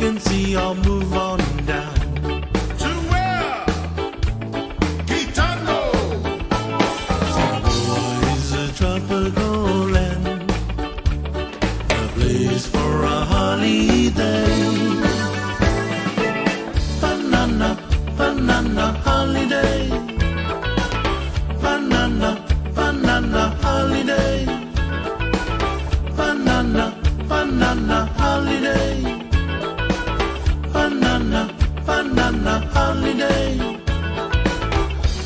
can see I'll move on down. To where? Gitano! Samoa is a tropical land, a place for a holiday. Banana, banana holiday. Banana, banana holiday. Banana, banana holiday. Banana, banana holiday.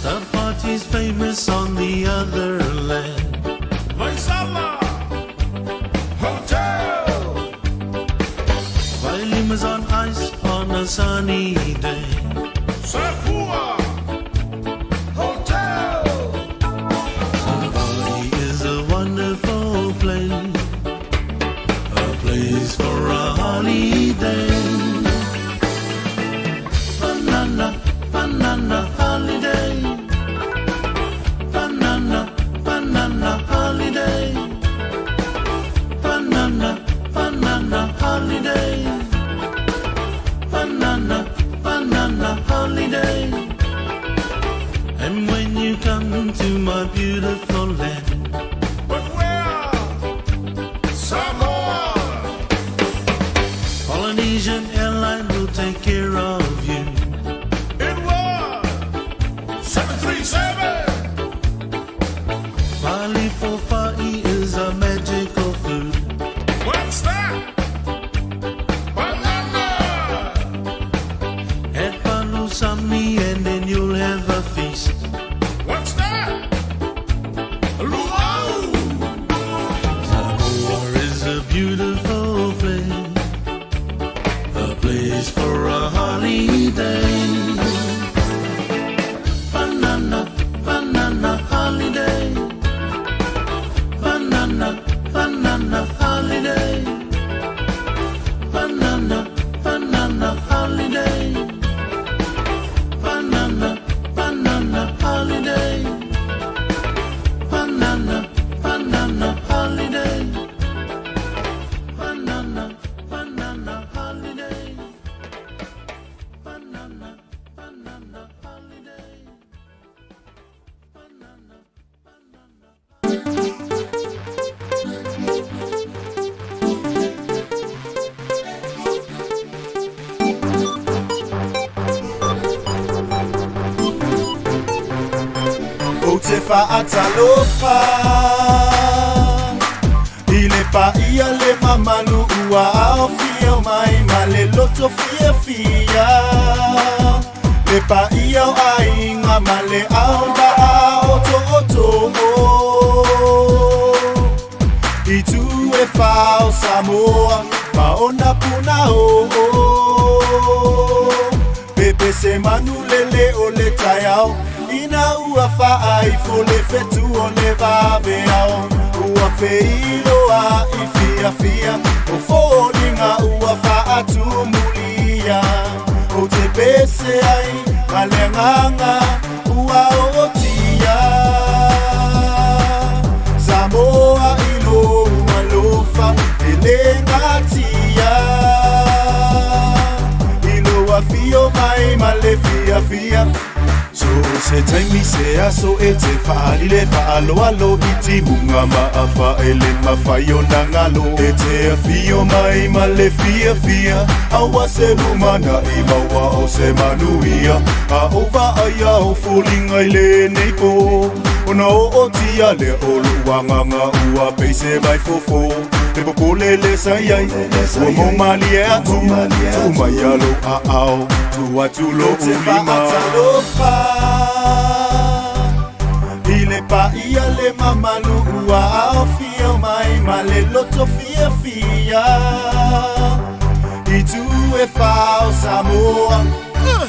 The party's famous on the other land. Vaisala! Hotel! Vailima's on ice on a sunny day. Safua! Hotel! Hawaii is a wonderful place, a place for a holiday. Banana, banana holiday. Banana, banana holiday. Banana, banana holiday. Banana, banana holiday. And when you come to my beautiful land, But where? Samoa! Polynesian Airline will take care of you. It was 737! Bali Fofai is a magical food. What's that? Banana! Add palusami and then you'll have a feast. What's that? Luau! Samoa is a beautiful place, a place for a holiday. Banana, banana holiday. Banana, banana holiday. Banana, banana holiday. Banana, banana holiday. Banana, banana holiday. Banana, banana holiday. Banana, banana holiday. Banana, banana. Ou te faatalofa I le paia le mamalu ua aofia mai ma le loto fiafia Le paia o aiga ma le auvaa o tootoo I tu e fā o Samoa ma ona punaoo Pepese manu lele o le taeao Ina ua faaifo le fetu o le vaveao Ua feiloai fiafia O foliga ua faatumulia Ou te pese ai ma le agaga ua ootia Samoa i lou alofa e le natia I lou afio mai ma le fiafia So se taimi se aso e te faaali le faaaloalo i timuga ma afa e le mafai ona galo E te afio mai ma le fiafia Auā se lumanai maua o se manuia A ou vaaia o foliga i lenei pō Ona ootia lea o lo'u agaga ua pei se vaifofo Le popole le sa i ai Ua maumalie atu Tuu mai ia lou aao Tuu atu lou lima Faatalofa I le paia le mamalu ua aofia mai ma le loto fiafia I tu e fā o Samoa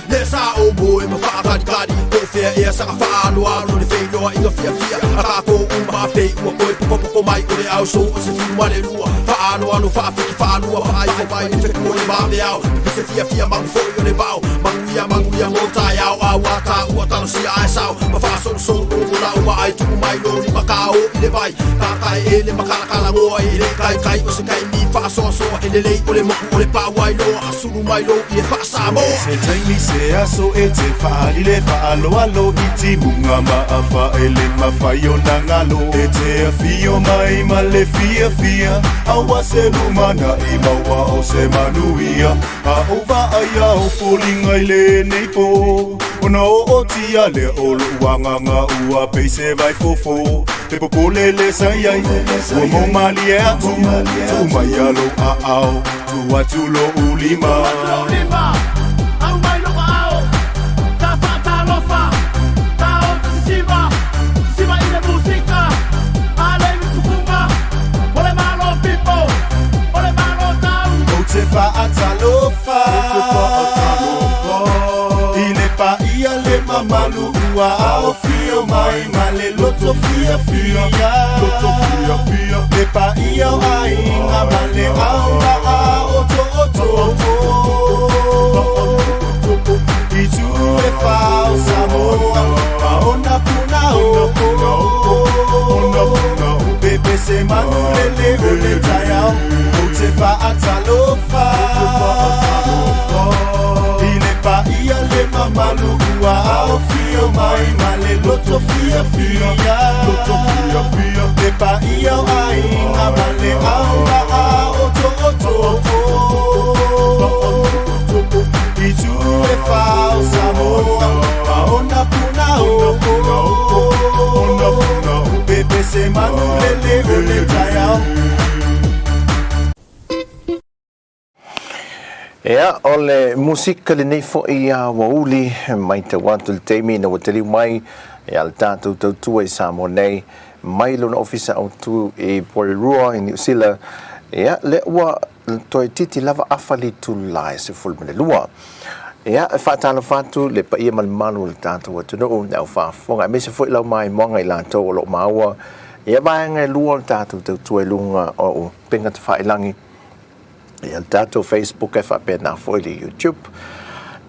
Le sa o moe ma whaakatikati Ko whea ea sa whaaloalo Le whainoa i ngā whiawhia A kākou uma. Faapei ua toe popopopo mai o le ao sou o 12 Faaaloalo faafiki faalua faaifo mai le fetu o le vaveao Pepese fiafia magu foi o le vao Manuia manuia mo taeao A ua taua talosia ae sao Ma faasolosolo mo lau vaai Tuu mai lo lima kao i le vai Tatae e le makalakalagoa E le kaikai o se taimi faasoasoa E lelei o le moku o le pau ai loa Sulu mai lou ie faa-Samoa. Se taimi se aso e te faalile faaloalo i timuga ma afaele mafai ona galo e te afio mai ma le fiafia aua se lumanai maua o se manuia a o vaaia o foliga i lenei po ona ootia lea o lou agaga ua pei se vaifofo Te popole le sa i ai Ua mau malie atu Tuu mai ia lou aao Tuu atu lou lima Tuu atu lou lima Au mai lou aao Ta faatalofa Ta ota sisiva Sisiva i le musika A le tufuga O le Malo people O le Malo tau Ou te faatalofa I le paia le mamalu ua aofio mai ma le loto fiafia Le paia o aiga ma le augaa otooto I tu e whā o Samoa ma ona puna o Pepese manu lele o le taiao Ou te faatalofa I le paia le mamalu ua aofio mai ma le loto fiafia Le paia o aiga ma le aumaa otooto I tu e whā o Samoa ma ona puna o Pepese manu lele o le taiao. Ea, o le musika lenei foi a Uauli, maitau atu i le taimi ina ua taliu mai ia le tatou tautua i Samoa nei, mai lona ofisa autu i Porirua i Niu Sila, ea, lea ua toe titi lava afa le itula e 12. Ea, e faatalofa atu le paia ma le mamalu o le tatou atunuu, le au faafofoga, aemaise foi lau maimoaga i latou o lo o maua ia vaega e lua o le tatou tautua i luga o upega tafailagi, Ia le tatou Facebook e faapena foi le YouTube.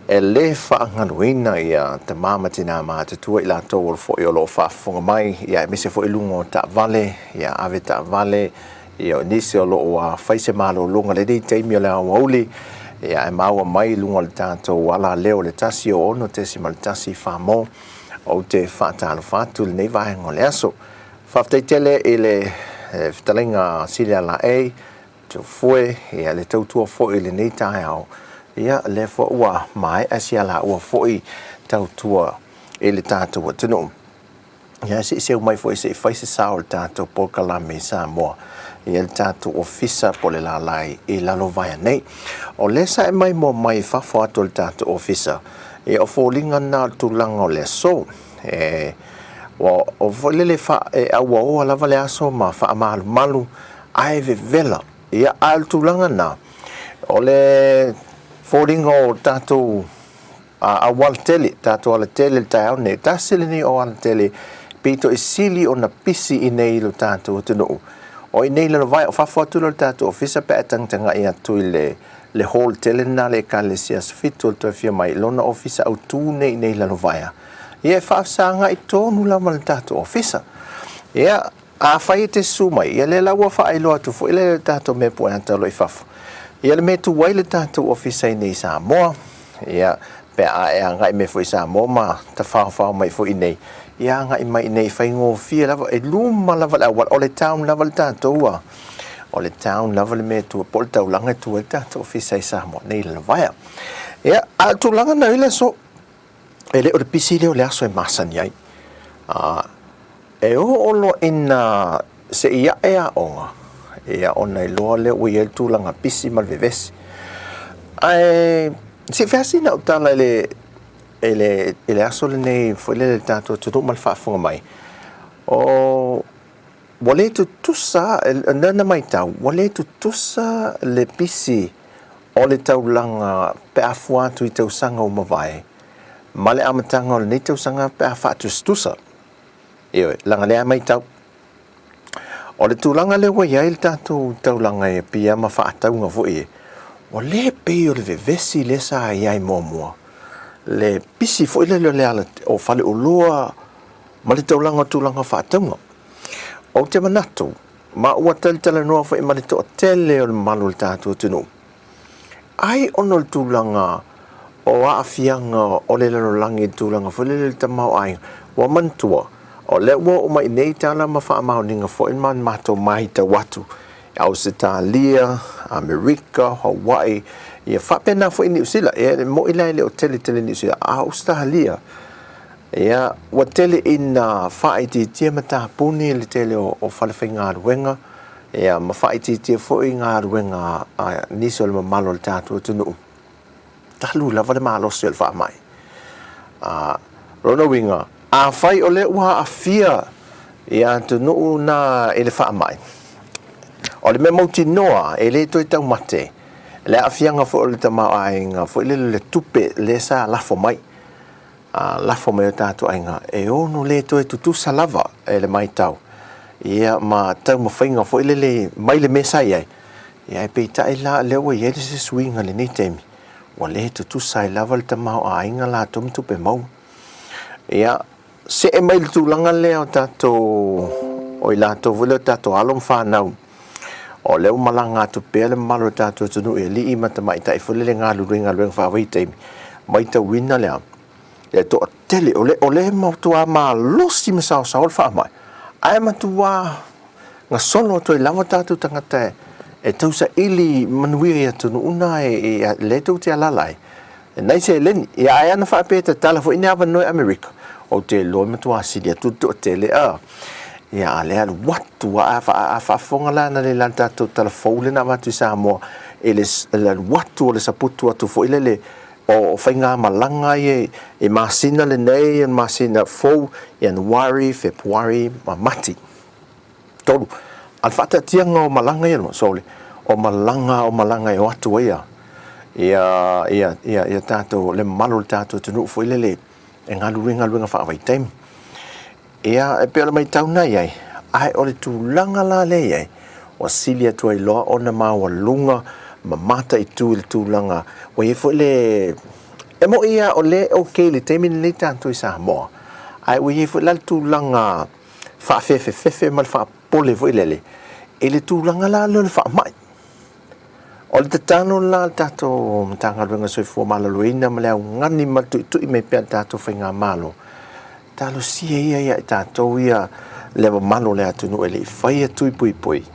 E lē faagaloina ia tama ma tinā matutua i latou o foi o lo o faafofoga mai, ia aemaise foi i luga o taavale, ia ave taavale, ia o nisi o lo o ua fai se malologa i lenei taimi o le aoauli, ia ae maua mai i luga o le tatou alaleo i le 106.1 Samoa. Ou te faatalofa atu i lenei vaega o le aso. Faafetai tele i le fetalaiga a Silia Laei, Tofue, ia le tautua foi i lenei taeao, ia lea foi ua maea si a laua foi tautua i le tatou atunuu. Ia se i seu mai foi se i fai se sao o le tatou polokalame i Samoa, ia le tatou ofisa po o le lalai i Lalovaea nei. O lea sa e maimoa mai i fafo atu o le tatou ofisa, ia o foliga na o le tulaga o le aso. E, ua, o foi lele fa, e auaoa lava le aso ma faamalumalu Ae vevela. Ia, a o le tulaga lena, o le foliga o tatou aualatele, tatou alatele i le taeao lenei, tasi lenei o alatele pito i sili ona pisi i nei i lo tatou atunuu. O i nei Lalovaea, o fafo atu lea o le tatou ofisa pe a e tagatagai atu i le, le hall tele lena a le Ekalesia Aso Fitu o le toe afio mai i lona ofisa autu nei i nei Lalovaea. Ia, e faafesagai tonu lava le tatou ofisa. Ia, Afai e te susu mai, ia lea la ua faailoa atu foi le tatou mea pueata o lo o i fafo. Ia le mea e tu ai le tatou ofisa i nei i Samoa, ia pe a e agai mai foi i Samoa ma tafaofao mai foi i nei, ia agai mai i nei faigofie lava, e luma lava le auala, o le town lava le tatou a, o le town lava le mea e tu ai, po o le taulaga e tu ai le tatou ofisa i Samoa nei i Lalovaea. Ia, a o le tulaga na i le aso, e le o le pisi lea o le aso e masani ai. A, e oo loa ina se i aʻe aoga, ia ona iloa lea ua i ai le tulaga pisi ma le vevesi. Ae se i fai sina au tala i le, i le, i le aso lenei foi lele i le tatou atunuu ma le faafofoga mai, o, ua le tutusa, na na matau, ua le tutusa le pisi o le taulaga pe a fua atu i tausaga ua mavae ma le amataga o lenei tausaga pe a faatusatusa. Ioe, leaga lea e matau. O le tulaga lea ua i ai le tatou taulaga e Apia ma faatauga foi e, ua le pei o le vevesi lea sa i ai muamua, le pisi foi lele o le ala o faleoloa ma le taulaga o tulaga o faatauga. Ou te manatu, ma ua talatalanoa foi ma le toatele o le mamalu o le tatou atunuu, ai ona o le tulaga o aafiaga o le lalolagi i le tulaga foi lele i le tamaoaiga, ua manatua, o lea ua oo mai nei tala ma faamaoniga foi ma matou matau atu i Ausetalia, Amerika, Hawaii, ia faapena foi Niu Sila. E moni la e le o tele tele Niu Sila, a o Ausetalia, ia, ua tele ina faaitiitia ma tapuni le tele o falefaigaluega, ia, ma faaitiitia foi galuega a nisi o le mamalu o le tatou atunuu, talu lava le malosi o le faamai. A, lona uiga, afai o lea ua aafia ia atunuu na i le faamai, o le mea mautinoa e le toe taumate le aafiaga foi o le tamaoaiga foi lele le tupe lea sa lafo mai. A lafo mai o tatou aiga, e ono le toe tutusa lava e le maitau, ia ma taumafaiga foi lele mai le mea sa i ai, ia ae peitai la lea ua i ai le se suiga i lenei taimi, ua le tutusa ai lava le tamaoaiga latou ma tupe maua. Ia, see mai le tulaga lea o tatou, o i latou foi lea o tatou alo ma fanau, o lea ua malaga atu pea le mamalu o le tatou atunuu i alii ma tamaitai foi lele e galulue i galuega faavaitaimi, matauina le a? Le toatele, o le, o le matua malosi ma saosaoa le faamai, ae matua gasolo atu ai lava tatou tagata e tausaili manuia i atunuu na e, e, lea tou te alaala ai. E nai seleni, ia ae ana faapea e tatala foi ni avanoa i Amerika, ou te iloa e matua sili atu le toatele a. Ia a lea alu atu a, a faafofoga la ana le la tatou tala fou lea na avatu i Samoa i le, le alu atu o le saputu atu foi lele o faigamalaga ia i masina lenei, masina fou, Ianuari, Fepuari ma Mati. 3. A le faataatiaga o malaga ia, sorry, o malaga, o malaga e o atu ai ia, ia, ia, ia tatou, le mamalu o le tatou atunuu foi lele e galulue i galuega faavaitaimi. Ia, e pei o le maitau na i ai, ae o le tulaga la lea i ai, ua sili atu ai loa ona maualuga ma mataitu i le tulaga, ua i ai foi le, e moni lava o lea e okay i le taimi lenei tatou i Samoa, ae ua i ai foi la le tulaga faafefefefe ma le faapopole foi lele i le tulaga la lea o le faamai. O le tatalo la a le tatou Matagaluega o Soifua Maloloina ma le augani ma le tuitui mai pea a le tatou Faigamalo, talosia ia ia i tatou ia le mamalu o le atunuu e le i faia tui puipui,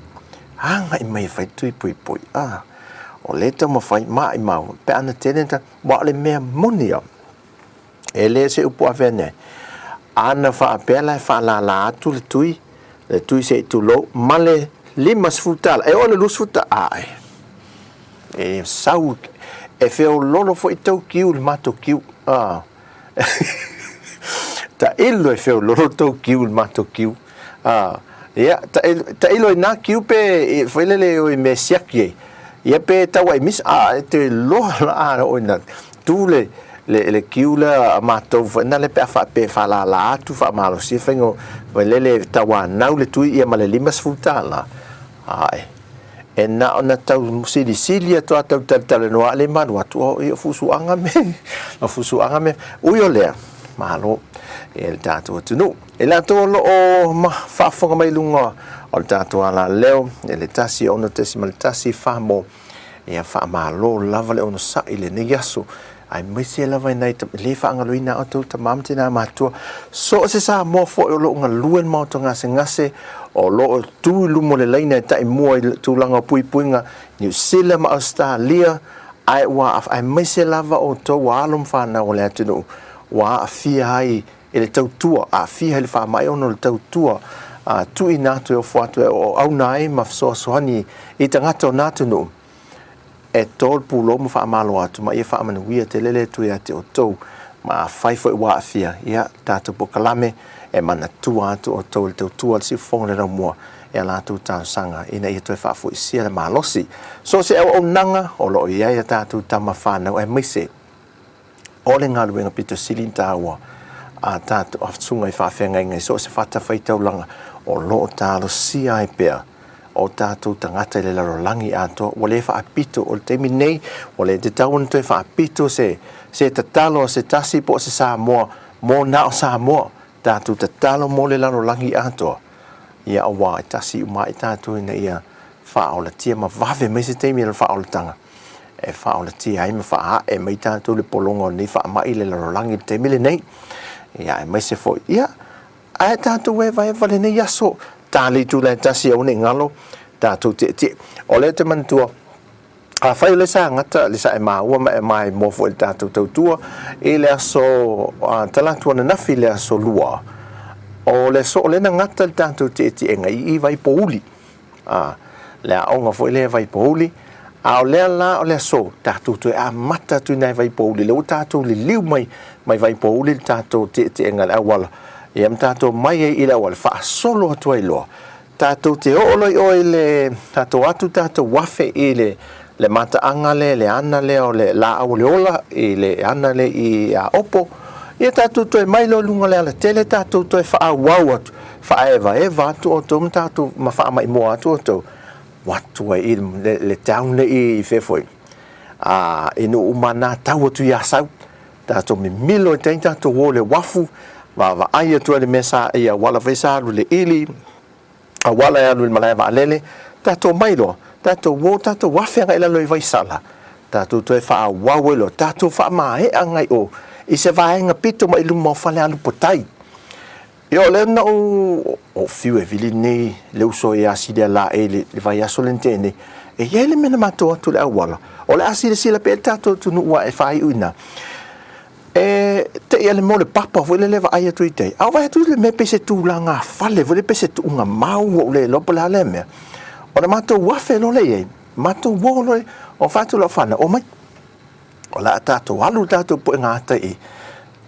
agai mai e fai tui puipui. Ah, o lea e taumafai, maimau, pe ana tele, aua o le mea moni lava, E le se upu ave ane ai. Ana faapea la e faalala atu le tui, le tui se i tulou, ma le 50 tala, e oo i le 20 tala, ae, e sau, e feololo foi tou kiu i le matou kiu. Ah. Tailo e feololo tou kiu i le matou kiu. Ah. Ia, tailo i nā kiu pe, foi lele o i mea siaki ai. Ia pe tau ai misa, a e te loa la a o ina tu le, le, le kiu lea a matou foi na le pe a faapea e faalala atu faamalosia faiga foi lele tauanau le tui ia ma le $50. Ae, e na ona tau silisili atu a tau talatalanoa a le malu atu, o, ia o fusuaga me, o fusuaga me, ui o lea, malo e le tatou atunuu. E latou o lo o faafofoga mai i luga o le tatou alaleo i le 106.1 Famo, ia faamalo lava le onosai i lenei aso, aemaise lava i nai le faagaloina a outou tama ma tina matua, so o se Samoa foi o lo o galue i le maota gasegase, o lo o tu i luma o le laina e taimua i le tulaga o puipuiga Niu Sila ma Ausetalia, ae ua aemaise lava outou alo ma fanau o le atunuu ua aafia ai i le tautua, aafia i le faamai ona o le tautua a tuuina atu e ofo atu e auauna ai ma fesoasoani i tagata o na atunuu, e to le pulou ma faamalo atu ma ia faamanuia tele le Atua ia te outou. Ma afai foi ua aafia, ia, tatou polokalame e manatua atu outou i le tautua a le Siufofoga o le Laumua i a latou talosaga ina ia toe faafoisia le malosi. So o se auaunaga o lo o i ai a tatou tama fanau aemaise O le galuega pito sili ona taua a tatou a susuga i faafeagaiga i so o se fatafaitaulaga, O lo o talosia ai pea o tatou tagata i le lalolagi atoa, ua le faapito o le taimi lenei, ua le tatau ona toe faapito se, se tatalo a se tasi po o se Samoa mo na o Samoa, tatou tatalo mo le lalolagi atoa, ia aua e tasi uma ai tatou ina ia faaolatia ma vave mai se taimi o le faaolataga e faaolatia ai ma faaae mai tatou le pologa o lenei faamai i le lalolagi i le taimi lenei. Ia aemaise foi, ia, Ae tatou evaeva lenei aso, ta le itula e tasi aua ne i galo, tatou tietie. O lea te manatua, afai o lea sa gata le sa e maua ma e maimoa foi i le tatou tautua i le aso Talatu ananafi i le aso Lua, o le aso o lea na gata le tatou tietiega i i Vaipouli. A, le aoga foi lea e Vaipouli, a o lea la o le aso, tatou toe amata atu i nai Vaipouli, lea ua tatou liliu mai mai Vaipouli le tatou tietiega i le auala, ia ma tatou mai ai i le auala, faasolo atu ai loa. Tatou te oo loa i o i le, tatou atu tatou afe i le, le mataaga lea, le ana lea o le laau o le ola, i le ana lea i Aopo, ia tatou toe mai loa i luga o le alatele, tatou toe faaauau atu, faaevaeva atu outou ma tatou, ma faamaimoa atu outou, o atu ai i le, le town lea i fea foi, a, i Nuumanā, tau atu i Asau, tatou mimilo i tai, tatou o i le uafu, vaavaai atu ai i le mea sa, i auala foi sa alu i le ili, auala e alu i le malae vaalele, tatou omai loa, tatou o, tatou afe agai i lalo i Vaisala, tatou toe faaauau ai loa, tatou faamaea agai o i se vaega pito mai luma o Falealupotai. Ia o lea na ou o fiu e vili nei le uso ia Silia Laei i le vaiaso lea na tea nei, e i ai le mea na matou atu i le auala, o le a silasila pea le tatou atunuu aua e faaiu i ina. E te i a le mea o le papa foi lele e vaai atu i tai, a o vaai atu le mea pei se tulaga fale foi lele pei se tuuga mau ua ou le iloa po o le a lea mea. Ona matou afe loa lea i ai, matou o loa, o fai atu lau fanau, omai, o le a tatou alu le tatou puega ata i i.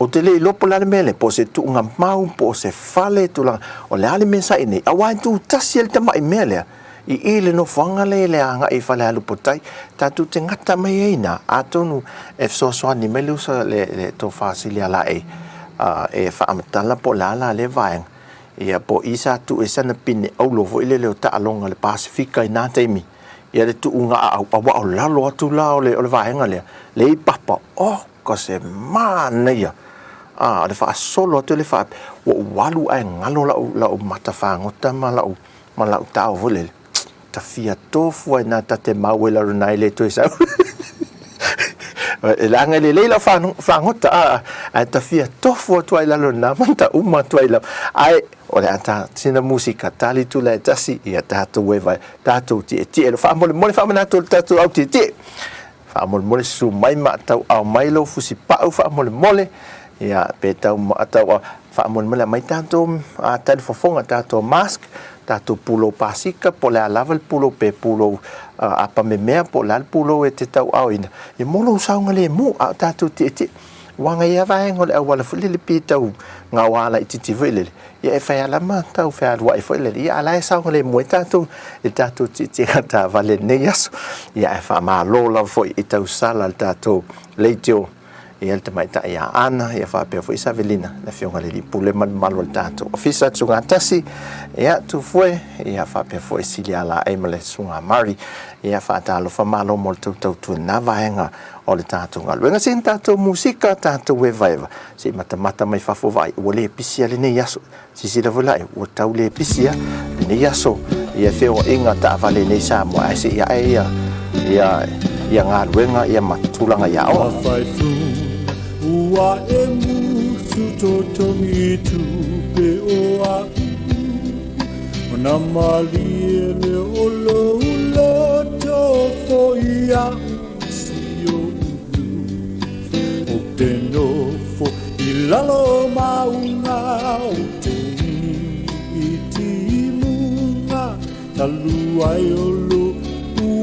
Ou te le iloa po o le a le mea lea, po o se tuuga mau, po o se fale, tulaga, o le a le mea sa i nei, aua e tutasi ai le tamai mea lea I i le nofoaga lea i le agai i Falealupotai, tatou te gata mai ai ina, atonu e fesoasoani mai le uso le, le Tofa Silialaei e faamatala po o le a la lea vaega, ia po o i sa tuu ai sana pine auro foi lele o taaloga a le Pasefika i na taimi, ia le tuuga aau, aua o lalo atu la o le, o le vaega lea, le i papa, oka se manaia! A, o le faasolo atu le faa, ua ou alu ae galo lau, lau mata fagota ma lau ma lau tao foi lele, ta fia tofu ai na ta te mau e lalo na e le toe sau. E leaga e lelei lau fagota, a, ae ta fia tofu atu ai lalo na ma ta uma atu ai lalo. Ae, o le a ta sina musika tali tula e tasi, ia tatou e vai, tatou tietie lo faamolemole faamanatu o le tatou au tietie. Faamolemole susu mai ma tauao mai lou fusipau faamolemole, ia pe tau tau faamolemole aumai tatou talifofoga, tatou mask, tatou pulou pasika po o le a lava le pulou pe pulou apamemea po o le a le pulou e te tauaoina, ia mo lou saogalemu a o tatou tietie. Aua na i ai vaega o le auala foi lele pei tau gaoa laitiiti foi lele, ia e fai lava ma tau fealuai foi lele, ia a o la e saogalemu ai tatou i le tatou tietiega taavale i lenei aso. Ia ae faamalo lava foi i tausala le tatou leitio, ia le tamaitai ia Ana, ia faapea foi Savelina, le afioga i le Alii Pule ma le mamalu o le tatou ofisa tugatasi, ia Tufue, ia faapea foi Silialaei ma le Susuga Murray, ia faatalofa malo mo le tou tautua i lena vaega o le tatou galuega. Sina tatou musika, tatou evaeva, se i matamata mai fafo vaai, ua le pisi lava lenei aso. Silasila foi la, ua tau le pisi lava lenei aso ia feoaiga taavale i nei Samoa, ae se i ae ia, ia, ia galuega ia ma tulaga i aoga. Ua e musu totogi tupe o a'u Ona malie le o lou loto foi a'u si o'u Ou te nofo i lalo o maunga Ou te inu i timuga Talu ai o lou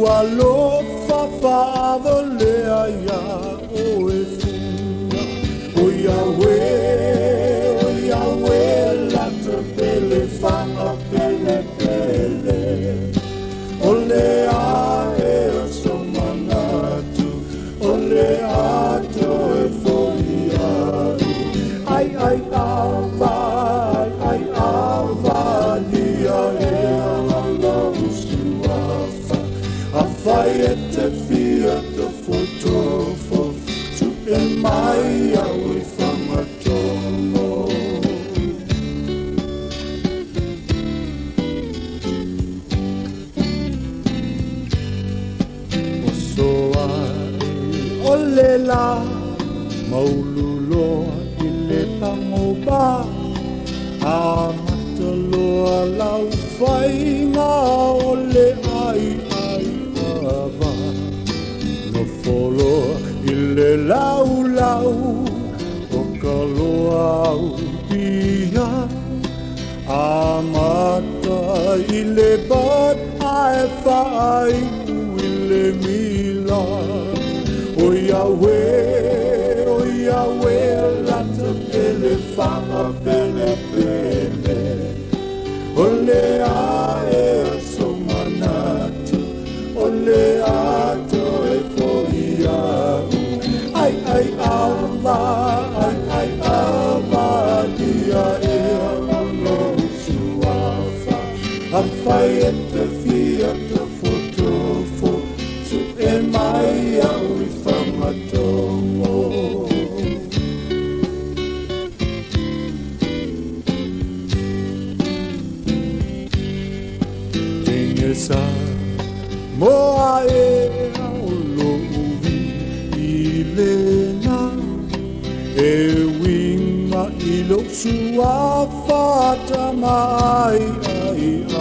alofa Faavalea iā oe fuga O Yahweh, o Yahweh Lata pele faapelepele O le ae o so manatu O le a toe foi au Ai ai ava, ai ai ava li. le la Maululoa i le pagopa Amata loa lau faiga o le aiai ava Nofo loa i le laulau o ka loa au pia Amata i le bat ae faaiu i le mila O Yahweh, o Yahweh, lata pele whaapele pele O le ae so manatu, o le ato e fo iau Ai ai ava, ai ai ava, dia ea o suafa Afai e te fia tofotofo, su e mai au i whangatogo. Tegesa moa e o lo'u i lena e uiga i lou suafa tama ai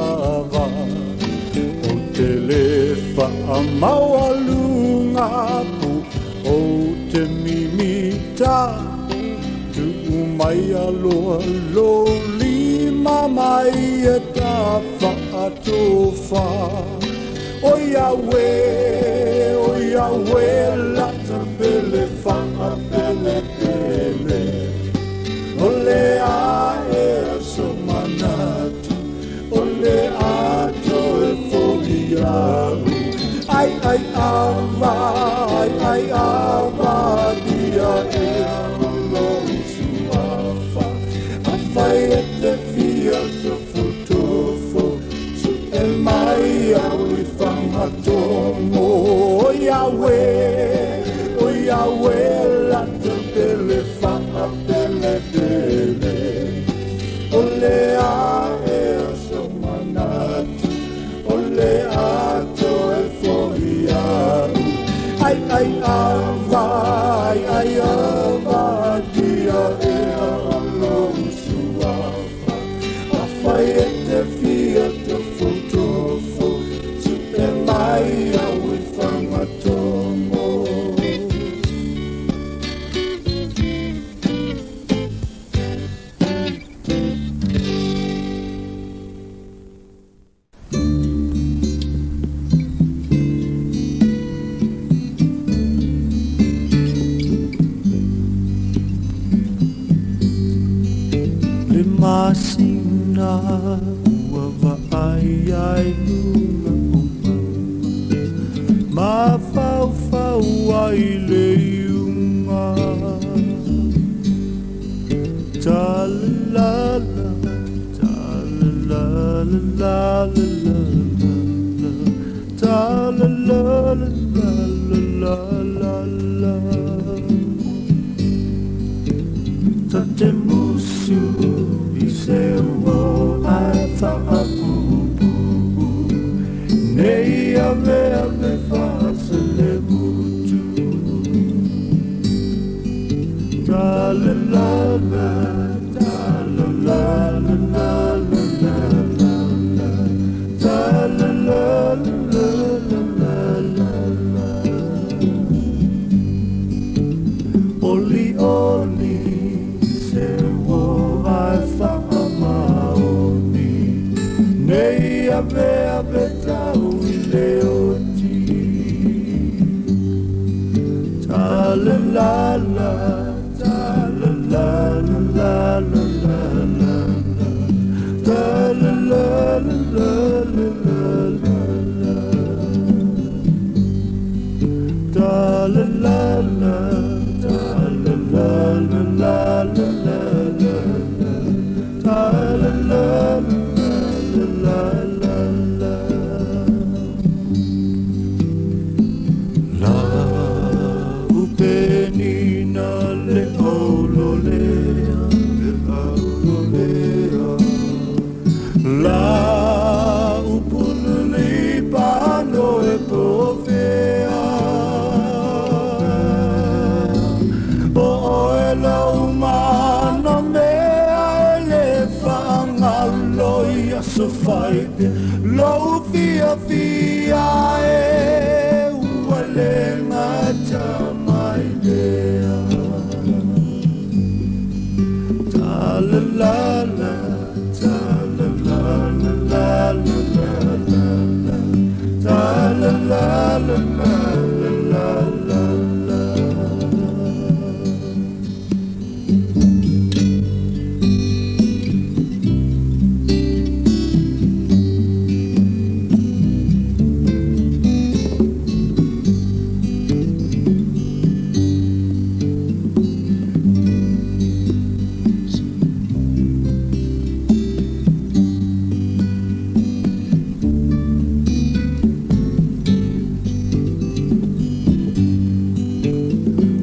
ava ou te lē faamaualuga pu ou te mimita tuu mai aloa lou lima mai e tafaatofa O Yahweh, o Yahweh, lata pele faapelepele O le ae so manatu, o le ato e fo iau Ai ai ava, ai ai ava, dia ea o lou suafa Afai e te fia tofotofo, su e mai au i whangatogo O Yahweh, o Yahweh, lata pele faapelepele O le ae so manatu, o le ato e fo iau Ai ai ava, ai ai ava, dia ea o lou suafa Afai e te fia tofotofo, su e mai au i whangatogo. Le masina ua vaai ai luga o mama Mafaufau ai le iuga Ta la la ta la la la la la la Ta la la la la la la la Ta te musu i se ua ai whaapupu Nei ave ave whaasele mutu Ta la la la ta la la la la la la la Ta la la la la la la la Oli oli se ua ai whakamaoni Nei ave ave tau i le oti Ta la la la ta la la la la la la la Ta la la la la la la la Ta la la la ta la la la la la la la la Ta la la la la la la La upenina le aulolea, le aulolea La upululi pano e pofea. ia e ua le gata mai lea. Ta la la la, ta la la la la la la la, ta la la la la la la la.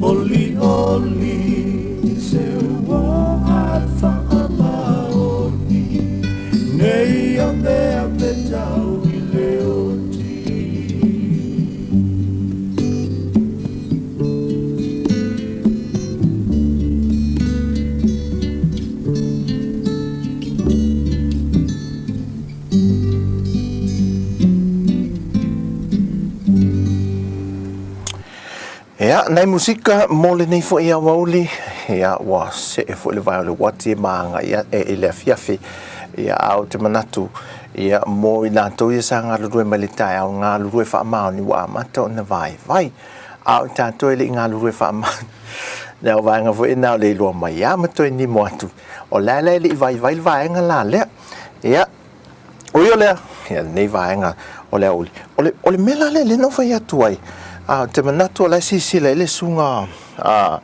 Oli oli se ua faamaoni nei o mea me tau i le oti. Ia, nai musika mo lenei foi aoauli, ia, ua see foi le vae o le uati e maaga'i a'e i le afiafi, ia, a ou te manatu, ia, mo i latou ia sa galulue mai le taeao, galulue faamaoni ua amata ona vaivai, a o i tatou e le i galulue faamaoni, le au vaega foi na o le iloa mai lava ma toe nimo atu, o le a la e le i vaivai le vaega la lea. Ia, Ui o lea, ia lenei vaega o le aoauli. O le, o le mea la lea lea na ou fai atu ai, a, ou te manatu o la e silasila i ai le susuga a,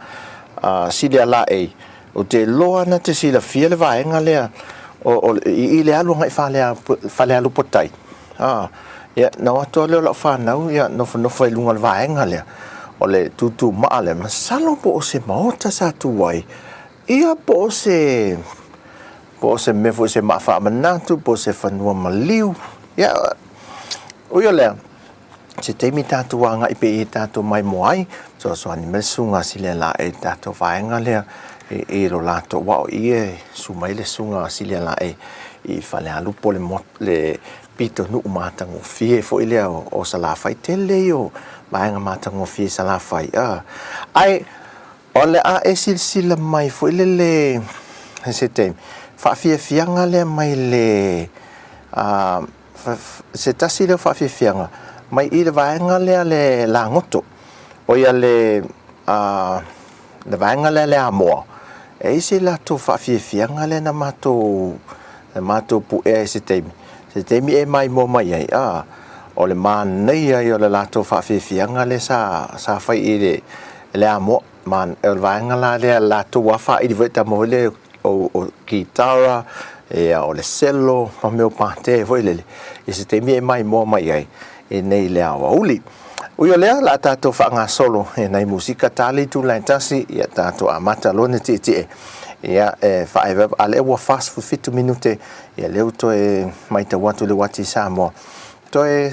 a Silia Laei, ou te iloa na te silafia le vaega lea o, o, i, i le alu agai Falea, Falealupo-tai. A, ia, na o atu lava lea o lau fanau, ia, nofonofo ai i luga o le vaega lea, o le tūtūmaa lea, masalo po o se maota sa tu ai, Ia, po o se, po o se mea foi se maa faamanatu, po o se fanua maliu. Ia, ui o lea, se taimi tatou agai pea i tatou maimoa ai, fesoasoani mai le susuga a Silia Laei i le tatou vaega lea i, i lo latou, aua o i e susu mai le susuga a Silia Laei i Falealupo le, le pitonuu matagofie foi lea o, o Salafai. Tele ia o vaega matagofie i Salafai, a. Ae, O le a e silasila mai foi lele i se taimi, faafiafiaga lea mai le, se tasi lea o faafiafiaga mai i le vaega lea le lagoto, ʻo ia le, le vaega lea le Amoa, e i ai se latou faafiafiaga lea na matou, na matou puea i se taimi, se taimi e maimoa mai ai, a, o le manaia ia o le latou faafiafiaga lea sa, sa fai i le, le Amoa, ma, o le vaega la lea latou lava faaili foi tama foi lea o, o kitara, ia, o le selo, ma mea o pate foi lele, i se taimi e maimoa mai ai i nei le aoauli. Ui o lea, o le a tatou faagasolo e nai musika ta le itula e tasi, ia tatou amata loa ona tietie, ia, e faaevaeva, a lea ua 47 minute, ia lea ua toe matau atu le uati i Samoa, toe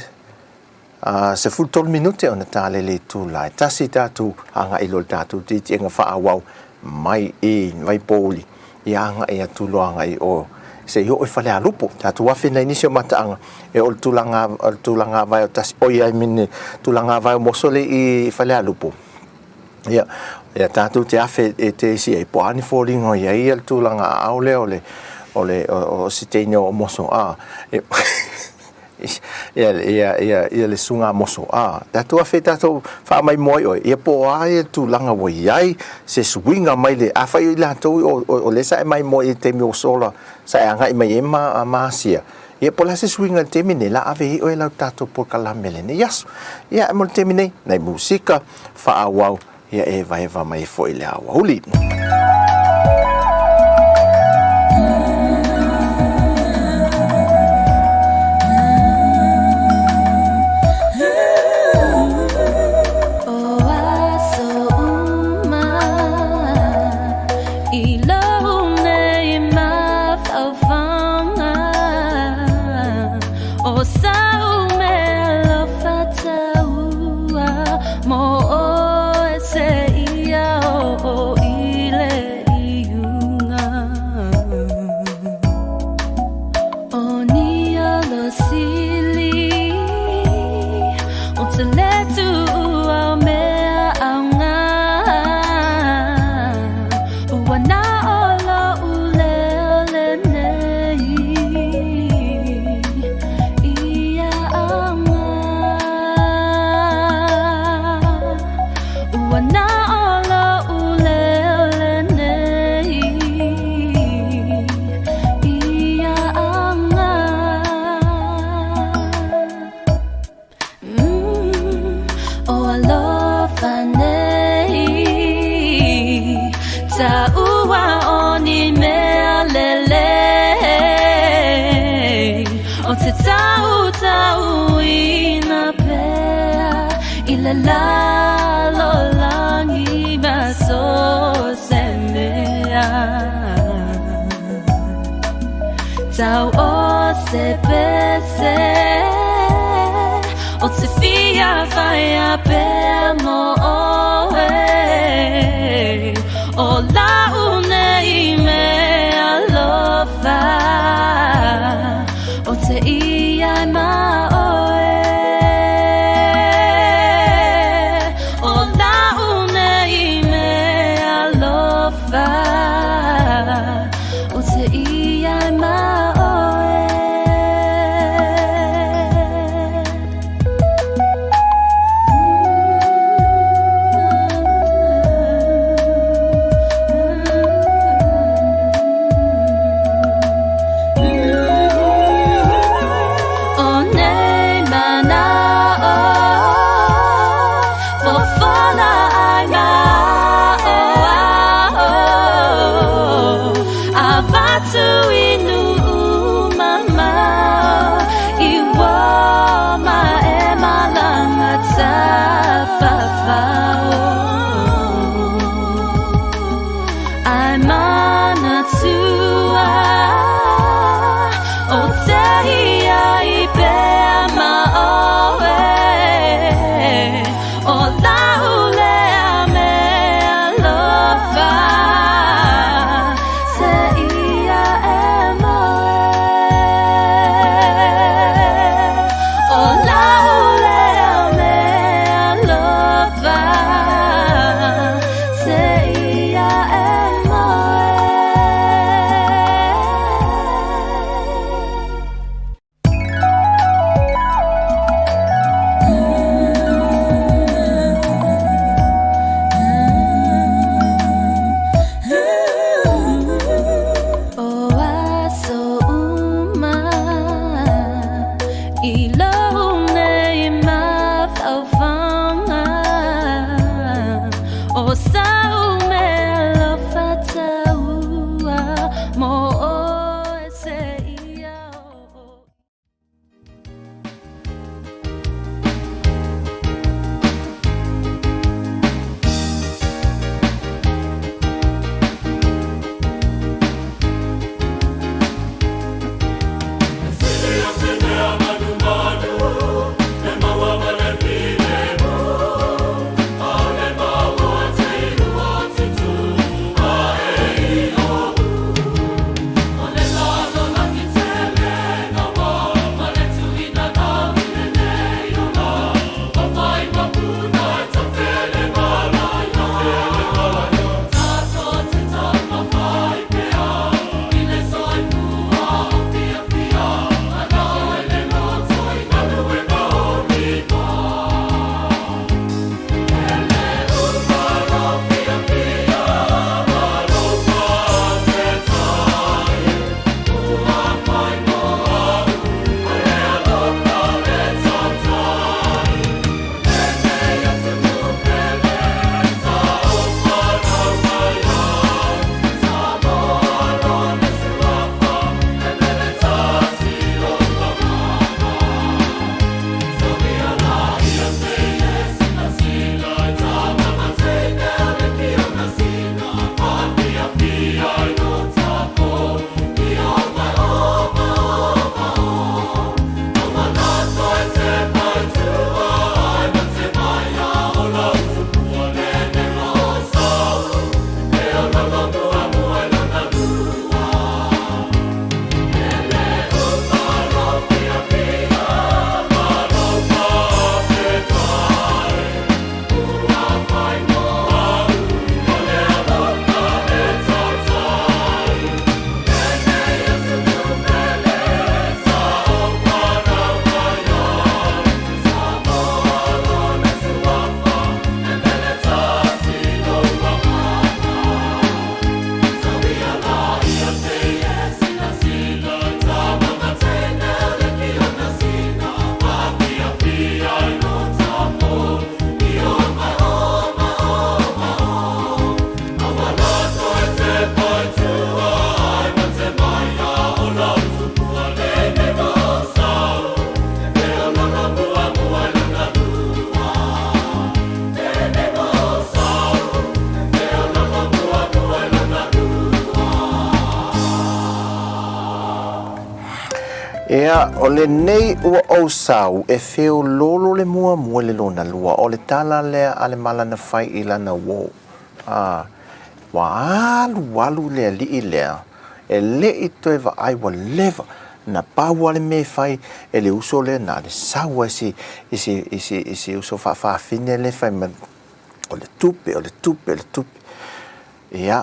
A 13 minute ona tale le itula e tasi tatou agai loa i le tatou tietiega faaauau mai i Vaipouli ia agai atu loa agai i o se i oo i Falealupo. Tatou afe nai nisi o mataaga e oo i le tulaga o le tulaga vae o tasi oi ai mine tulaga vae o moso le i Falealupo. Ia, ia tatou te afe e te isi ai po o a ni foliga o i ai le tulaga aao lea o le o le o se teine o moso a Ia, ia, ia, ia le susuga a Moso, a, tatou afe tatou faamaimoa ai oe, ia po o a ia tulaga ua i ai se suiga mai le, afai o i latou o, o, o lea sa e maimoa i le taimi ua sola, sa e agai mai ai ma, ma Asia, ia po o le a se suiga i le taimi nei, la ave ai oe lau tatou polokalame lenei aso. Ia, ae mo le taimi nei, nai musika, faaauau, ia e evaeva mai foi le aoauli. alofa nei Taua o ni mea lelei O te tautau ina pea I le lalolagi ma so se mea Tau o se pese O te fia whaia pea mo oe O lau nei me alofa O te ia e ma oe O lau nei me alofa O te ia e ma oe. O nei mana'o Fofola ai ma o ao Avatu i nu'u mamao I uō ma e malanga tafafao Ai manatua O te ia i pea ma oe O lau lea me alofa Se ia e moe O lau lea me alofa Se ia e moe. O aso uma I lou nei mafaufauga O sau meaalofa taua Mo oe se ia o. Ia, o lenei ua ou sau e feoloolo le muamua i le lona lua, o le tala lea a le malana fai i lana uō. A, ua alualu le alii lea, e le i toe vaai ua leva na pau lava le mea e fai e le uso lea na o le sau lava i si, i si, i si, i si uso faafafine lea fai mai, o le tupe, o le tupe, o le tupe. Ia,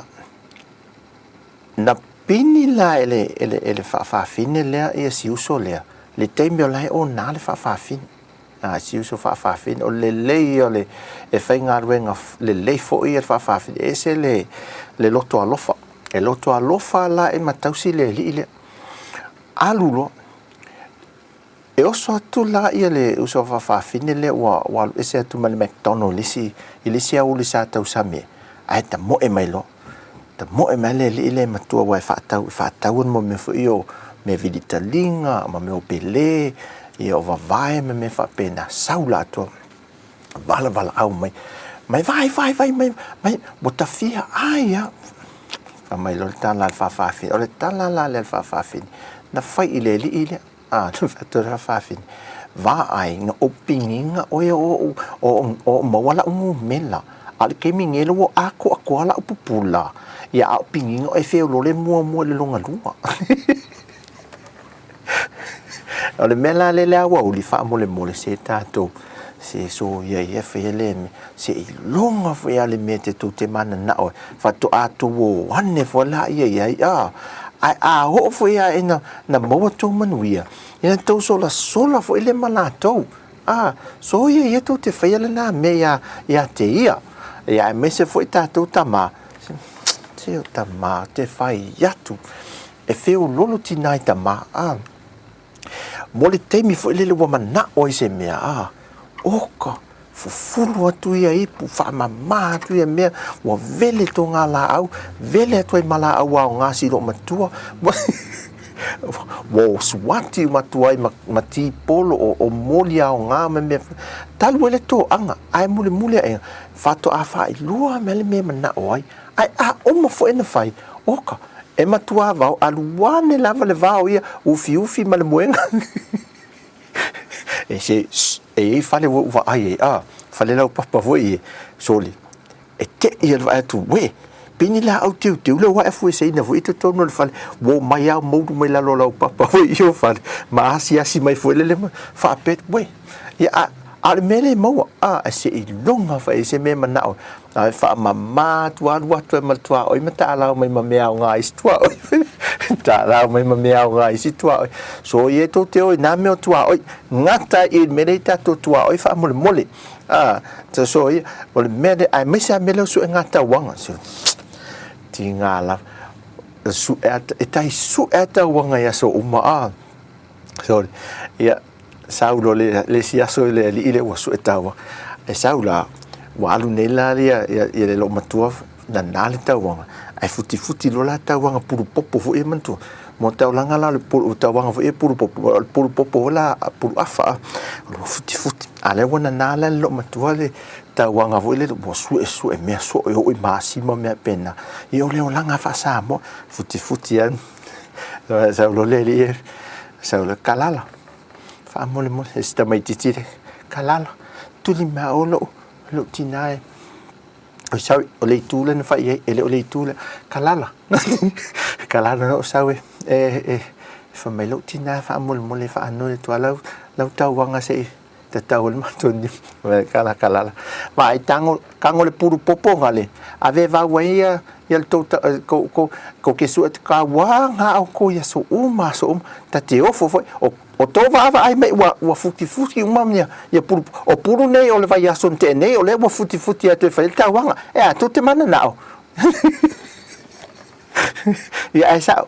na pini la e le, e le, e le faafafine lea ia si uso lea, le taimi o la e ona le faafafine. A, si uso faafafine, o le lelei ia o le, e faigaluega lelei foi ia le faafafine, e ese le, le loto alofa. E loto alofa la e matausi le alii lea. Alu loa, E oso atu la ia le uso faafafine lea ua ua alu ese atu ma le McDonald i le isi i le isi aoauli sa tausami ai, ae tamoe mai loa. Tamoe mai le alii lea matua aua e faatau e faatau ana mea foi ia o mea vilitaliga ma mea o pele, ia o vavae ma mea faapena, sau latou valavalaau mai, mai vaai vaai vaai mai mai ua ta fia ai lava. Fai mai loa le tala a le faafafine, o le tala la lea a le faafafine, na fai i le alii lea. A, fafine, vaai na ou piniga ʻoe o oʻu, o oʻu maua laʻu numela, a o le taimi nei lea ua ʻākoakoa laʻu pupula, ia a o piniga ʻoe e feololo muamua i le logalua. O le mea la lea le aoauli faamolemole se tatou se soia ia faia lea mea, se iloga foi a le mea te tou te mananao ai, faatoa tou o ane foi laia i ai, a, ae a oo foi a ina na maua tou manuia, ia na tou solasola foi lea ma latou, a, soia ia tou te faia lena mea ia, ia te ia, ia aemaise foi tatou tama, se o tama te fai atu, e feololo tina i tama, a. Mo le taimi foi lele ua manao ai se mea, a, oka, fufulu atu ia ipu, faamama atu ia mea, ua vele tō ngā lāau, vele atu ai ma lāau aoga si loomatua, ua osuati uma atu ai ma, ma tīpolo o, o moli aoga ma mea, talu ai le toaga, ae mulimuli aʻe, faatoa faailoa mai le mea e manao ai, Ae a uma foi na fai, oka, e matua vao, alu ane lava le vao ia, ufiufi ma le moega. E se, e i ai fale ua ou vaai ai, a, fale laupapa foi e, sole, e teʻi ia le vaai atu, uē, pei ni laau teuteu lea ua ae fueseina foi i totonu o le fale, ua omai lava moulu mai lalo o laupapa foi i o fale, ma asiasi mai foi lele ma faapea, uē, ia, a, a o le mea lea e maua, a, e seiloga foi se mea e manao ai, Ae faamama atu, alu atu ai ma le tuaoi ma taalau mai ma mea aoga i isi tuaoi. Taalau mai ma mea aoga i isi tuaoi. So ia tou te o i nā mea o tuaoi, gata i le mea lea i tatou tuaoi faamolemole. A, so ia, o le mea lea, aemaise lava mea lea o suega tauaga. So, tiga lava. Sue, e tahi sue lava tauaga i aso uma, a. So, ia, sau loa le, le isi aso i le alii lea ua sue tauaga. E sau la, ua alu nei la ia, ia, ia le loomatua nana le tauaga, ae futifuti loa la tauaga pulupopo foi ia manatua. Mo taulaga la o le pulu, tauaga foi ia pulupopo, o le pulupopo foi la puluafa a, ua futifuti. A lea ua nana la le loomatua le tauaga foi lele, ua suesue mea soo e oo i masima ma mea faapena. Ia o le olaga faa-Samoa, futifuti lava. Sau loa le alii e, sau loa, Kalala, faamolemole, e si tamaitiiti lea, Kalala, tuli mai lava oe lou, lou tina e. Oi sorry, o le itu lea na fai i ai, e le o le itu lea. Kalala, Kalala na ou sau e, e, e, fai mai lou tina faamolemole faanoi atu lava lau, lau tauaga se i tatau ai le matou niu. Kala kalala. Vaai tango kango le pulu popo ngale. Ave vau ai ia ia le tou ko ko ko ke sue ka wa nga au ko ia so uma so uma ta te ofo foi o o tō vaavaai mai ua ua futifuti uma ia ia pulu o pulu nei o le vaiaso na tea nei o lea ua futifuti atu e fai ai le tauaga e a tou te mananao. Ia ae sao,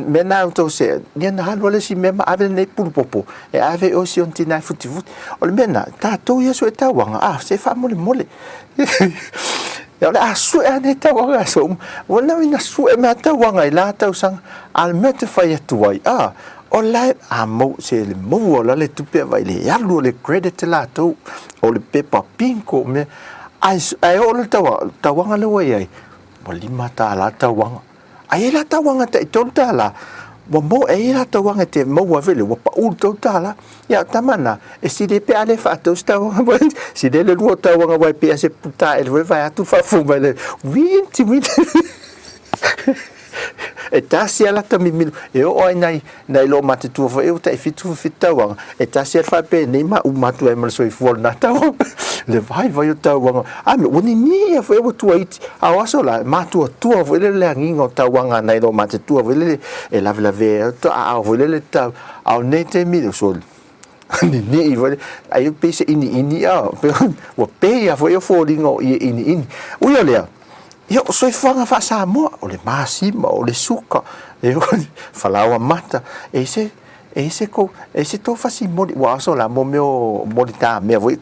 mea na outou se, ia na alu ale si mea ma ave lenei pulupopo, e ave i o si ona tina e futifuti. O le mea na, tatou ia sue tauaga, a, se faamolemole. Ia o le a sue lava nei tauaga aso uma. Ua nau ina sue mai tauaga i la tausaga, a o le mea ou te fai atu ai, a, o la e, a mou, se le maua o la le tupe a vai le alu o le credit latou, o le pepa pinko, mea, ae, ae oo le tauaga, tauaga lea ua i ai, Ua $5 tauaga. Ai e la tauaga tai $3. Ua maua, e i ai la tauaga e te maua ai foi le, ua pau le $3. Ia, o tama na, e sili ai pe a le faatau se tauaga, sili ai le lua o tauaga aua e pei lava se putaele foi vaeatu le faafofoga mai le witi witi. E tasi lava lata mimilo, e oo lava i nai, nai loomatutua foi ua tai 77 tauaga, e tasi lava le faapenei ma uma atu ai ma le soifua o lena tauaga. Le vaivai o tauaga. A mea, ua ninia foi ua tuaiti. A o aso la, e matuatua foi lele le agiga o tauaga a nai loomatutua foi lele e lavelavea ai aao foi lele tau. A o lenei taimi, sole, ninii foi lele, ai pei se iniini a, ua pei lava foi o foliga o ie iniini. Ui o lea, ia o soifuaga faa-Samoa, o le masima, o le suka, e falaoa mata, e se e se kou, e se tou fasimoli, ua aso la mo mea o molitamea foi,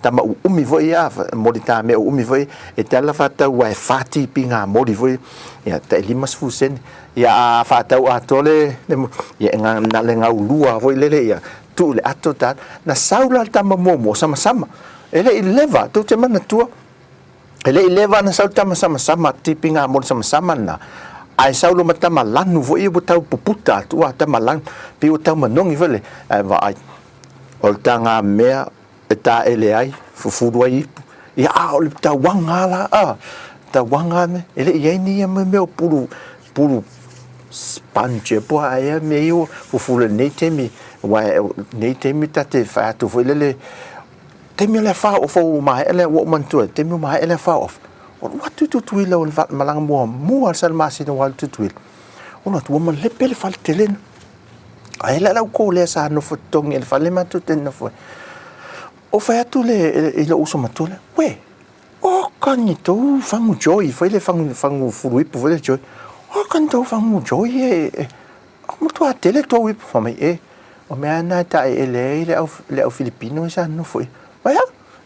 tama uumi foi ia, molitamea uumi foi, e tala faatau ae 4 tipiga moli foi, ia tai 50 sene. Ia a faatau atoa le, ia e na le gaulua foi lele ia, tuu le ato ta, na sau la le tama muamua samasama. E le i leva, tou te manatua, E le i leva ana sau tama samasama, tipiga mo le samasama lena, ae sau loa ma tama lanu foi ia ua tau puputa atu a tama lanu, pei ua tau manogi foi le, ae vaai, o le tagamea e taele ai, fufulu ai ipu, ia a o le tauaga la, a, tauaga me, e le i i ai ni ia mea o pulu, pulu sponge po a ea mea ia ua fufulu i lenei taimi, aua o lenei taimi ta te fai atu foi lele, taimi o le faaofa ua maea lea, ua ou manatua i le taimi ua maea lea faaofa, ua alu atu i Tutuila o le malaga muamua a le Salamasina ua alu i Tutuila, ua alu atu ua malepe le fale tele lena. Ae la lau kolea sa nofo totogi i le fale matou te nofo ai. Ou fai atu le, i lou uso matua lea, uē, oka ni tou fagu joy foi le fagu, fagu fuluipu foi le joy, oka ni tou fagu joy e, e Matua tele tou ipu. Fai mai, e, o mea na e taeele ai le au, le au Filipino i sa nofo i. Fai a,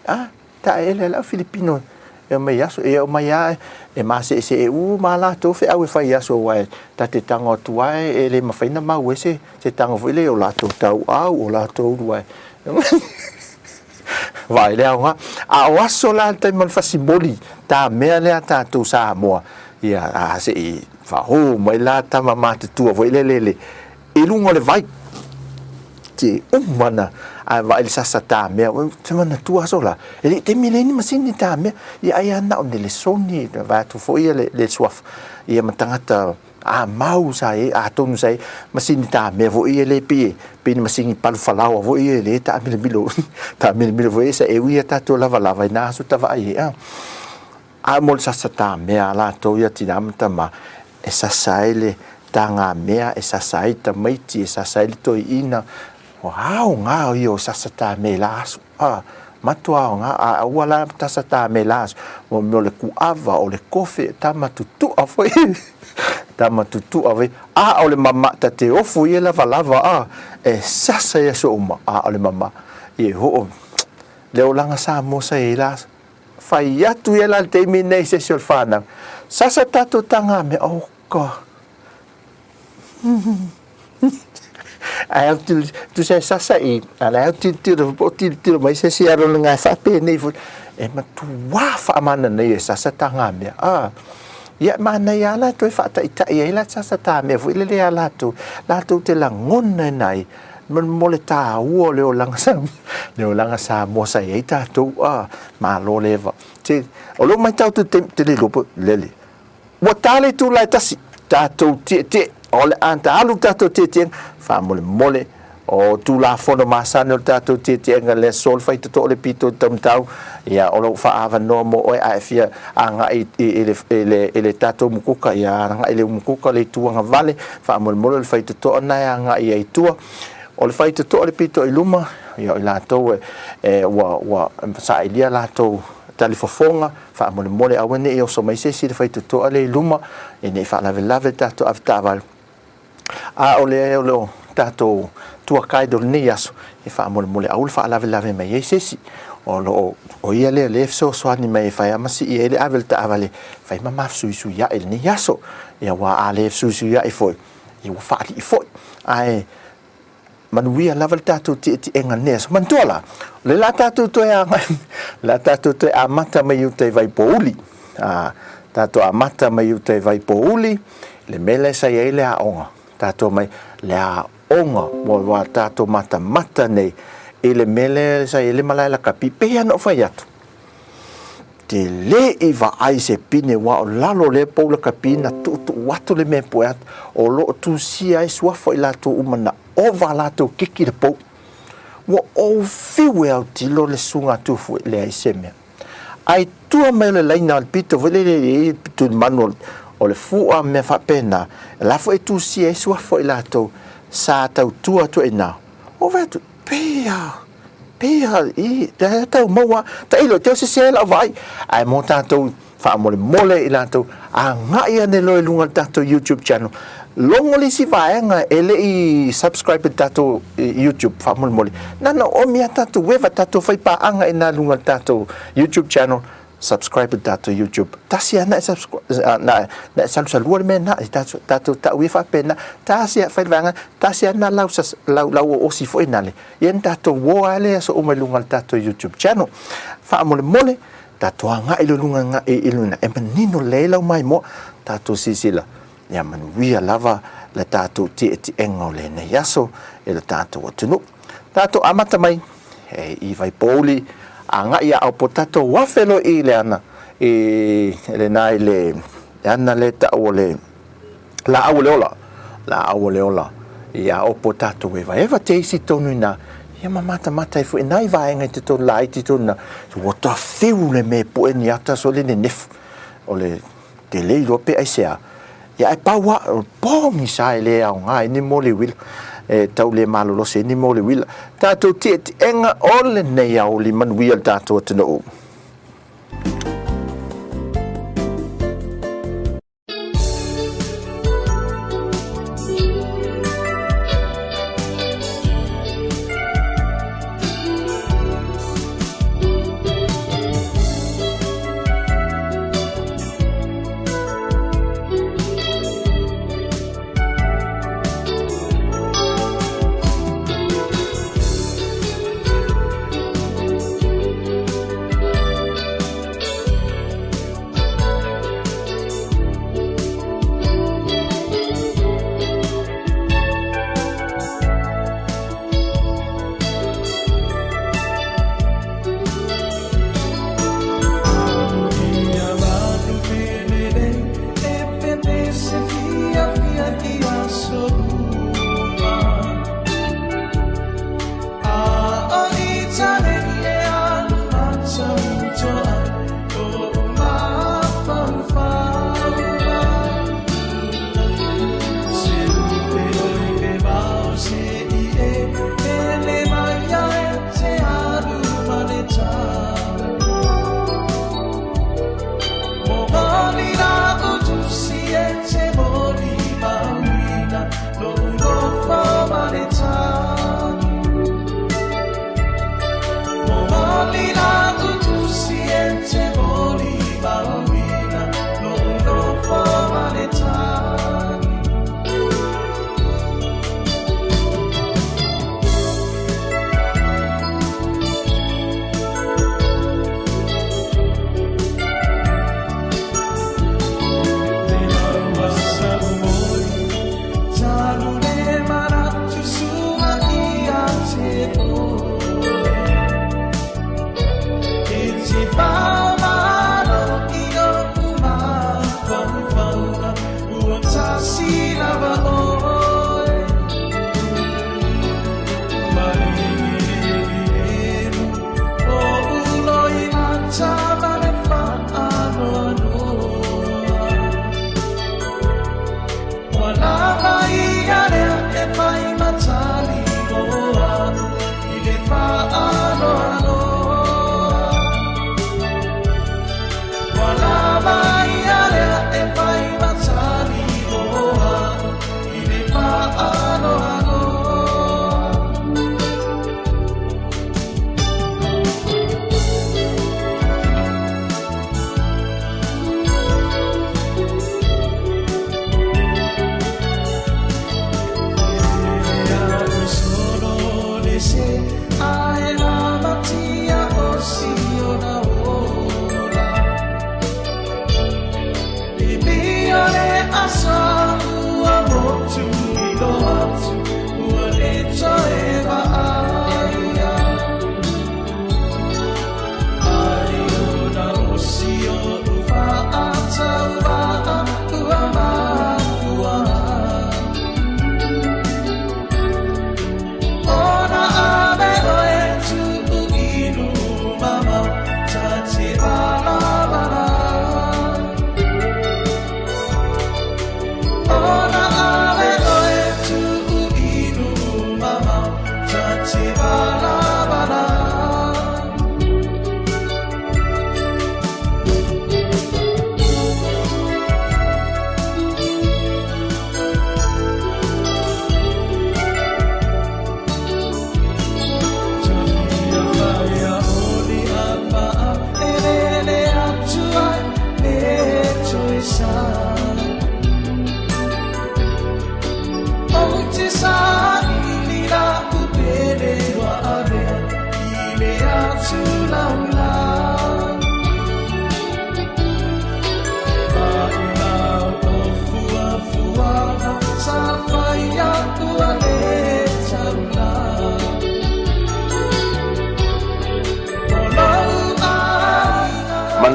a, taeele ai le au Filipino e omai i aso. E omai lava e maseesee uma lava latou feau e fai i aso aua e ta te tago atu lava e le mafai ona mau ai se, se tago foi lea i o latou tauau, o latou ulu ae. Vaai le aoga. A o aso la le taimi o le fasimoli, ta mea lea tatou Samoa, ia, a se i faaoo mai la tama matutua foi lele le, i luga o le vai. Te uma na, ae vaai le sasa ta mea, te manatua aso la, e le i taimi e leai ni masini ta mea, ia ai lava na o Nelesoni, vaeatu foi ia le, le suafa, ia ma tagata A mau sa i ai, atonu sa i ai masini tamea foi ia le pei e, pei ni masini palu falaoa foi ia le taamilomilo, taamilomilo foi ia sa e ui ia tatou lavalava i na aso tavaai ai a. A mo le sasa tamea a latou ia tina ma tama, e sasa ai le tagamea, e sasa ai tamaiti, e sasa ai le toeaina, ua aoga ia o sasa tamea i la aso. A, matua aoga, a aua la tasa tāme la aso, mo mea o le kuava, o le kofe, tama tutua foi, tama tutua foi, a o le mama ta te ofo ia lava lava, a, e sasa i aso uma, a o le mama, ia hoo, le olaga Samoa sa i ai la aso. Fai atu ia la le taimi nei se isi o le whanau, sasa tatou tanga mea, oh God. Ae au tilo, tusa e sasa i, ala au tilotilo, po o tilotilo mai se isi alo lenga e faapenei foi, e matuā faamananaia e sasa tagamea. A, ia e manaia lava la e toe faataitai ai la sasa tamea foi lele ia latou, latou te lagona ina ai, mo le tāua o le olaga Samoa, le olaga Samoa sa i ai tatou, a, malo le va. Te, o lou matau atu i le taimi, te le iloa po, lele, Ua ta le itula e tasi, tatou tietie, o le a ta alu tatou tietiega, faamolemole, o Tulafono masani o le tatou tietiega le aso le faitotoa o le pito i taumatau, ia o lou faaavanoa mo oe a e fia agai i le, i le, i le tatou mukuka, ia agai i le mukuka le itu agavale, faamolemole o le faitotoa na e agai ai i tua. O le faitotoa o le pito i luma, ia o i latou e, e ua, ua sailia latou talifofoga, Faamolemole aua ne i oso mai se isi i le faitotoa lea i luma, e ne i faalavelave le tatou avetaavale. A o le o le tatou tour guide o lenei aso, e faamolemole aua le faalavelave mai ai se isi. O lo o, o ia lea lea e fesoasoani mai e fai lava ma sii ai le ave o le taavale, fai ma mafesuisuia'i i lenei aso. Ia aua a le fesuisuia'i foi, ia ua faalii foi. Ae Manuia lava le tatou tietiega nei aso. Manatua la, o le la tatou toe agai, le a tatou toe amata mai i uta i Vaipouli. A, tatou amata mai i uta i Vaipouli, le mea lea sa i ai le aoga. Tatou mai le aoga ua tatou matamata nei i le mea lea sa i ai le malae lakapi, pei lava ona ou fai atu, te le i vaai se pine aua o lalo o lea pou lakapi na tuutuu atu le mea e pue atu, o lo o tusia ai suafa o i latou uma na ova a latou kiki le pou. Ua ou fiu e autilo le susuga a Tufu e leai se mea. Ae tua mai o le laina o le pito foi lele e i ai tulimanu o le fua ma mea faapena, la foi e tusia ai suafa o i latou sa tautua atu ai i ina. Ou vaai atu, pei a, pei a i, lea tau maua, tailo, te o sese lau vaai. Ae mo tatou faamolemole i latou, agai ane loa i luga o le tatou YouTube channel. Logo le isi vaega e le i subscribe i le tatou YouTube faamolemole. Na ona oomi lava tatou eva, tatou faipaaga i ina luga o le tatou YouTube channel, subscribe i le tatou YouTube. Tasi lava na e subscribe, na, na e salusalua le mea lena, i tatou, tatou tau ia faapena. Tasi lava fai le vaega, tasi lava na lau, lau, lau oosi foi nale. Ia na tatou uo lava lea aso uma i luga o le tatou YouTube channel. Faamolemole, Tatou agai loa i luga i luna e manino lelei ai lau maimoa, tatou silasila ia manuia lava le tatou tietiega o lenei aso i le tatou atunuu. Tatou amata mai e i Vaipouli agai ia Aopo, tatou afe loa i le ana i lena i le ana lea e tau o le Laau o le ola, laau o le ola, ia opo tatou evaeva te isi tonu ina, ia ma matamata ai foi nai vaega i totonu laiti tonu ina, ua tawhiu le me poe ni ata so le nenefu, o le te le iloa pe aisea, ia ae pau a, o pogisa e le aoga ai ni mo le uila, e tau le malolosi ai ni mo le uila. Tatou tietiega o lenei aoauli manuia le tatou atunuu.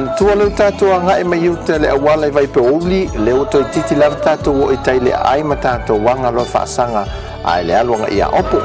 Manatua lea ua tatou agai mai i uta i le auala i Vaipouli, lea ua toeitiiti lava tatou oo i tai i le aai ma tatou aga loa faasaga ae le alu agai ia Opo.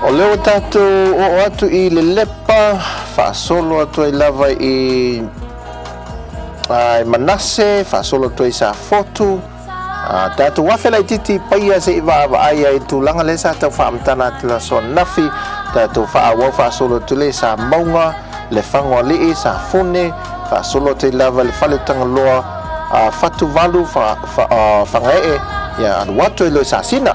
O lea ua tatou oo atu i Lelepa, faasolo atu ai lava i Manase, faasolo atu ai i Safotu. Tatou afe laitiiti i Paia se i vaavaai ai i le tulaga lea sa tau faamatala atu i le aso ananafi. Tatou faaauau faasolo atu lea i Samauga, Lefagoalii, Safune, faasolo atu ai lava i le fale o Tagaloa, Fatuvalu, Fagaee, ia alu atu ai loa i Sasina.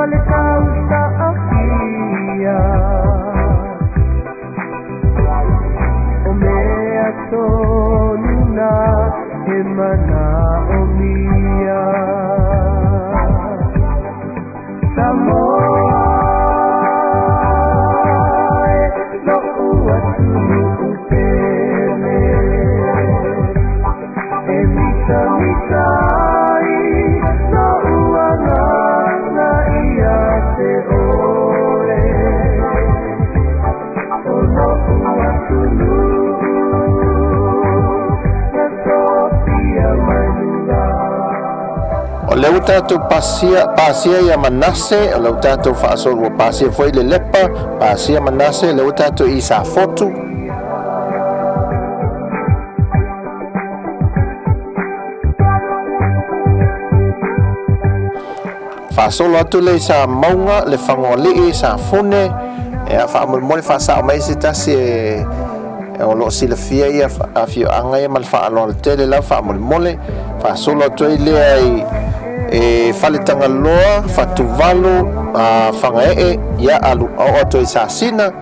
Ma le tausa akia O mea tonu na e manaomia Samoa e lo'u atunuu pele E mitamita ai lo'u agaga ia te oe O lo'u atunuu na tofia mai luga. O lea ua tatou pasia, pasia ia Manase, o lea ua tatou faasolo, ua pasia foi le Lepa, pasia Manase, lea ua tatou i Safotu. Faasolo atu lea i Samauga, le Fagoalii, Safune, ia faamolemole faasao mai se tasi e o lo o silafia ia afioaga ia ma le faaaloalo tele lava faamolemole. Faasolo atu ai lea i e Faletagaloa, Fatuvalu, Fagaee, ia alu oo atu ai i Sasina.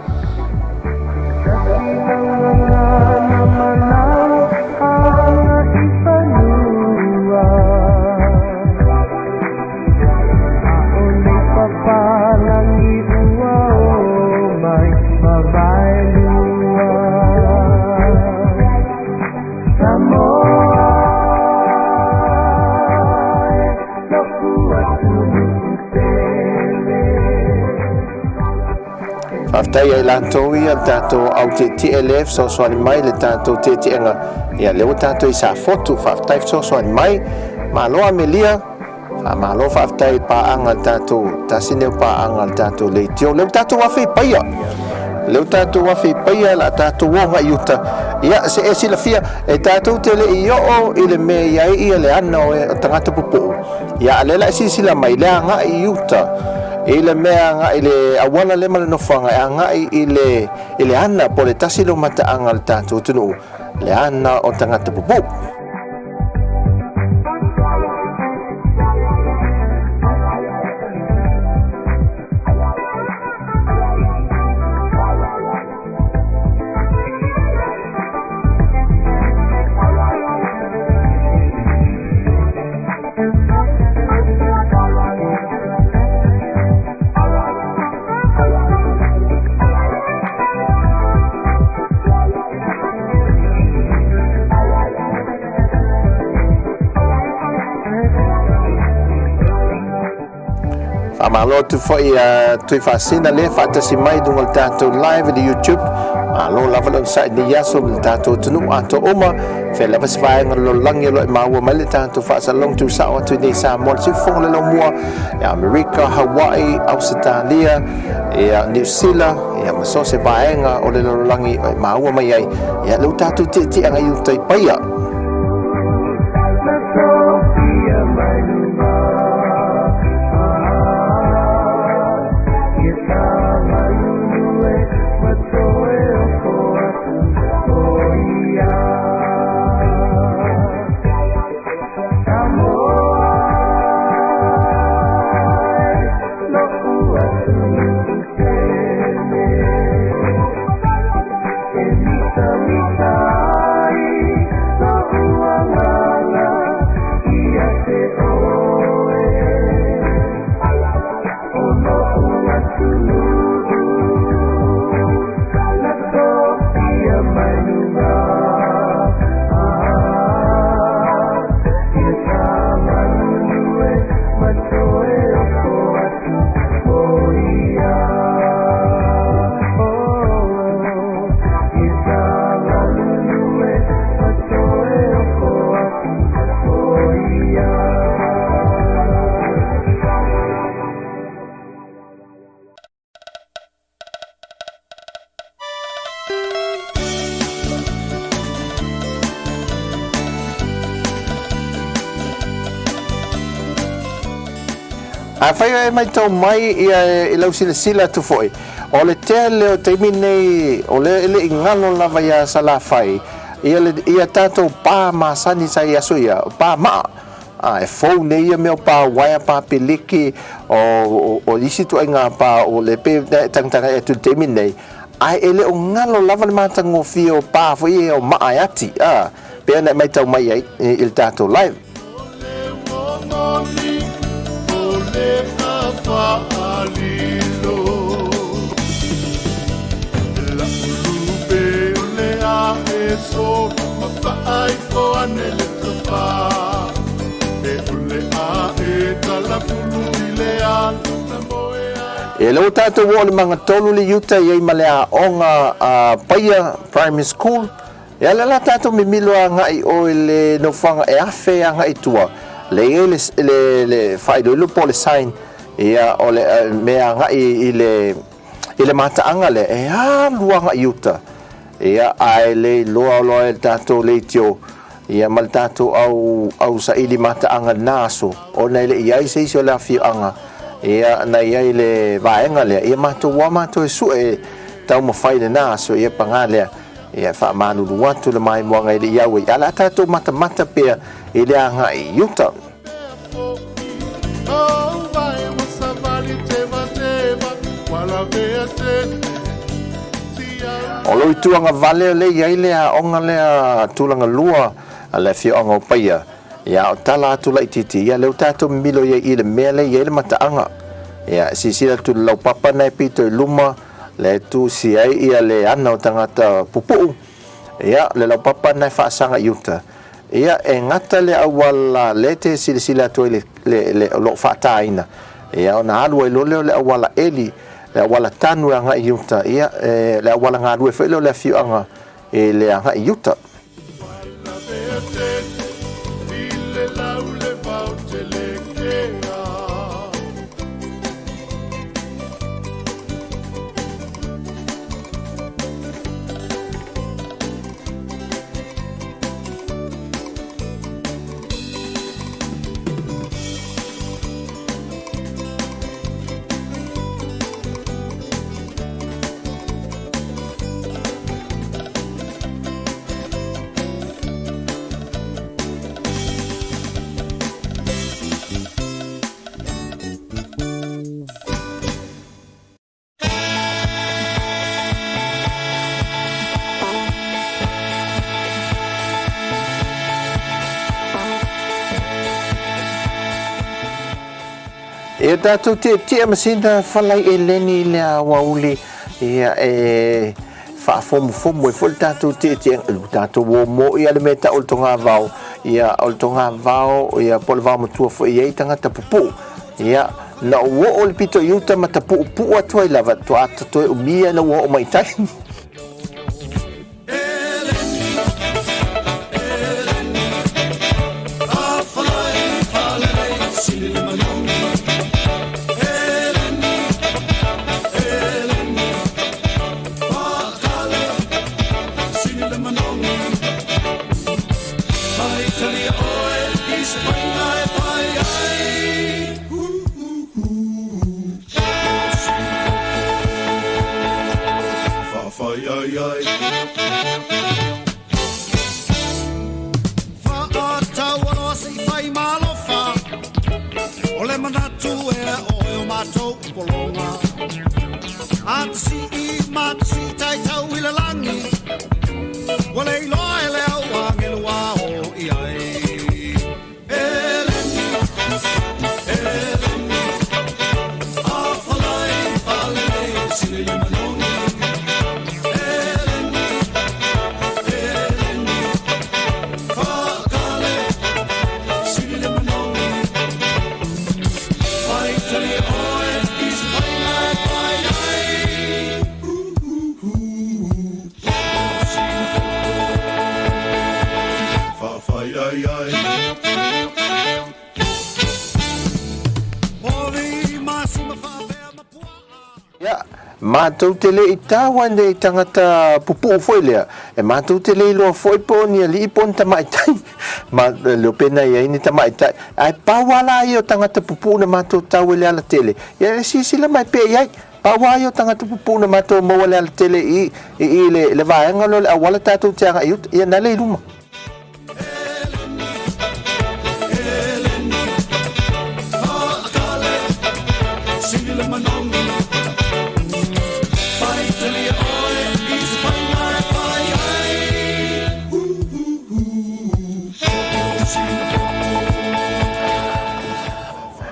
Faafetai ia i latou ia le tatou au tietie lea e fesoasoani mai le tatou tietiega ia lea ua tatou i Safotu. Faafetai fesoasoani mai. Malo Amelia. Faamalo faafetai i paaga a le tatou, tasi lenei o paaga a le tatou leitio. Lea ua tatou afe i Paia. Lea ua tatou afe i Paia, la tatou o agai i uta. Ia, se e silafia, e tatou te le i oo i le mea e i ai ia le ana o tagata pupuu. Ia, a o lea la e silasila mai, le agai i uta, i le mea agai i le auala lea ma le nofoaga e agai i le, i le ana po o le tasi lea o mataaga a le tatou atunuu, le ana o tagata pupuu. Faamalo atu foi ia Tuifaasina lea faatasi mai i luga o le tatou live i le YouTube. Malo lava le onosai i lenei aso ma le tatou atunuu atoa uma. Fea lava se vaega o le lalolagi o lo o e maua mai le tatou faasalalauga tuusao atu i nei Samoa, le siufofoga o le laumua, ia Amerika, Hawaii, Ausetalia, ia Niu Sila, ia ma so o se vaega o le lalolagi e maua mai ai, ia lea ua tatou tietie agai i uta i Paia. Afai o e matau mai ia i lau silasila atu foi, o le tele o taimi nei o lea e le i galo lava iā Salafai ia le ia tatou pa masani sa i aso ia, pa maa. A, e fou nei ia mea o pā uaea, pā peleke, o isi ituaiga pā o le pe e tagatagai atu i le taimi lenei, ae e le o galo lava le matagofie o pā foi ia o maa e ati, a, pei ona e matau mai ai i le tatou live. E lea ua tatou oo i le magatolu le iuta i ai ma le aoga a Paia Primary School. E ala la tatou mimilo agai o i le nofoaga e afe agai i tua, le i ai le, le, le faailoilo po o le sign, ia, o le mea agai i le, i le mataaga lea, e alu agai i uta. Ia, ae le iloa loa e le tatou leitio, ia ma le tatou au, au saili mataaga i lena aso, ona e le i i ai se isi o le afioaga, ia, na i ai le vaega lea, ia matou o lava matou e sue e taumafai i lena aso, ia paga lea, ia e faamalulu atu le maimoaga e le i au ai, ae o le a tatou matamata pea i le agai i uta. O lou itu agavale o lea e i ai le aoga lea tulaga lua a le afioaga o Paia, ia o tala atu laitiiti, ia lea ua tatou mimilo i ai i le mea lea e i ai le mataaga. Ia silasila atu i le laupapa na e pito i luma, lea e tusi ai ia le ana o tagata puupuu, ia le laupapa na e faasaga i uta. Ia, e gata le auala lea e te silasila atu ai le, le, le, o lo o faataina, ia, ona alu ai loa lea o le auala eli, le auala tanu e agai i uta, ia, e, le auala galue foi lea o le afioaga i le agai i uta. Ia tatou tietie ma sina falai eleni i le aoauli, ia e faafomofomo ai foi le tatou tietiega, le tatou o mo'i a le mea e tau o le togavao, ia o le togavao, ia po o le vaomatua foi e i ai tagata pupuu. Ia, na ou oo i le pito i uta ma tapuupuu atu ai lava, toa toe umia ina ua oo mai i tai. Ia, matou te le i taua nei tangata pupuu foi lea, e matou te le iloa foi po o ni alii po o ni tamaitai, ma leo pena i ai ni tamaitai, ae pau lava la ia o tagata pupuu na matou tau i le alatele, ia e silasila mai pea i ai, pau lava ia o tagata pupuu na matou maua i le alatele i i i le le vaega lea o le auala tatou te agai i uta, ia na le i luma.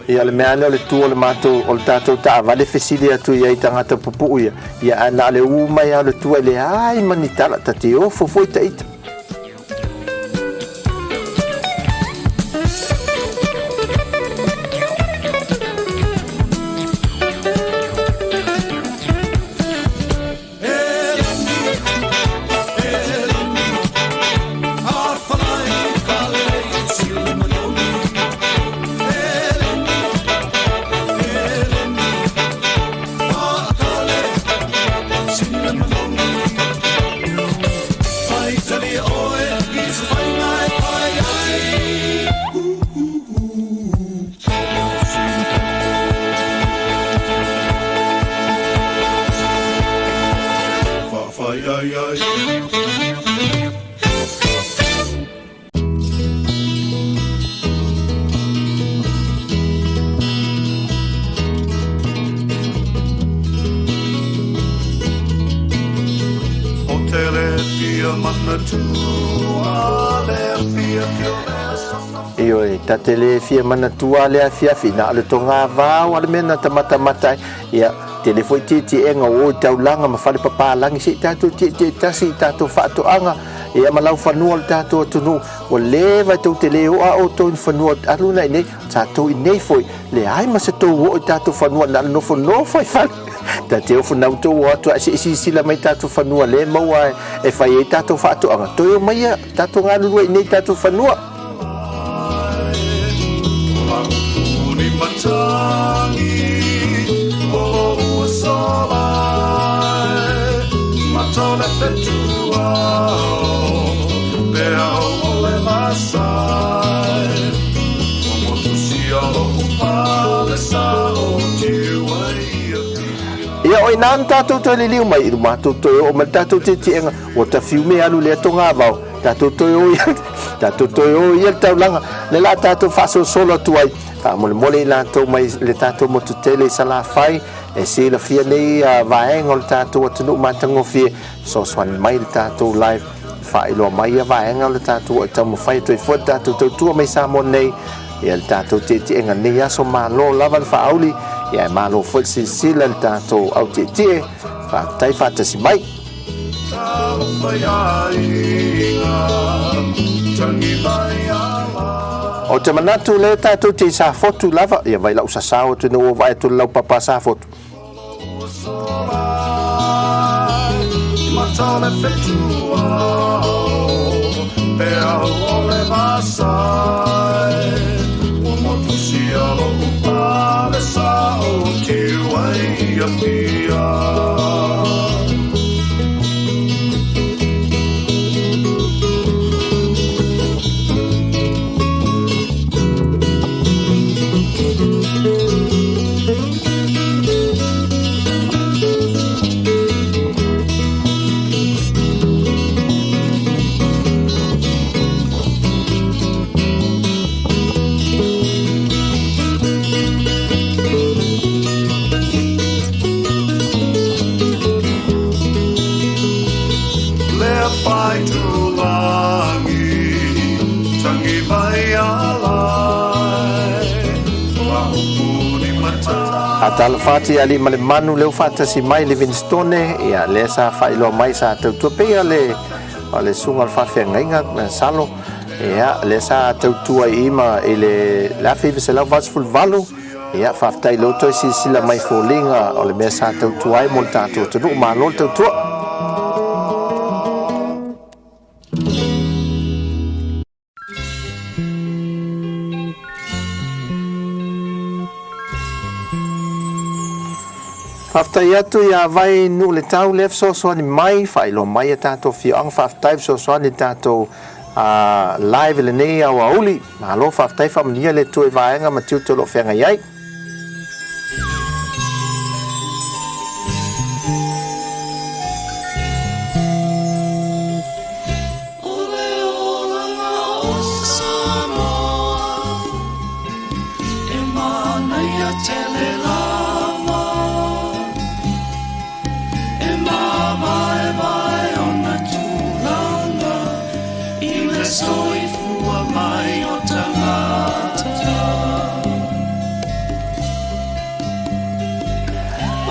Ia, o le mea lava lea o le tu o le matou, o le tatou taavale fesili atu i ai i tagata pupuu ia, ia ae na o le u mai lava o le tu ae leai ma ni tala, ta te ofo foi ta ita. Ioe, ta te le fia manatua le afiafi, na o le togavao a le mea na ta matamata ai. Ia, tele foi tietieega o o i taulaga ma fale papalagi, se i tatou tietie tasi i tatou faatoaga, ia ma laufanua o le tatou atunuu. Ua leva e tou te le oo a outou i ni fanua alu na i nei, tatou i nei foi, leai ma se tou oo i tatou fanua, na o le nofonofo i fale. Ta te ofo na outou o atu ae se i silasila mai tatou fanua lea e maua e fai ai tatou faatoaga, toe omai tatou galulue i nei tatou fanua. Ia, o ina na tatou toe liliu mai i matou toe oo mai le tatou tietiega, ua tafiume alu lea togavao, tatou toe o ia, tatou toe o ia le taulaga, le la tatou faasolosolo atu ai, faamolemole i latou mai le tatou motu tele i Salafai, e silafia nei vaega o le tatou atunuu matagofie, fesoasoani mai le tatou live, faailoa mai ia vaega o le tatou e taumafai atu ai foi le tatou tautua mai Samoa nei, ia le tatou tietiega nei aso, malo lava le faauli, ia e malo foi le silasila i le tatou au tietie, faafetai faatasi mai. Ou te manatu lea tatou te i Safotu lava, ia vai lau sasao atu ina ua vaai atu le laupapa a Safotu. Talofa atu ia alii ma le manu lea ua faatasi mai Livingstone, ia lea sa faailoa mai sa tautua pei o le o le susuga o le faafeagaiga Salo, ia lea sa tautua i ma i le 1988. Ia faafetai lea ua toe silasila mai i foliga o le mea sa tautua ai mo le tatou atunuu. Malo le tautua. Faafetai atu ia Vai Nuu le Tau lea fesoasoani mai, faailoa mai a tatou afioaga, faafetai fesoasoani i tatou live i lenei aoauli. Malo faafetai, faamanuia le Atua i vaega ma tiute o lo o feagai ai.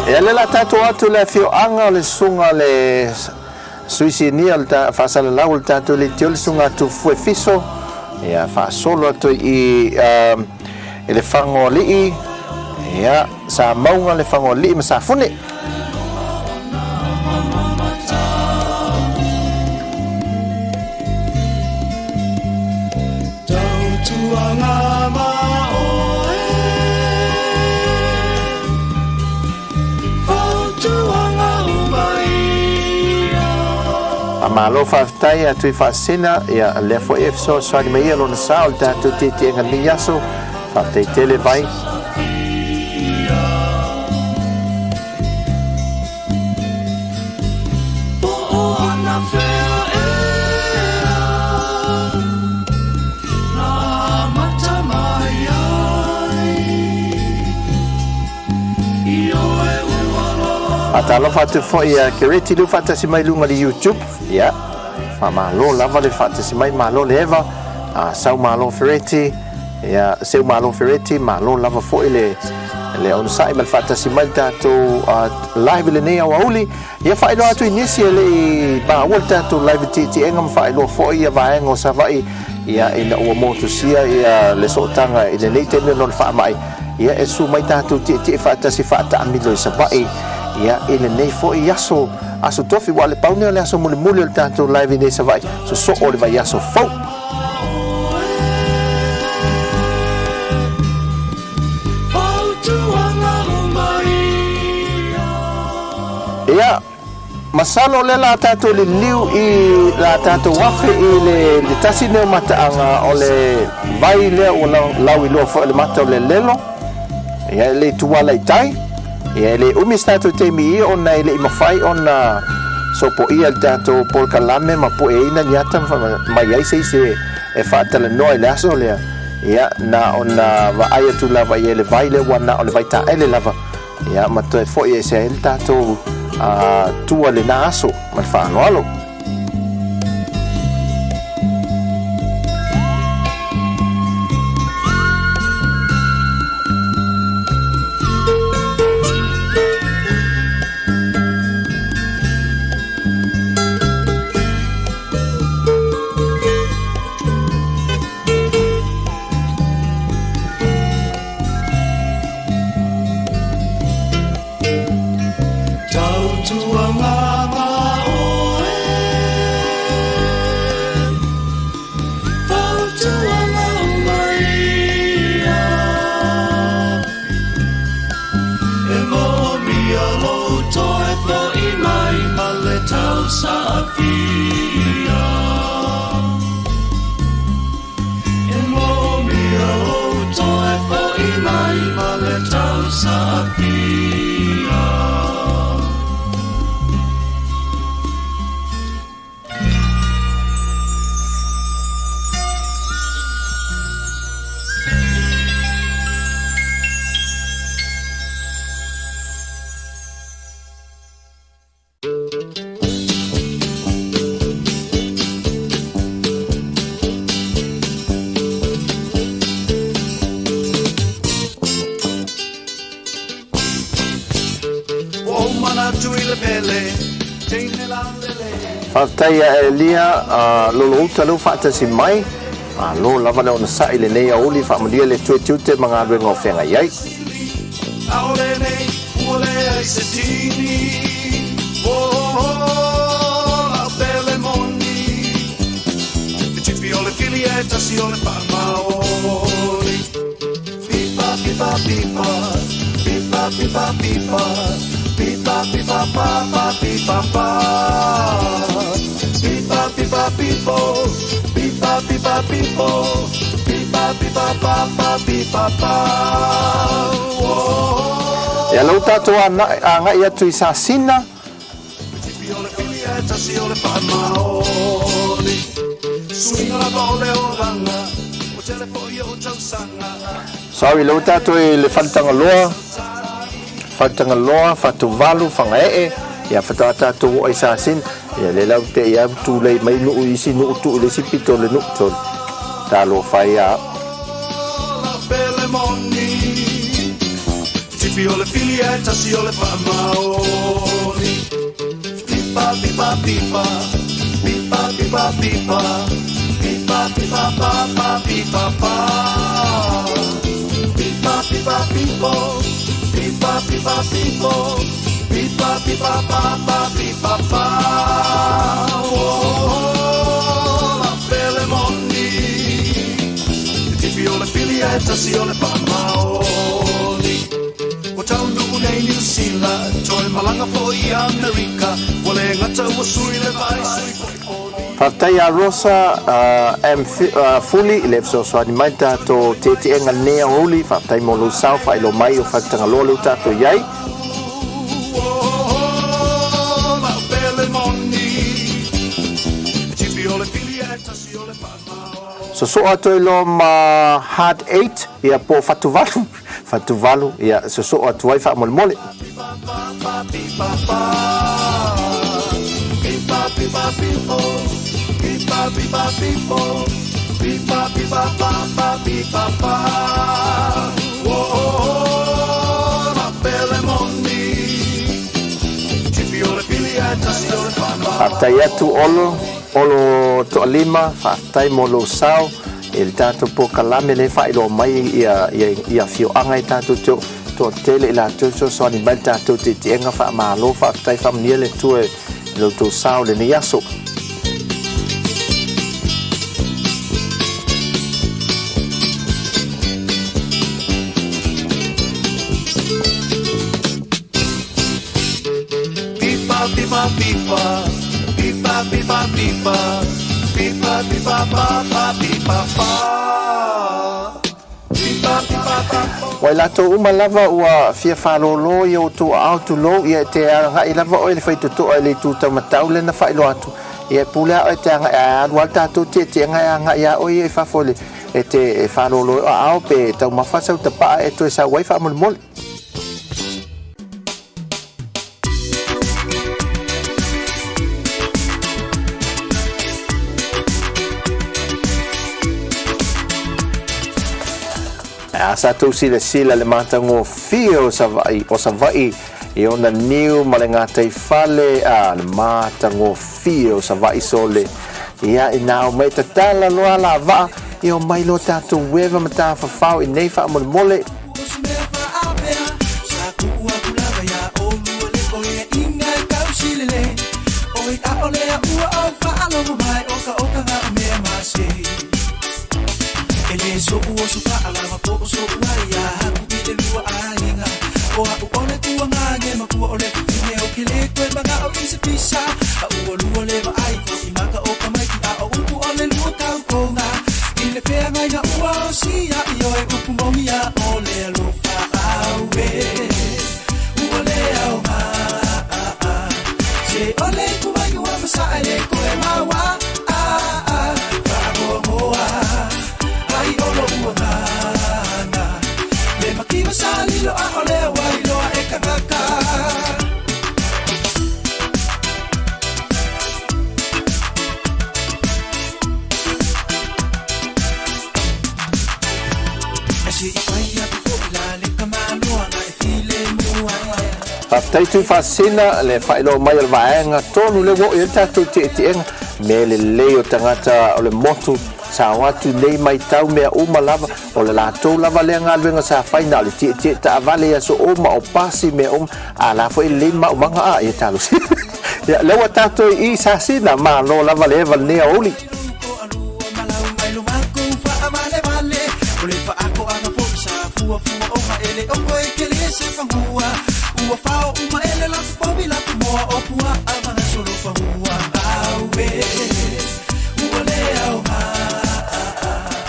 Ia lea la tatou atu le afioaga o le susuga le Sui Sinia o le faasalalau o le tatou leitio le susuga Tufue Fiso ia faasolo atu i i le Fagoalii ia Samauga le Fagoalii ma Safune. Malo faafetai a Tui Faasina, ia lea foi e fesoasoani mai ia lona sa o le tatou tietieega lenei aso. Faafetai tele Vai. Faatalofa atu foi ia Kereti lea ua faatasi mai i luga o le YouTube. Ia, faamalo lava le faatasi mai, malo le eva. Sau malo Fereti, ia, seu malo Fereti, malo lava foi le le onosai ma le faatasi mai le tatou live i lenei aoauli. Ia faailoa atu i nisi e le i maua le tatou live i tietiega ma faailoa foi ia vaega o Savaii ia ina ua motusia ia le sootaga i lenei taimi ona o le faamai ia e susu mai tatou tietie faatasi faataamilo i Savaii ia i lenei foi aso aso tofi ua le pau nei o le aso mulimuli o le tatou live i nei Savaii sosoo le vaiaso fou. Ia, masalo o lea la tatou liliu i la tatou afe i le, le tasi nei o mataaga o le vai lea ua lauiloa foi o le mata o le lelo. Ia, e le tuala i tai. Ia, e le umi se tatou taimi i ona e le i mafai ona sopoia le tatou polokalame ma pueina ni ata ma mai ai se isi e faatalanoa i le aso lea. Ia, na ona vaai atu lava i ai le vai lea ua na o le vai taele lava. Ia, ma toe foi ese ai le tatou tua lena aso ma le faaaloalo. Faafetai ia Elia Lolouta lea ua faatasi mai. Malo lava le onosai i lenei aoauli, faamanuia le Atua i tiute ma galuega o feagai ai. Ia lea ua tatou agai atu i Sasina. Sorry, lea ua tatou i le Faletagaloa, Faletagaloa, Fatuvalu, Fagaee, ia faatoa tatou oo i Sasina. Ia lea la ua te i lava tulei mai nuu i isi nuu tuu i le isi pito o le nuu, sorry. Talofa e ia au. Tipi o le pili ae tasi o le faamaoni. Pipa pipa pipa, pipa pipa pipa, pipa pipa pa pa pipa pa. Pipa pipa pipo, pipa pipa pipo, pipa pipa pa pa pipa pa. Oh, la pele moni. Tipi o le pili ae tasi o le faamaoni. Ua taunuu nei Niu Sila, toe malaga foi i Amerika, ua le gata ua sui le vaai, sui foi foliga. Faafetai ia Rosa M. Fuli i le fesoasoani mai le tatou teeteega lenei aoauli. Faafetai mo lou sao faailoa mai o Fatutagaloa lea ua tatou i ai. Sosoo atu ai loa ma Hard Eight, ia po o Fatuvalu, Fatuvalu, ia sosoo atu ai faamolemole. Faafetai atu Olo, Olo Toalima, faafetai mo lou sao i le tatou polokalame lea e faailoa mai ia ia afioaga e tatou te toatele i latou e fesoasoani mai i le tatou tietieega faamalo, faafetai faamanuia le Atua i lo outou sao i lenei aso. Pipa pipa pipa, pipa pipa pipa, pipa pipa pa pa pipa pa. Pipa pipa pa. Ua i latou uma lava ua fia faalōlō i outou aao tulou, ia e te agaʻi lava oe i le faitotoa i le itu taumatau lea na faailoa atu, ia e pule a oe e te agaʻi ae alu lava le tatou tietieʻega e agaʻi a oe ia i fafo i le e te faalōlō i o aao pe taumafa sau tapaa e toe sau ai faamolemole. A sa tou silasila le matagofie o Savaii, o Savaii i ona niu ma le gataifale, a le matagofie o Savaii sole. Ia ina ao mai tatala loa la vaa, ia omai loa tatou ueva ma tafafao i nei faamolemole. Faafetai Tuifaasisina le faailoa mai o le vaega tonu lea ua oo i ai le tatou tietiega mea lelei o tagata o le motu sa o atu nei maitau mea uma lava o le latou lava lea galuega sa fai na o le tietie taavale i aso uma o pasi mea uma a la foi e lelei maumaga a ia talosia ia lea ua tatou i i Sasina malo lava le eva lenei aoauli.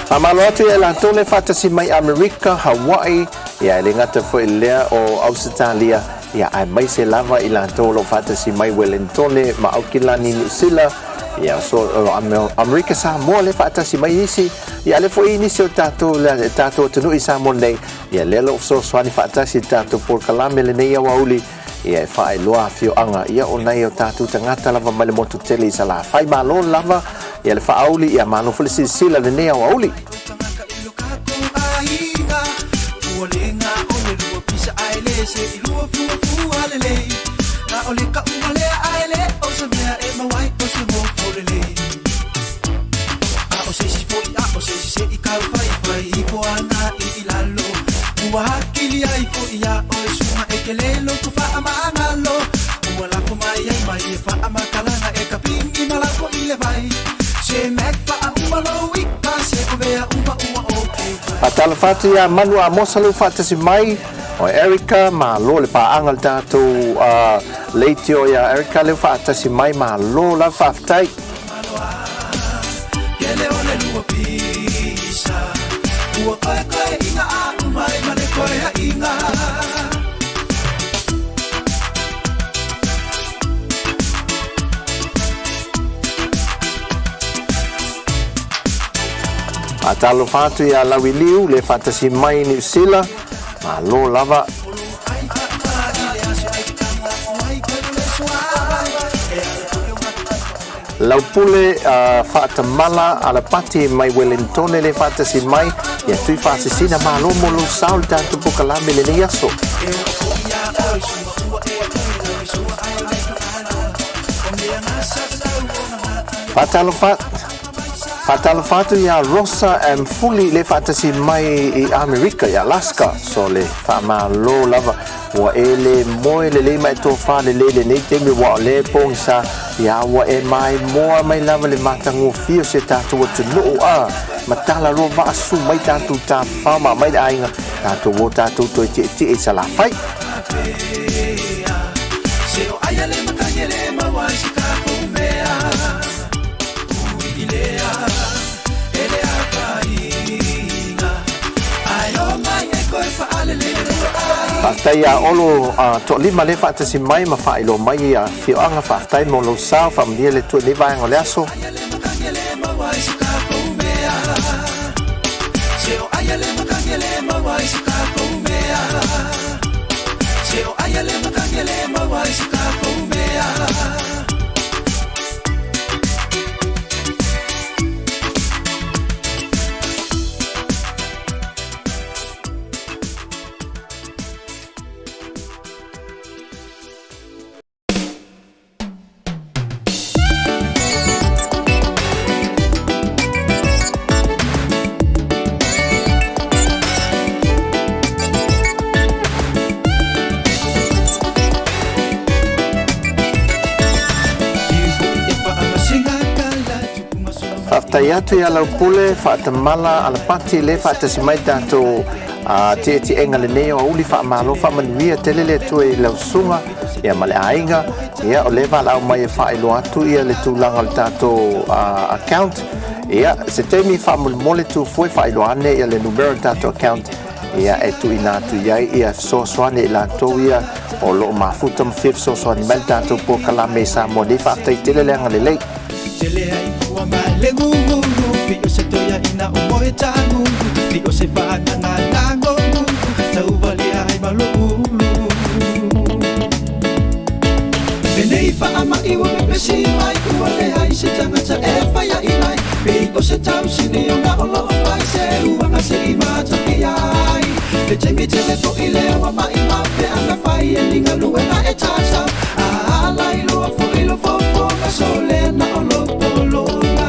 Faamalo atu ia i latou le faatasi mai Amerika, Hawaii, ia e le gata foi lea o Ausetalia, ia aemaise lava i latou o lo o faatasi mai Welentone ma Aukilani, Niu Sila, ia so Amerika Samoa le faatasi mai isi, ia lea foi nisi o tatou le tatou atunuu i Samoa nei, ia lea o lo o fesoasoani faatasi i le tatou polokalame lenei aoauli, ia e faailoa afioaga, ia o nai o tatou tagata lava mai le motu tele i Salafai. Malo lava ia le faauli, ia malo foi le silasila i lenei aoauli. se i lua fuafua lelei. Na o le kaʻu walea ae le o se mea e mau ai o se mofo lelei. A o se isi foi a o se isi se i kau faifai ifo ana i i lalo. Ua hakili ai foi iā oe suaga e tele lou faamagalo. Ua lafo mai ai mai e faamatalaga e ka pigi ma lafo i le vai. Se Mac faauma lou ika se o mea uma ua okay vai. Faatalofa atu iā Manu Amosa lou faatasi mai o Erica, malo le paaga le tatou leitio iā Erica leu faatasi mai, malo lava faafetai. Kele o le lua pisa Ua koekoe inga a umai ma le koe hainga. Faatalofa atu iā Lauiliu le faatasi mai Niu Sila, malo lava. Laupule Faatamala Alapati mai Wellingtone le faatasi mai ia Tui Faasisina, malo mo lou sao i le tatou polokalame i lenei aso. Faatalofa Faatalofa atu iā Rosa M. Fuli le faatasi mai i Amerika i Alaska. So le faamalo lava ua e le moe lelei ma e tofa lelei lenei taimi ua o lea e pogisa ia ua e maimoa mai lava le matagofie o si a tatou atunuu a matala loa vaasu mai tatou tafafao ma aumai le aiga tatou o tatou toe tietie i Salafai. Faafetai ia Olo Toalima lea faatasi mai ma faailoa mai ia afioaga. Faafetai mo lou sao, faamanuia le Atua i lenei vaega o le aso. Faafetai atu ia Laupule, Faatamala, Alapati le faatasi mai tatou tietieega lenei o auli faamalo faamanuia tele le Atua i lau susuga ia ma le aiga ia o lea valaau mai e faailoa atu ia le tulaga o le tatou account ia se taimi faamolemole tu foe faailoa ane ia le numera o le tatou account ia e tuuina atu i ai ia fesoasoani i latou ia o lo o mafuta ma fia fesoasoani mai le tatou polokalame i Samoa nei. Faafetai tele le agalelei. Tele ai fua ma le gugulu Pi o se toia ina o moe tagulu Pi o se whaananga na ngongulu Tau wale ai ma lo ulu Lenei faama'i ua pepesi mai ua leai se tagata e faia'i mai Pei o se tausini ona o loo fai se uaga se'i matafia ai Le taimi tele fo'i lea ua maʻimau pe ana fai e ni galuega e tatau Ala i loa fo'i lo fofoga so lea na o lou pologa.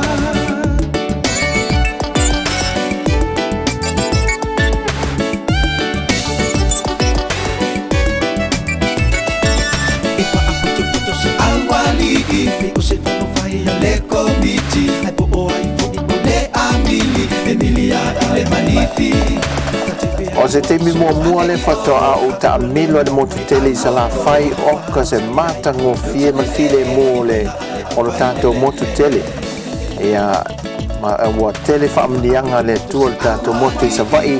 E faapotopoto se auali'i pei o se fagofai a le komiti Ae po o ai fo'i o le amili e milia i le manifi. O se taimi muamua le faatoa ou taamilo i le motu tele i Salafai oka se matagofie ma le filemu o le o lo tatou motu tele. Ia ma ua tele faamanuiaga a le Atua i le tatou motu i Savaii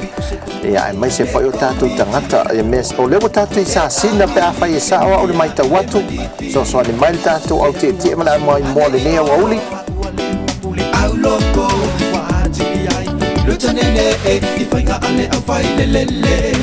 ia aemaise foi o tatou tagata ia mea o lea ua tatou i Sasina pe afai e sao au le matau atu fesoasoani mai le tatou au tietie ma le amoaimoa i lenei aoauli. Auloko ua atili ai lutanene i faiga a le aufailelele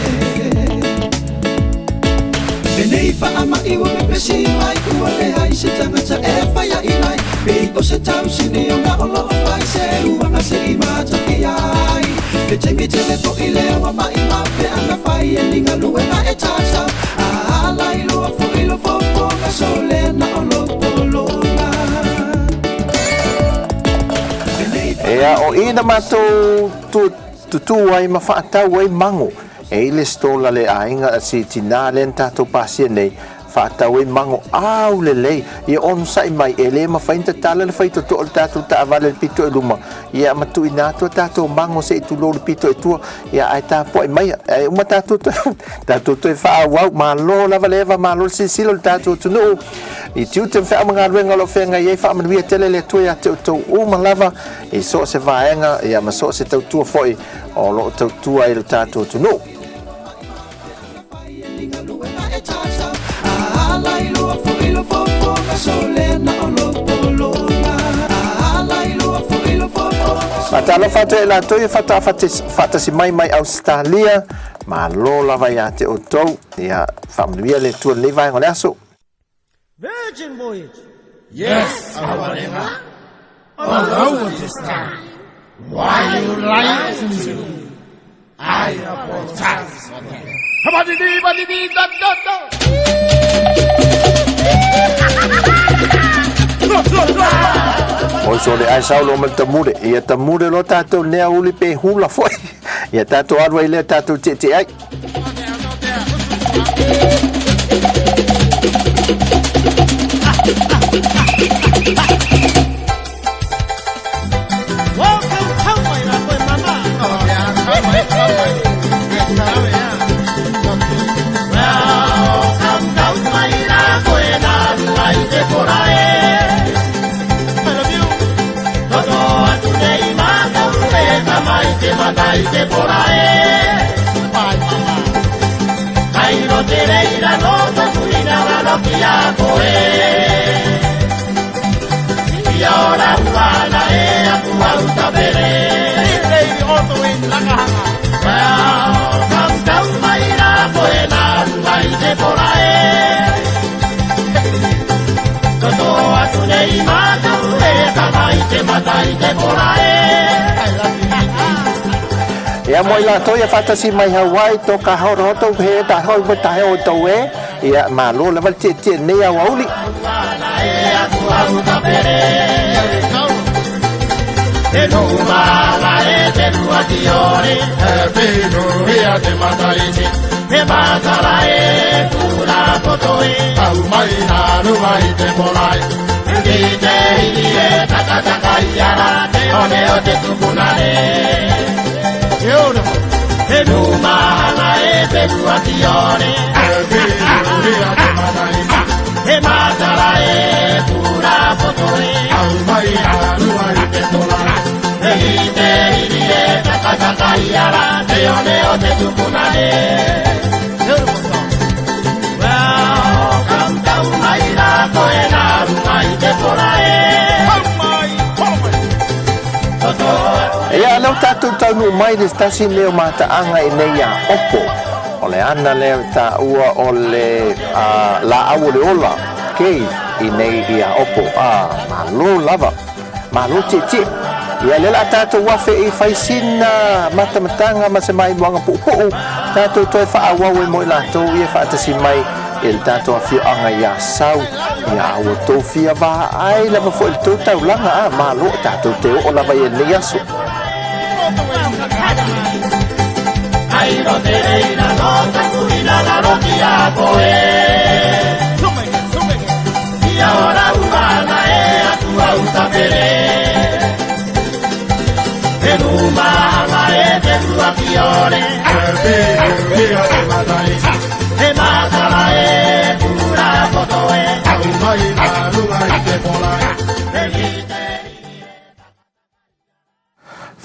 Lenei faama'i ua pepesi mai ua leai se tagata e faia'i mai Pei o se tausini ona o loo fai se uaga se'i matafia ai Le taimi tele fo'i lea ua maʻimau pe ana fai e ni galuega e tatau. i na matou tutū ai ma faatau ai mago. E i le stall a le aiga a si tinā lea na tatou pasia nei, faatau ai mago aulelei. Ia onosai mai, e le mafai ona tatala le faitotoa o le tatou taavale i le pito i luma, ia ma tuuina atu a tatou mago se i tulou i le pito i tua, ia ae tapuai maia, ae uma tatou toe, tatou toe faaauau. Malo lava le eva, malo le silasila o le tatou atunuu i tiute ma feau ma galuega o lo o feagai ai. Faamanuia tele le Atua ia te outou uma lava i so o se vaega, ia ma so o se tautua foi o lo o tautua ai lo tatou atunuu. Faatalofa atu e latou ia faatoa faatasi mai mai Ausetalia. Malo lava ia te outou. Ia faamanuia le Atua i lenei vaega o le aso. Virgin Voyage. Yes, Awarenga. All over this town. Why you lie to me? I apologize for that. Oi sole ai saulo ma le tamule. Ia tamule loa tatou i lenei aoauli pe hula foi. Ia tatou alu ai lea tatou tietie ai. Ia mo i latou ia faatasi mai Hawaii to ka horohoto he ta hoi mo ta heo tau e ia malo lava le tietie nei aoauli. Ia lea ua tatou taunuu mai le tasi lenei o mataaga i nei ia Opo. O le ana lea e taua o le laau o le ola, cave, i nei ia Opo. Ah, malo lava. Malo tietie. Ia lea o le a tatou afe i fai sina matamataga ma se maimoaga puupuu, tatou toe faaauau ai mo i latou ia e faatasi mai i le tatou afioaga i Asau. Ia ua outou fia vaai lava foi i le tou taulaga, a, malo, tatou te oo lava i lenei aso.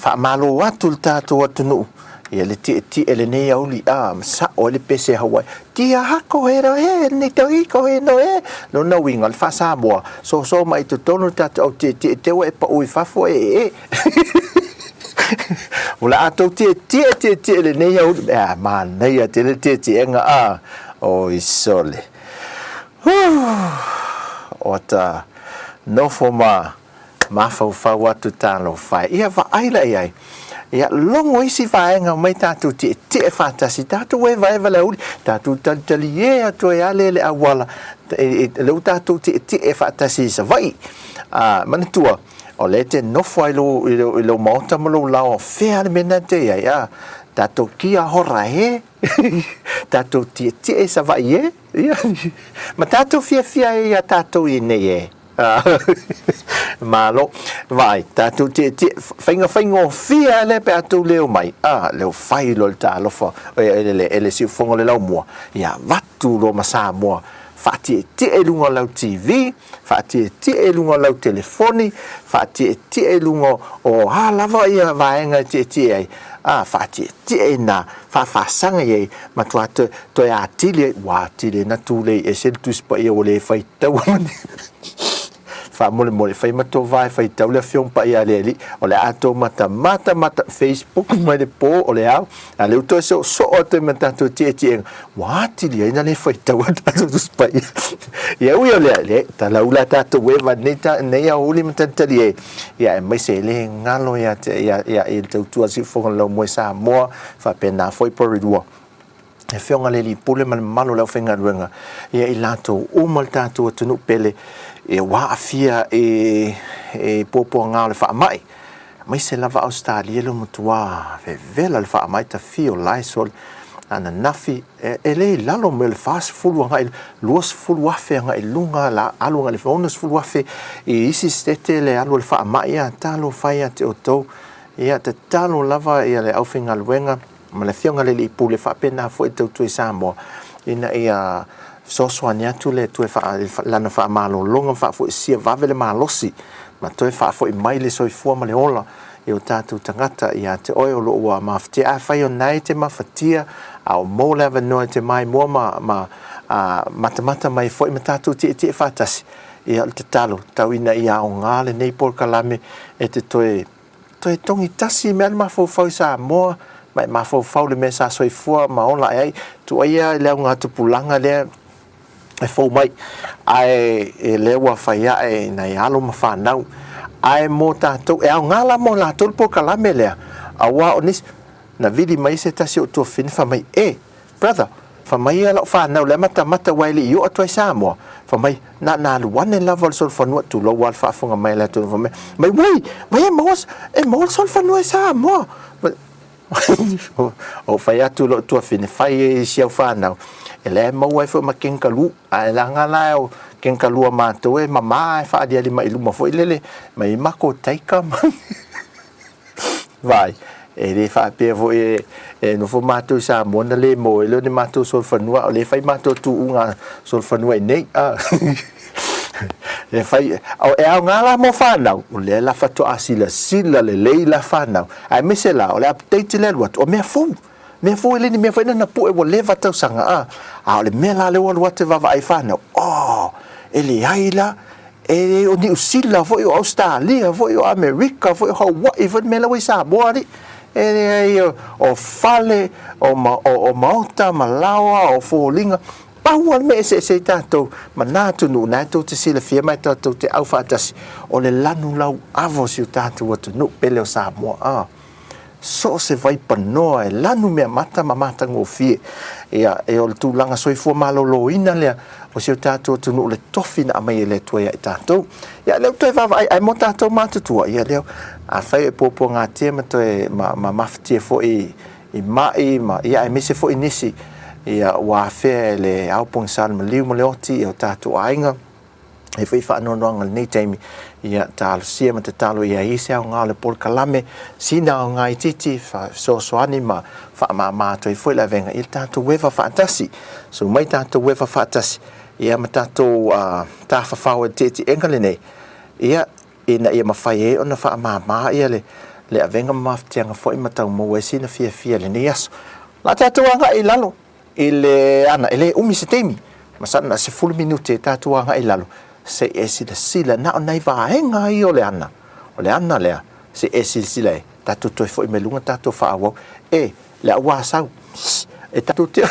Faamalo atu le tatou atunuu ia le tietie lenei auli a ma sao ai le pese a Hawaii tia hako he ro he ni to i ko he no e lona uiga le faa-Samoa soso mai i totonu le tatou au tietie te ua e pau i fafo e e o le a tou tietie tietie lenei auli a manaia tele le tietiega a oi sole o ta nofo ma Mafaufau atu talofa e. Ia vaai la i ai. Ia logo isi vaega mai tatou tietie faatasi, tatou evaeva le auli, tatou talitalie atu ai lava lea i le auala, lea ua tatou tietie faatasi i Savaii. A, manatua, O lea e te nofo ai i lou maota ma lou laoa, fea le mea lena e te i ai, a? Tatou kia hora e, tatou tietie i Savaii e, ia, ma tatou fiafia ai iā tatou i inei e. Malo. Vaai, tatou tietie, faiga faigofie lava lea pe a tou leo mai, a, leo fai loa le talofa e le siufofoga o le laumua, ia avatu loa ma Samoa faatietie i luga o lau TV, faatietie i luga o lau telefoni, faatietie i luga o a lava ia vaega e tietie ai, a, faatietie i ina, faafaasaga i ai, matua toe, toe atili ai, ua atili ai na tulei ese le Tusi Paia ua le faitaua ma ni Faamolemole, fai ma tou va e faitau le Afioga Paia a le Alii, o le a tou matamata mata Facebook mai le po o le ao, a lea ua toe soosoo atu ai ma tatou tietiega, ua atili ai na le faitau a tatou Tusi Paia. Ia ui o lea, le talaula tatou eva nei ta nei aoauli ma talitali e, ia aemaise e le galo ia te ia ia i le tautua siufofoga o le laumoe Samoa, faapena foi Porirua. Le Afioga i le Alii Pule ma le mamalu o le aufaigaluega, ia i latou uma le tatou atunuu pele ua aafia i i puapuaga o le faamai, aemaise lava Ausetalia lea ua matua vevela le faamai tafia o Lysol ananafi e le i lalo mai o le 40 agai 20,000 agai i luga la alu agai i le 60,000 i isi setete le alu o le faamai. Ia talofa e ia te outou, ia tatalo lava ia le aufaigaluega ma le Afioga i le Alii Pule faapena foi le tautua i Samoa ina ia fesoasoani atu le toe faa, lana faamalologa ma faafoisia vave le malosi ma toe faafoi mai le soifua ma le ola i o tatou tagata ia te oe o lo o ua mafatia. Afai o na e te mafatia a o maua le avanoa e te maimoa ma, ma a, matamata mai foi ma tatou tietie faatasi, ia o le tatalo, tau ina ia aoga lenei polokalame e te toe Toe togi tasi mea le mafaufau i Samoa ma e mafaufau le mea sa soifua ma ola ae ai. Tuaia le augatupulaga lea e fou mai, ae e lea ua fai ae i nai alo ma fanau. Ae mo tatou, e aoga la mo latou le polokalame lea, aua o nisi, na vili mai se tasi o tuafafine fai mai, e, Brother, fai mai ia lau fanau lea matamata aua e le i oo atu ai Samoa, fai mai, na na alu ane lava o le solofanua, tulou lava le faafofoga mai a le atunuu, fai mai, mai uei, mai e maua, e maua le solofanua i Samoa. Ou fai atu i lou tuafafine, fai e i si au fanau, e lea e maua ai foi ma kenkalu, ae leaga la o kenkalu a matou e mama e faaaliali mai i luma foi lele, mai mako taika ma Vaai, e le faapea foi e, e nofo matou i Samoa na le maua ai lea o ni matou solofanua, a o lea e fai matou tuuga solofanua i inei. A. e fai, e aoga la mo fanau, o lea la faatoa silasila lelei la fanau, aemaise la o le update lea alu atu, o mea fou. Mea fou e le ni mea foi na pue ua leva tausaga, a. A o le mea la lea ua alu atu e vaavaai fanau, oh, e leai la, E o Niu Sila foi, o Ausetalia foi, o Amerika foi, o Hawaii foi, le mea la ua i Samoa alii. E leai, o fale, o, ma, o, o maota, ma laoa, o foliga, pau lava le mea e eseese ai tatou ma na atunuu, na e tou te silafia ma e tatou te au faatasi, o le lanu lauava o si o tatou atunuu pele o Samoa. A. So o se vaipanoa e lanu meamata ma matagofie. Ia, e o le tulaga soifua maloloina lea o si o tatou atunuu le tofi na aumai e le Atua ia i tatou. Ia, lea ua toe vaavaai, ae mo tatou matutua, ia lea, afai e puapuagatia ma toe ma, ma mafatia foi i mai ma, ia, aemaise foi nisi, ia, ua afea e le ao pogisa le maliu ma le oti i o tatou aiga, e foi faanoanoaga i lenei taimi, ia talosia ma tatalo ia i se aoga o le polokalame, sina aoga itiiti, fesoasoani ma faamama atu ai foi le avega i le tatou eva faatasi. So mai tatou eva faatasi, ia ma tatou tafafao i le tietiega lenei, ia ina ia mafai ai ona faamama ia le le avega ma mafatiaga foi ma tau maua ai sina fiafia i lenei aso. O le a tatou agai i lalo i le ana, e le umi se taimi, masalo na o se 10 minute e tatou agai i lalo, se i e silasila, na o nai vaega ia o le ana, o le ana lea, se i e silasila ai, tatou toe foi mai luga tatou faaauau, e, le auasau, e tatou te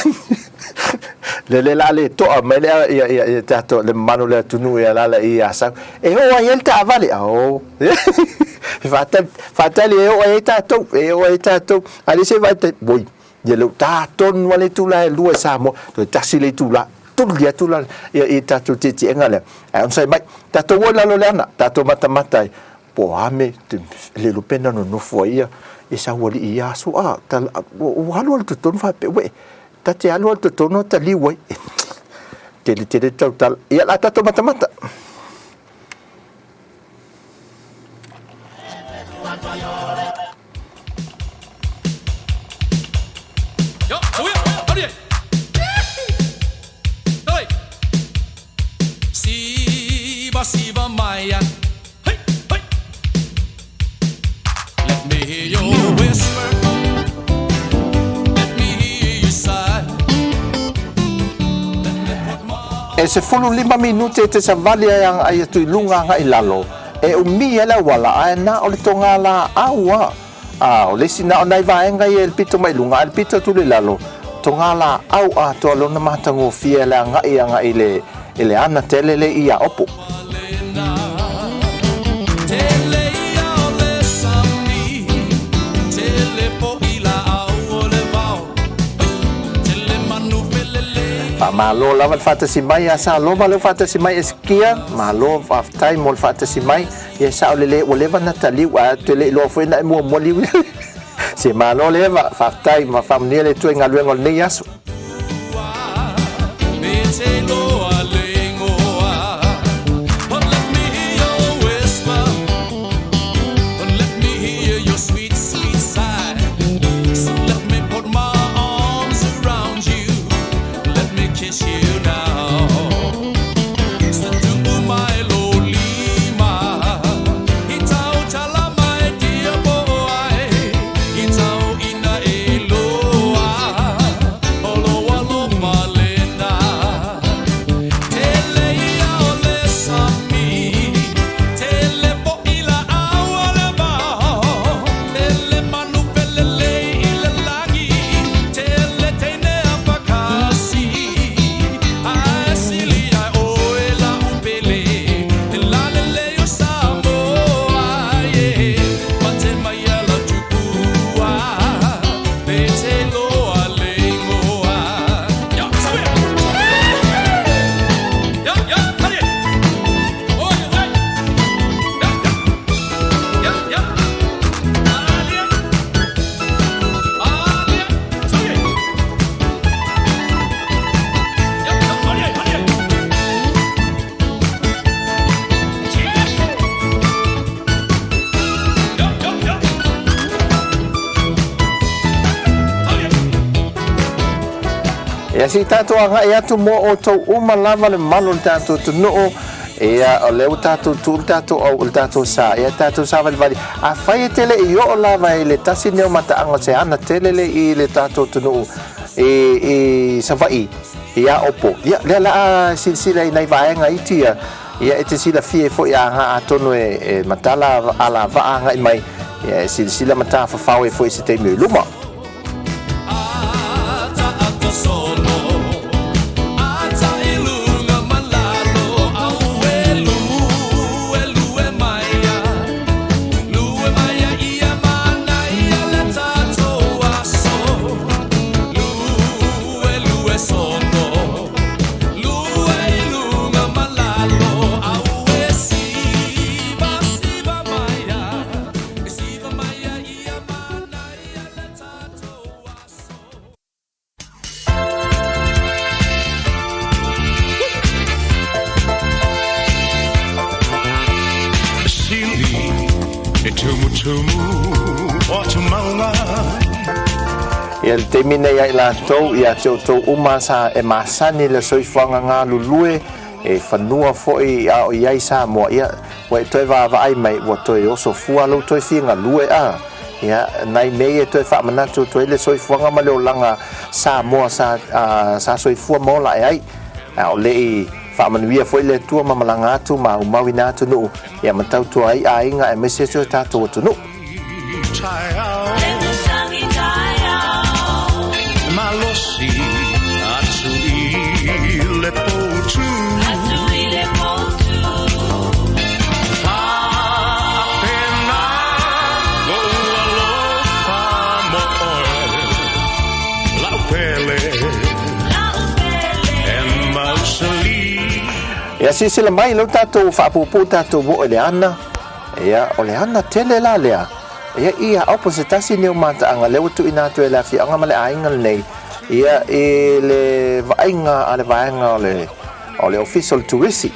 le le la le toa mai le ia ia ia tatou le mamalu o le atunuu ia lala i Asau e oo ai ai le taavale ao e faatali faatali e oo ai ai tatou e oo ai tatou a le se vai te oi Ia lea ua ta tonu lava le itula e lua i Samoa, toe tasi le itula, tuli atu la ia i tatou tietiega lea. Ae onosai mai, tatou o i lalo o le ana, tatou matamata ai. Po o a mea e le iloa pe na nonofo ai ia e saualii i ia aso a, ua alu lava i totonu faapea, uē, ta te alu lava i totonu a taliu ai. Tele tele le tautala. Ia o le a tatou matamata. E 15 minute te savali ai agai atu i luga agai i lalo, e umi ai le auala ae na o le toga laau a. A o le isi na o nai vaega ia i le pito mai luga ae le pito atu i lalo, toga laau atoa lona matagofie le agai agai i le i le ana tele le i Aopo. Faamalo lava le faatasi mai ia Saloma lea ua faatasi mai Esikia, malo faafetai mo le faatasi mai. Ia sao lelei ua leva na taliu ae ou te le iloa foi na e muamua liu Se malo le Eva, faafetai ma faamanuia le Atua i galuega o lenei aso. Ia se i tatou agai atu mo outou uma lava le mamalu o le tatou atunuu. Ia, o lea ua tatou tuu le tatou au, le tatou sa, ia tatou savalivali. Afai e te le i oo lava i le tasi lenei o mataaga o se ana tele le i le tatou atunuu i, i Savaii, i Aopo, ia, lea la a silasila i nai vaega iti ia, ia e te silafia ai foi a ga atonu e, e matala alavaa agai mai, ia e silasila ma tafafao ai foi i se taimi o i luma. Ia le taimi nei ia i latou, ia te outou uma sa e masani le soifuaga galulue, e fanua foi a o i ai Samoa, ia, ua e toe vaavaai mai, ua toe oso fua lou toe fia galue a. Ia, nai mea ia e toe faamanatu atu ai le soifuaga ma le olaga Samoa sa, sa soifua ma ola ae ai. A o le i faamanuia foi le Atua ma malaga atu ma aumau i nā atunuu, ia ma tautua ai aiga aemaise si o tatou atunuu. Ia silasila mai, lea ua tatou faapuupuu tatou oo i le ana. Ia, o le ana tele la lea, ia i aopo se tasi nei o mataaga lea ua tuuina atu e le afioaga ma le aiga lenei, ia i le vaaiga a le vaega o le, o le Ofisa o le Turisi.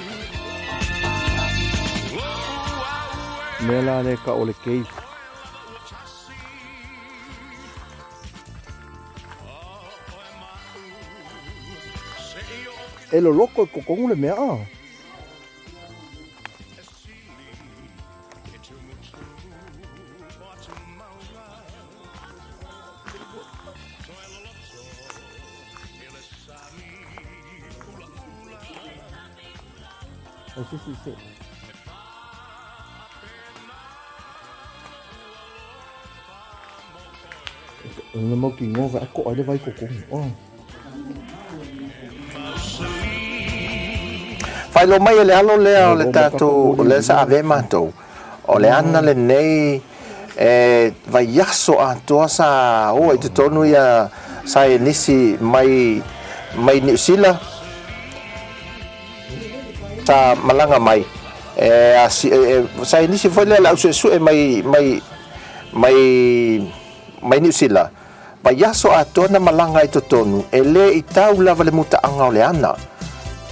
Mea la lea ka o le cave. E loloko i kokongu le mea a. Ai se se se. Na mau ki ngova e ko ai le vai kokongu. Oh. Faailoa mai e le alo lea o le tatou, lea sa ave ai matou, o le ana lenei e vaiaso atoa sa o ai i totonu ia saienisi mai mai Niu Sila sa malaga mai e saienisi foi lea le au suesue mai mai mai mai Niu Sila. Vaiaso atoa na malaga i totonu, e lē i tau lava le mutaaga o le ana.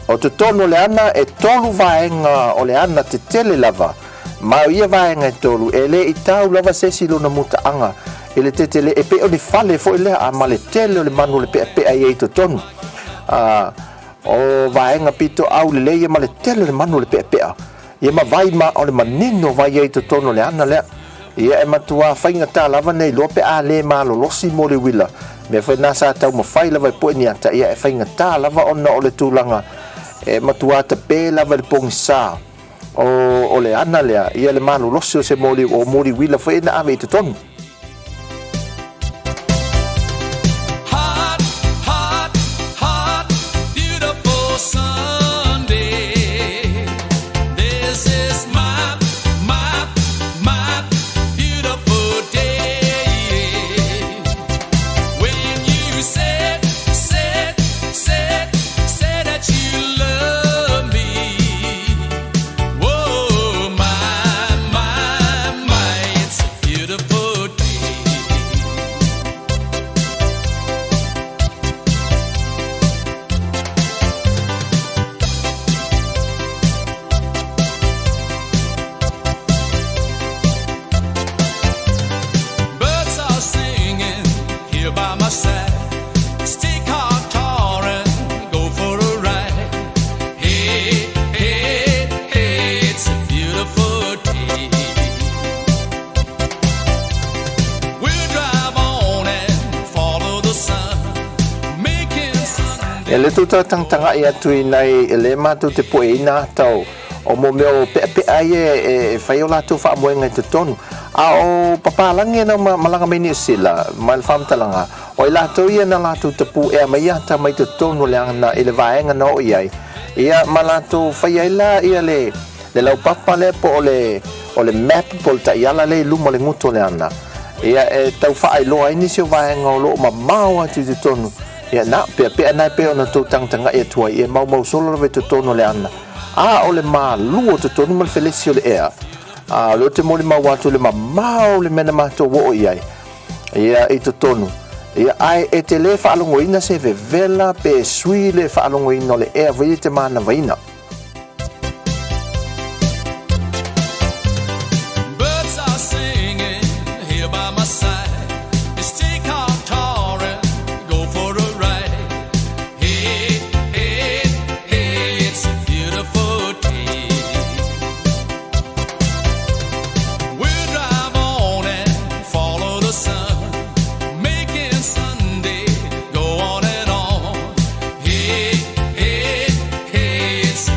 O totonu o le ana e tolu vaega o le ana tetele lava, ma o ia vaega e tolu, e lē i tau lava se isi lona mutaaga i le tetele e pei o ni fale foi lea a ma le tele o le manu o le peapea i ai i totonu. A, o vaega pito au lelei ia ma le tele o le manu o le peapea. Ia ma vai ma o le manino vai ai i totonu o le ana lea. Ia e matuā faigata lava nei loa pe a lē malolosi mo le uila. Mea foi na sa taumafai lava e poe ni ata, ia e faigata lava ona o le tulaga e matuā tapē lava i le pogisa o o le ana lea, ia le malolosi o se moli o moli uila foi na ave i totonu. Hot, hot, hot, beautiful Sunday. This is my, my, my beautiful day. When you said, said, said, said that you love me. Whoa, my, my, my, it's a beautiful day. Birds are singing here by my side. Let's take our car and go for a ride. Hey, hey, hey, it's a beautiful day. We'll drive on and follow the sun, making Sunday. E le tou tautagatagai atu i nai e le matou te poeina ata o o mo mea o peapea ia e fai o latou faamoega i totonu. A o papalagi ana ma malaga mai Niu Sila ma le faamatalaga, o i latou ia na latou tapu ea mai ata mai totonu o le ana i le vaega na oo i ai, ia ma latou fai ai la ia le le laupapa lea po o le o le map po o le taiala lea i luma o le gutu o le ana, ia e tau faailoa ai nisi o vaega o lo o mamao atu i totonu, ia na peapea na e pei ona tou tagatagai atu ai, ia maumau solo lava i totonu o le ana. A o le malu o totonu ma le felesi o le ea, a o lea ou te molimau atu le mamao le mea na matou oo i ai, ia, i totonu. Ia, ae e te lē faalogoina se vevela pe sui le faalogoina o le ea foi e te manavaina. Birds are singing here by my side. Let's take our car and go for a ride. Hey, hey, hey, it's a beautiful day. We'll drive on and follow the sun, making Sunday go on and on. Hey, hey, hey, it's a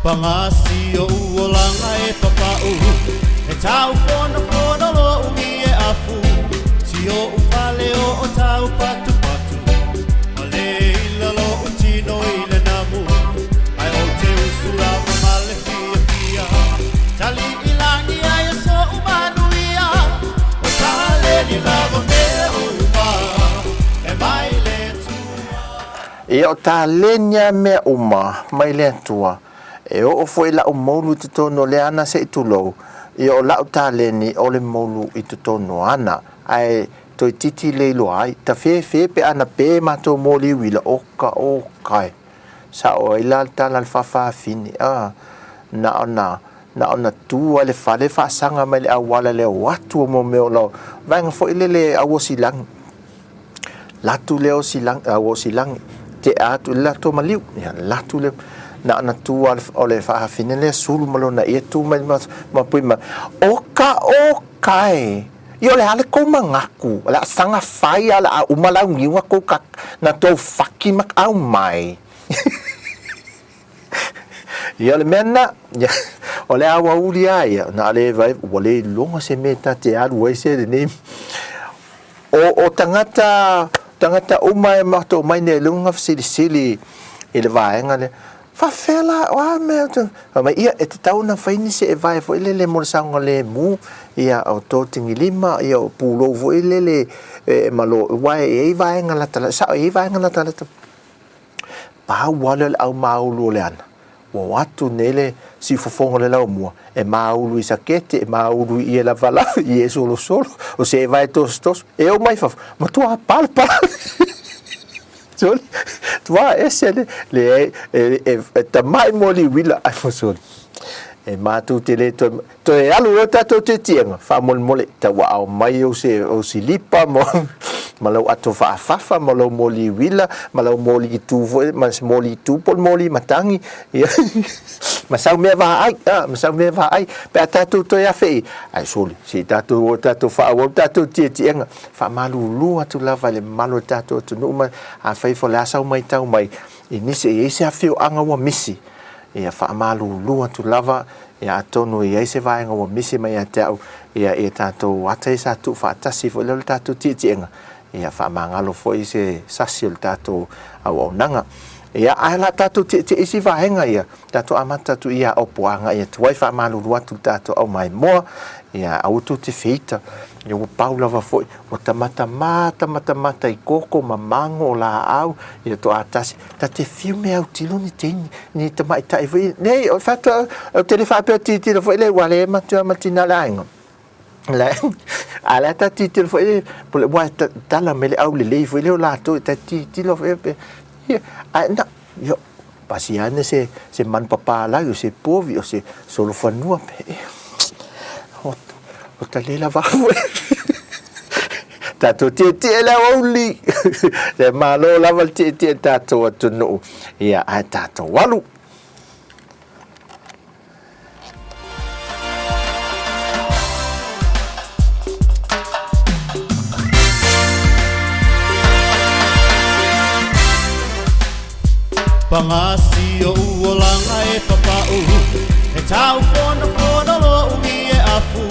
Pagasi o uolaga e papau E tau fono fono lo ui e afu Si o ufale o o tau patu patu Ma le ila lo utino i le namu Ai o te usu lava ma le fia fia Tali ilangi ai o so umanuia O taleni lava mea uma E mai le Ia o taleni lava mea uma mai le Atua, e oo foi la'u moulu i totonu o le ana se i tulou, ia o la'u taleni o le moulu i totonu o ana, ae toeitiiti le iloa ai, tafefe pe ana pe matou moli uila, oka oka e sa'o ai la le tala a le faafafine, a, na ona na ona tu lava i le fale faasaga mai le auala i le o atu o mo mea o lau vaega foi lele auosilagi. Latu lea o Silangi, au o Silangi, tea atu i le latou maliu. Ia, latu lea, na ona tu lava o le faahafine lea sulu ma lona ia tu mai ma, ma pui ma, oka oka e! Ia o le a le kou mangaku, o le a saga fai a o le a uma le auniuga kou ka, na tou faki ma aumai. Ia o le mea lena, ia, o le aoauli lava ia, na o le vaai, ua le iloga se mea ta te alu ai se lenei. O, o tagata, tagata uma e matou mai nei i luga fesilisili i le vaega lea, faafefea la, o a mea, fai mai, ia, e tatau ona fai ni seevae foi lele mo le saogalemu, ia, o totigilima, ia, o pulou foi lele e malo, aua e i ai vaega latalata, sao e i ai vaega latalata. Pau lava lea o le aumāulu o le ana, ua o atu nei le siufofoga o le laumua, e māulu i sakete, e māulu i ie lavalava, i ie solosolo, o se evae tosotoso, e oo mai fafo, matua palapala. Soli, tua ese le, leai, e, e, e tama'i mo liuila, ai mo soli. E mātou te le toe, toe alu loa tatou tietiega, faamolemole, tauaao mai ou se, ou silipa ma, ma lau ato faafafa ma lou moli uila ma lau moli itu foi, ma se moli itu po o le moli matagi, ia, ma sau mea vaai, a, ma sau mea vaai, pe a tatou toe afe i, ai soli, se i tatou o tatou faaauau tatou tietiega, faamalulu atu lava i le mamalu o le tatou atunuu ma afai foi o le a sau matau mai i nisi e i ai se afioaga ua misi, ia faamalulu atu lava, ia atonu e i ai se vaega ua misi mai ia te au, ia ia tatou ata ia sa tuufaatasi foi lea o le tatou tietiega, ia faamagalo foi se sasi o le tatou auaunaga. Ia, ae o le a tatou tietie isi vaega ia, tatou amata atu i Aopo agai atu ai, faamalulu atu i le tatou aumaimoa, ia aua tou te feita, ia ua pau lava foi, ua tamatamata matamata i koko ma mago o laau, ia toa tasi, Ta te fiu me autilo ni teine, ni tamaitai foi, nei, o faatoa, ou te le faapea tilotilo foi le ua le matua ma tina le aiga. Le, a le ta tilotilo foi le, po le ua tala mai le aulelei foi lea o latou, ta tilotilo foi pe, ia, ae na, io, pasi ane se, se manu papalagi, o se povi, o se solofanua, pe, ia, o, o ta le lava foi. Tatou tietie le aoauli. Le malo lava le tietie tatou atunuu. Ia, ae tatou alu. Pagasi o uolaga e papau E tau fonofono lo ui e afu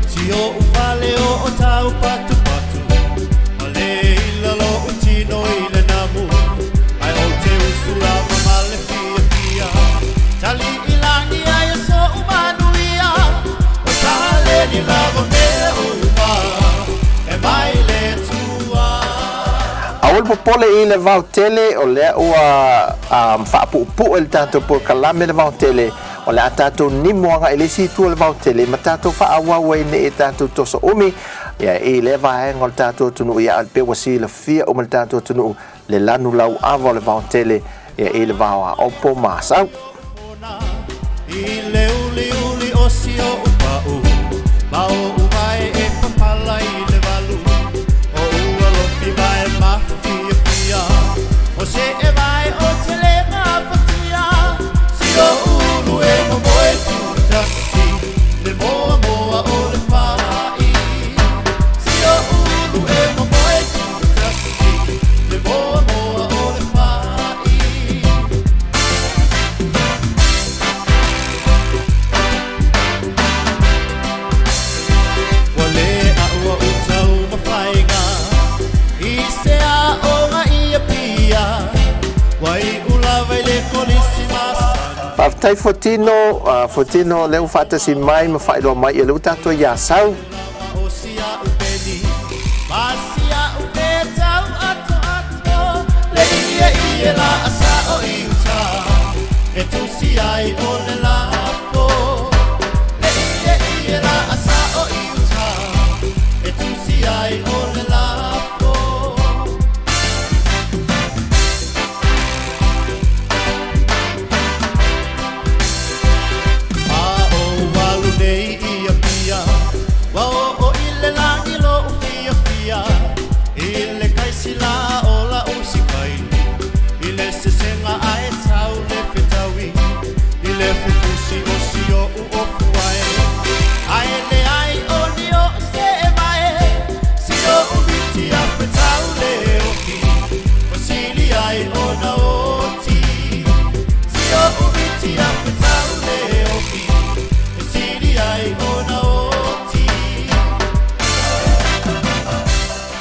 Si o ufale o o tau patupatu Ma le ila lo utino i le namu Ai o te usu lava ma le fiafia Tali i lagi ai o so umanuia O taleni lava mea uma E mai le Atua. Aua le popole i le vaotele, o lea ua faapuupuu e le tatou polokalame le vaotele, o le a tatou nimo agai i le isi itu o le vaotele ma tatou faaauau ai nei e tatou toso umi ia i lea vaega o le tatou atunuu ia pei ua silafia uma e le tatou atunuu le lanu lauava o le vaotele ia i le vao a Opo ma Asau. I le uliuli o si oʻu pau Ma oʻu wae e papala i le walu O ua lofi wae mafiafia O se e wae o te le gafatia Si oʻu ulu e momoe tutasi Le moa moa o le fai Si oʻu ulu e momoe tutasi Le moa moa o le fai. Faafetai Fuatino, Fuatino o lea ua faatasi mai ma faailoa mai ia lea ua tatou i Asau.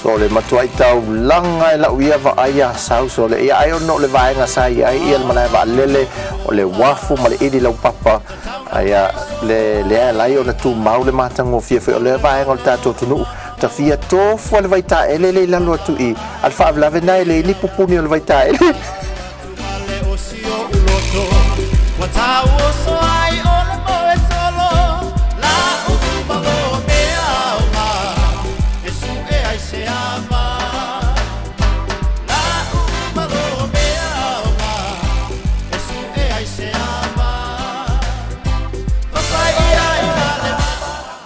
So le matuai taulaga e lau ia vaai iā Sau so le ia ai ona o le vaega sa i ai ia le malae vaalele o le uafu ma le ili laupapa ia le lea e ala ai ona tumau le matagofie foi o lea vaega o le tatou atunuu tafia tofu a le vaitaele le i lalo atu i a le faalavelave na e leai ni pupuni o le vaitaele.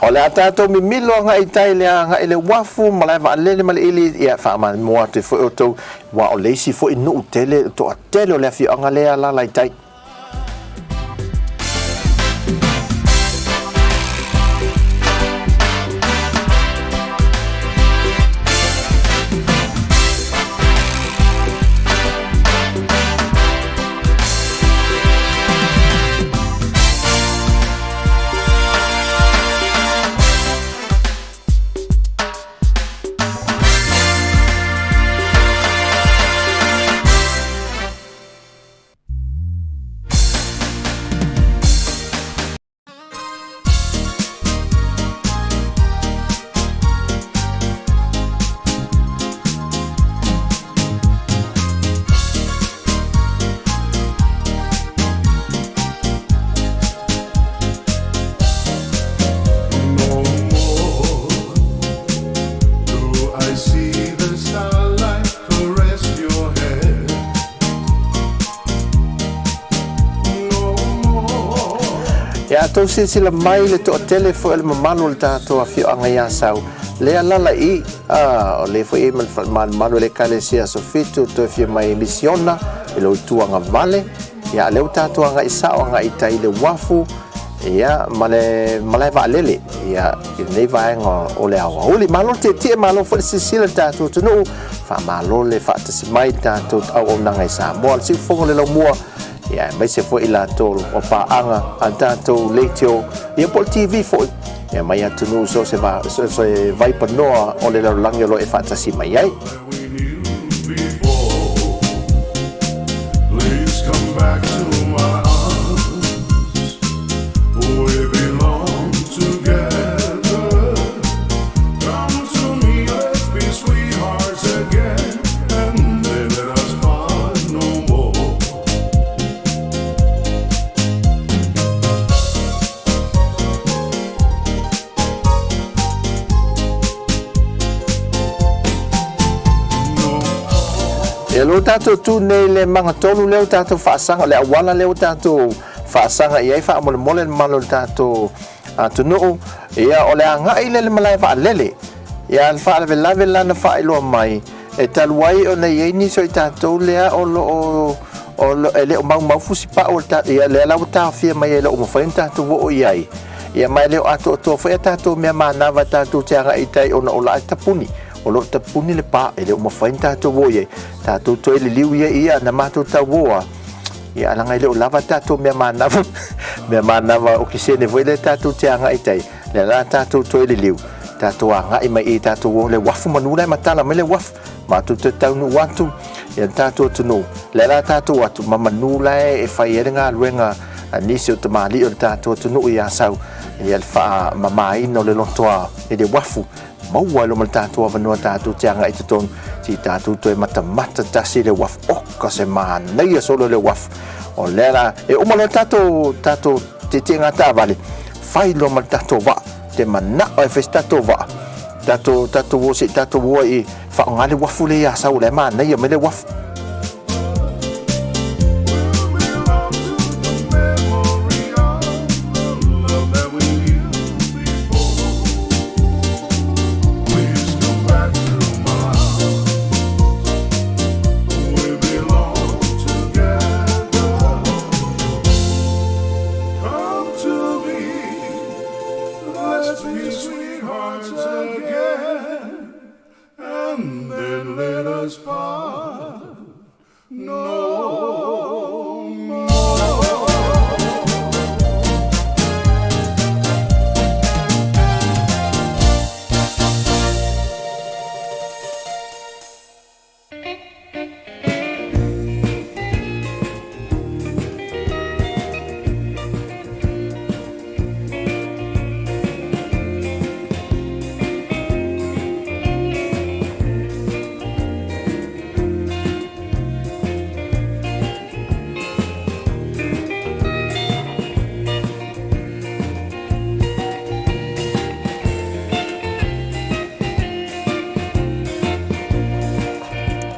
O le a tatou mimilo agai i tai le agai i le uafu, malae vaalele ma le ili, ia faamalemo atu ai foi outou, aua o le isi foi nuu tele, toatele o le afioaga lea e alaala i tai. Ia tou silasila mai le toatele foi o le mamalu o le tatou afioaga i Asau, lea lala i, a, o le foi e ma le faamalumalu e le Ekalesia Aso Fitu, toe fia mai misiona i lou tuagavale, ia lea ua tatou agai sao agai i tai i le uafu, ia ma le malae vaalele, ia i lenei vaega o le aoauli. Malo le tietie, malo foi le silasila i le tatou atunuu, faamalo le faatasi mai i le tatou auaunaga i Samoa, le siufofoga o le laumua, ia aemaise foi i latou o paaga a le tatou leitio, ia po o le TV foi, ia mai atunuu so o se vaipanoa o le lalolagi o lo o e faatasi mai ai. Ia lea ua tatou tu nei i le magatolu lea ua tatou faasaga, o le auala lea ua tatou faasaga i ai faamolemole le mamalu o le tatou atunuu. Ia o le agai lea i le malae vaalele. Ia le faalavelave la na faailoa mai, e talu ai ona e i ai nisi o i tatou lea o lo o e le o maumau fusipau o le ta, ia lea la ua taofia mai ai e le o mafai ona tatou oo i ai. Ia ma e le o atoatoa foi a tatou mea manava tatou te agai i tai ona o la e tapuni. O lo o tapuni le pa, e le o mafai ona tatou o i ai. Tatou toe liliu ia ia na matou tauoa. Ia leaga e le o lava tatou mea manava, mea manava okesene foi lea tatou te agai i tai. Lea la tatou toe liliu, tatou agai mai i tatou o le uafu manu la e matala mai le uafu. Matou toe taunuu atu ia le tatou atunuu. Lea la tatou atu ma manu la e fai ai le galuega nisi o tamalii o le tatou atunuu i Asau ia le faamamaina o le lotoa i le uafu maua ai loa ma le tatou avanoa tatou te agai i totonu se i tatou toe matamata tasi i le uafu. Oka se manaia solo le uafu. O lea la, e uma loa le tatou, tatou tietieʻega taavale, fai loa ma le tatou vaa. Te manao e fai se tatou vaa. Tatou, tatou o se i tatou o ai i faaaoga le uafu lea i Asau, o la e manaia mai le uafu.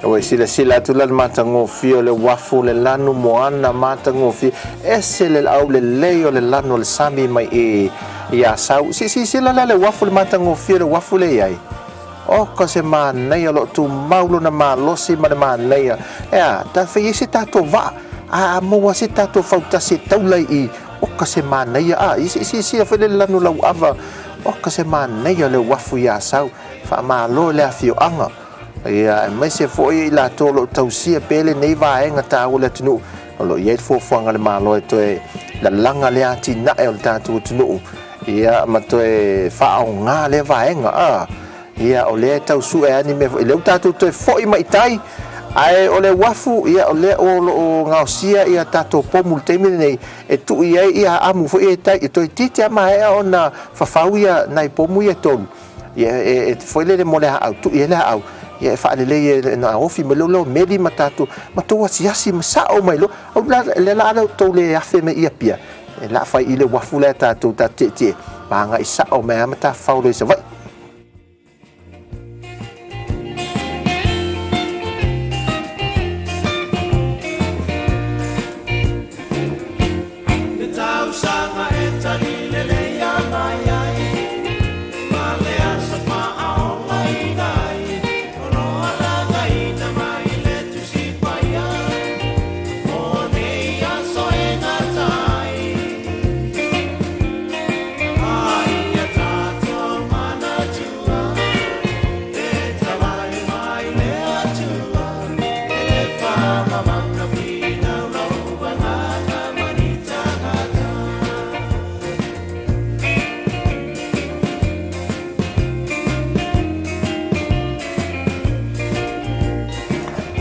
Ua silasila atu la le matagofie o le uafu, le lanu moana matagofie, ese le aulelei o le lanu o le sami mai i i Asau. Se i silasila la le uafu, le matagofie o le uafu lea e i ai. Oka se manaia o lo o tumau lona malosi ma le manaia. E a, ta fai ai se tatou vaa, a maua se tatou fautasi e taula i i. Oka se manaia, a, se i silasila foi le lanu lauava. Oka se manaia o le uafu i Asau. Faamalo i le afioaga, ia, aemaise foi i latou o lo o tausia pea lenei vaega taua o le atunuu. O lo o i ai le fuafuaga a le Malo e toe lalaga lea atinae o le tatou atunuu, ia, ma toe faaaoga lea vaega. A, ia, o lea e tau sue lava ni mea foi, lea ua tatou toe foi mai i tai, ae o le uafu, ia, o lea o lo o gaosia ia tatou pomu i le taimi lenei, e tuu i ai ia amu foi ia i tai, e toeitiiti lava maea ona fafau ia nai pomu ia e tolu. Ia, e, e foi lele mo le aau, tuu i ai le aau, ia e faalelei e na ofi mai lea meli ma tatou, ma tou asiasi ma sao mai loa. Au la, le la lea tou le afe mai i Apia, e la fai i le uafu lea tatou ta tietie, ma agai sao mai lava ma tafafao loa i Savaii. Le tausaga e talileleia mai ai, ma le aso faaolaina ai, o lo alagaina mai le Tusi Paia, o nei aso e gata ai. A ia tatou manatua, e tavali mai le Atua, e le faamamaka finau lou agaga ma ni tagata.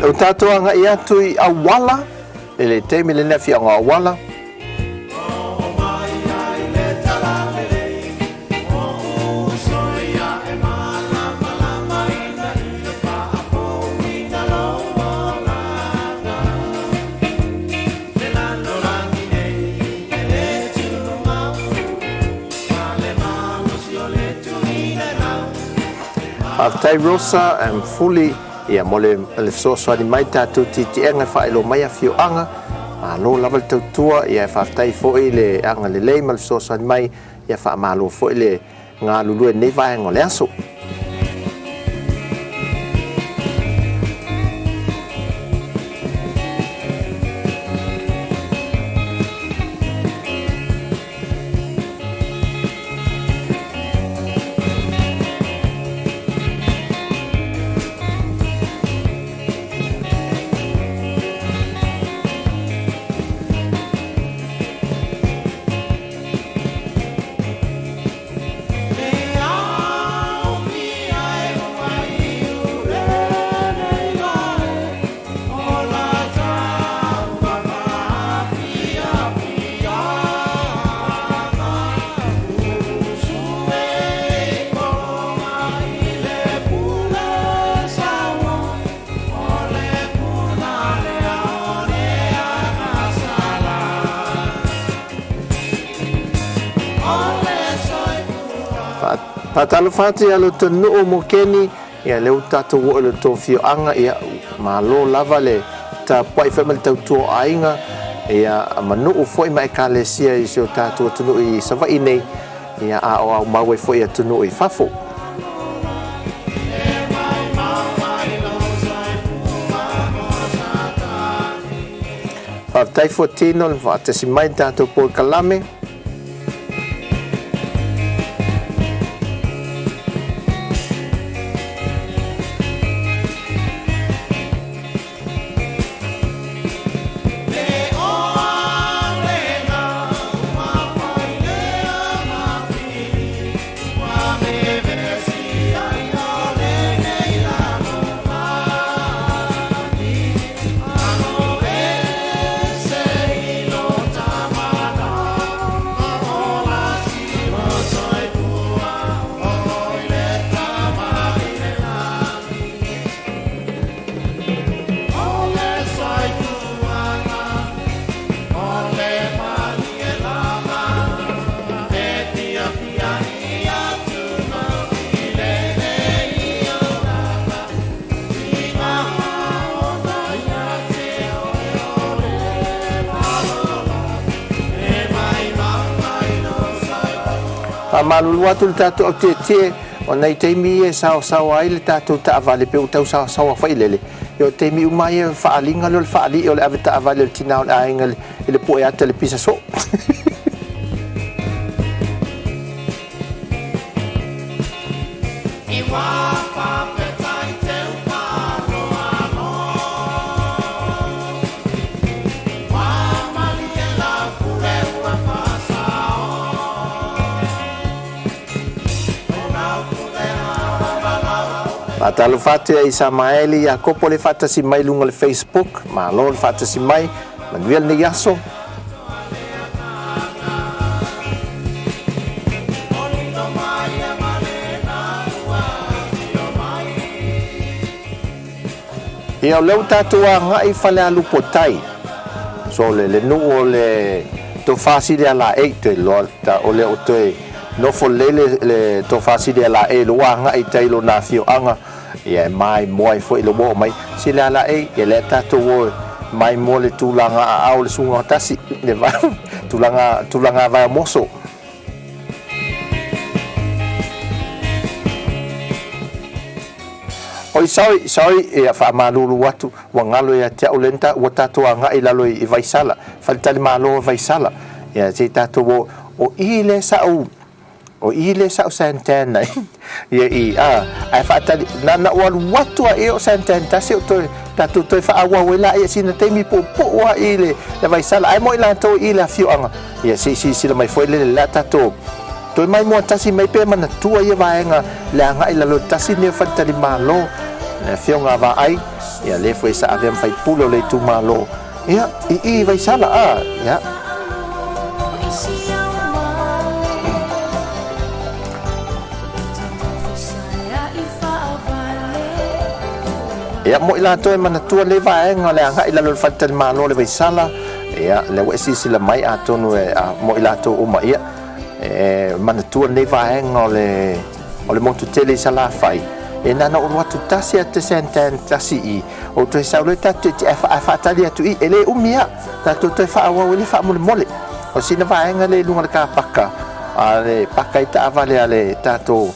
Ua tatou agai atu i Auala, i le taimi lenei afioaga o Auala. Faafetai Rosa and Fuli ia mo le fesoasoani mai tatou tietieʻega e faailoa mai afioaga. Malo lava le tautua, ia e faafetai foi le agalelei ma le fesoasoani mai, ia faamalo foi le galulue i lenei vaega o le aso. Faatalofa atu ia lo outou nuu mo Keni, ia lea ua tatou oo i lo outou afioaga, ia malo lava le tapuai foi ma le tautua o aiga, ia ma nuu foi ma ekalesia i si o tatou atunuu i Savaii nei, ia a o aumau ai foi i atunuu i fafo. Faafetai Fuatino le faatasi mai i le tatou polokalame. Faamalulu atu le tatou au tietie, o nai taimi ia e saosaoa ai le tatou taavale pe ua tau saosaoa failele, ia o taimi uma ia o le faaaliga lea o le faalii o le ave taavale o le tina o le aiga i le poe ata i le pisa soo. Faatalofa atu ia Isamaeli Iakopo le faatasi mai i luga o le Facebook. Malo le faatasi mai. Manuia lenei aso. Ia, o lea ua tatou agai i Falealupo-tai. So, le, le nuu o le Tofa Silialaei, toe iloa ta, o lea ua toe nofo lelei le, le Tofa Silialaei, lea ua agai i tai i lona afioaga, ia e maimoa ai foi le ua oo mai. Silialaei, ia lea tatou o e maimoa le tulaga aao o le susuga tasi, le va, tulaga, tulaga vaemoso. Oi sorry, sorry, ia faamalulu atu, ua galo ia te au lea na ua tatou agai i lalo i Vaisala, faletalimalo o Vaisala. Ia se i tatou o, o i lea sa ou, o i lea sa ou santan ai. Ia i, a, ae faatali, na na ou alu atu a i o santan tasi ou toe, tatou toe faaauau ai la ia sina taimi puupuu a i le, le Vaisala. Ae mo i latou i le afioaga, ia se i silasila mai foi lele la tatou Toe maimoa tasi mai pe manatua ia vaega le agai lalo tasi nei o faletalimalo le afioga a Vaai ia le foi sa avea ma faipule o le itumalo ia i i Vaisala a ia. Ia mo i latou e manatua nei vaega le agai lalo le faletalimalo le Vaisala ia lea ua e silasila mai atonu e a, mo i latou uma ia E manatua lenei vaega o le, o le motu tele i Salafai, e na ona ou alu atu tasi a te Santan tasi i, ou toe sau loa tatou te ae faatali atu i, e le umi a, tatou toe faaauau ai le faamolemole. O sina vaega lea i luga o le kapaka, a le paka ai taavale a le tatou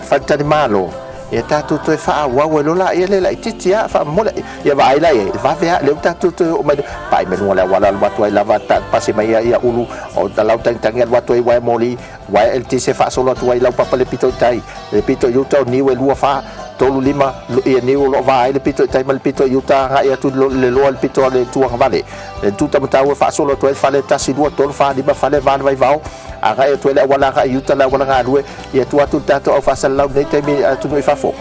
faletalimalo, ia tatou toe faaauau ai loa laia lea laitiiti a faamolemole. Ia vaai la i ai, vave a, lea ua tatou toe oo mai, pai mai luga o le auala alu atu ai lava, ta pasi mai ia, ia ulu, o lau tagitagi alu atu ai uaea moli, uaea eletise faasolo atu ai lau papa le pito i tai, le pito i uta o niu e lua fa, tolu lima, ia niu o lo o va ai le pito i tai ma le pito i uta agai atu i le loa le pito a le tuagavale. Le tutamatau e faasolo atu ai le fale tasi, lua, tolu, fa, lima, fale, va le vaivao, agai atu ai le auala agai i uta le auala galue, ia tua atu le tatou au faasalalau i lenei taimi atunuu i fafo.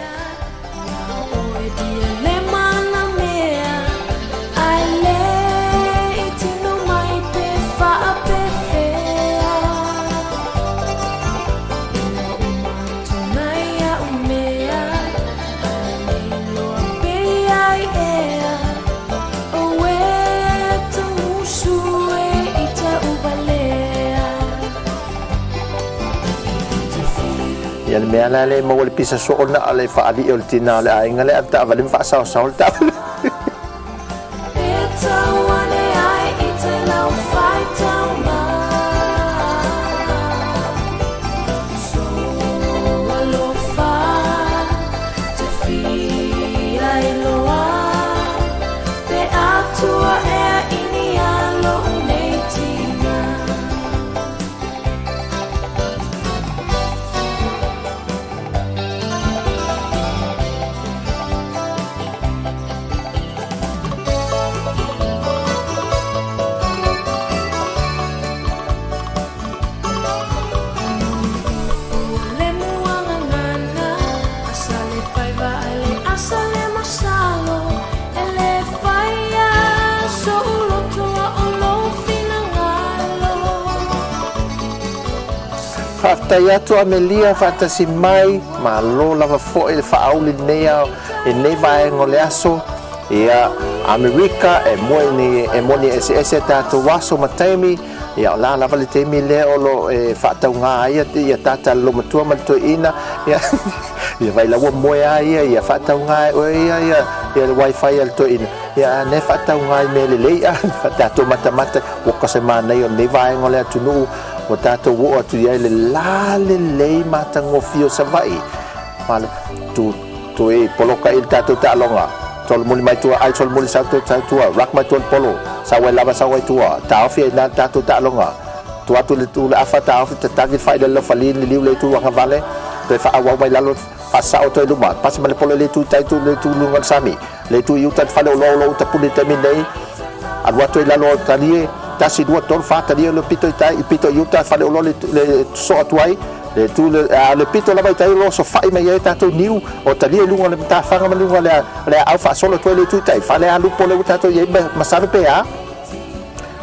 Ia le mea la lea e maua i le pisa soo na o le faalii o le tina o le aiga lea a le taavale ma faasaosao le taavale. Faafetai atu Amelia faatasi mai, malo lava foi le faauli lenei ao i lenei vaega o le aso. Ia, Amerika e moni e moni eseese tatou aso ma taimi, ia o la lava le taimi lea o lo e faatauga ai ia tata le lomatua ma le toeaina, ia ia vai la ua moe a ia ia faatauga e oe ia ia ia le wifi a le toeaina. Ia a ne faatauga i mea lelei a tatou matamata ua ka se manaia o lenei vaega o le atunuu ua tatou oo atu i ai le lalelei matagofie o Savaii. Malo tu tu e poloka i le tatou taaloga. Solomuli mai tua, ai solomuli sau tua, sau tua, ruck mai tua le polo, sau ai lava sau ai tua, taofi ai na le tatou taaloga. Tu atu le tu le afa taofi tatagi le fai le lofali le liu le tu agavale, toe faaauau mai lalo faasao toe luma, pasi ma le polo i le itu i tai tu le itu luga o le sami. Le itu i uta le fale o loa o lo uta pule i taimi nei, alu atu ai lalo o talie, tasi, lua, tolu, fa, talie le pito i tai, pito i uta, fale o loa le, le soo atu ai, le tu le, a, le pito lava i tai o loa sofa'i mai ai tatou niu, o talie i luga o le matafaga ma luga o le, le aau faasolo atu ai le itu i tai, fale a lupo le ua tatou i ai masalo pe a.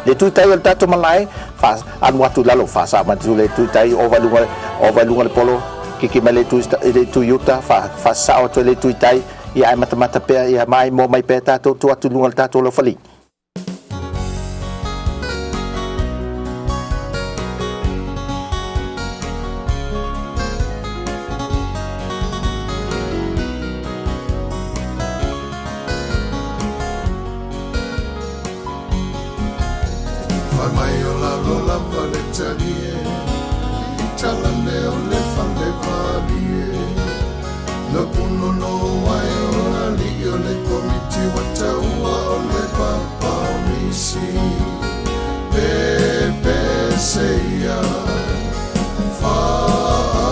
Le itu i tai o le tatou malae, fa, alu atu i lalo, fa sa mai le itu i tai, ova i luga, ova i luga le polo, kiki mai le itu, le itu i uta, fa, faasao atu ai le itu i tai, Ia ae matamata pea, ia maimoa mai pea tatou tu atu i luga o le tatou laufali. Fai mai o lalo lava le talie I tala leo le fale valie Na punono ai o alii o le komiti wa taua o le papa o misi Pepeseia Faafetai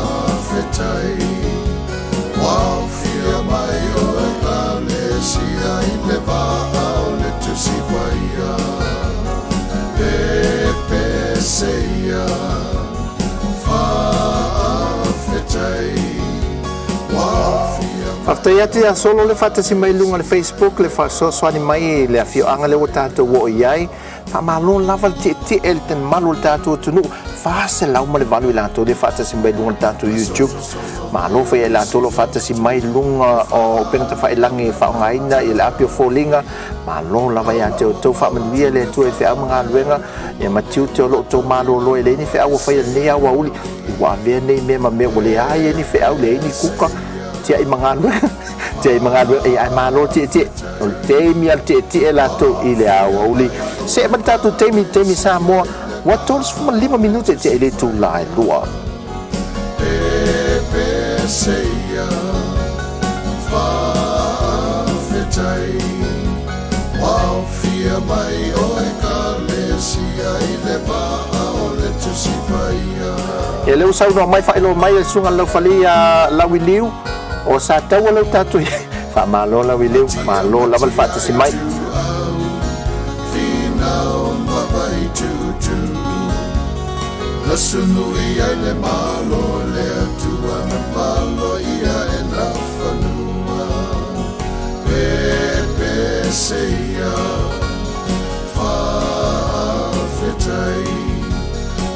Waofia mai o Ekalesia i le vaa o le Tusi Paia Pepeseia Faafetai Waofia Faafetai atu ia Solo le faatasi mai i luga o le Facebook le faasoasoani mai i le afioaga lea ua tatou oo i ai. Faamalo lava le tietie i le mamalu o le tatou atunuu, 408 i latou lea faatasi mai i luga o le tatou YouTube. Malo foi ia i latou o lo o faatasi mai i luga o upega tafailagi e faaaogaina i le api o foliga. Malo lava ia te outou, faamanuia le Atua i feau ma galuega ia ma tiute o lo outou malolo e leai ni feau ua faia i lenei aoauli. Ua avea nei mea ma mea ua leai ai ni feau, leai ni kuka, tiai ma galuega. Tiai ma galuega, ia ae malo tietie. O le taimi a le tietie latou i le aoauli. See mai le tatou taimi, taimi Samoa, ua 35 minute e tiai le itula e lua. Pepeseia Faafetai Waofia mai o Ekalesia i le vaa o le Tusi Paia. Ia lea ua saunoa mai faailoa mai e le Susuga Laufali ia Lauiliu o Sataua lea ua tatou i ai. Faamalo Lauiliu, malo lava le faatasi mai. Finau ma Vaituutuu Lasunu i ai le malo le Atua na palo ia e Nafanua Pepeseia Faafetai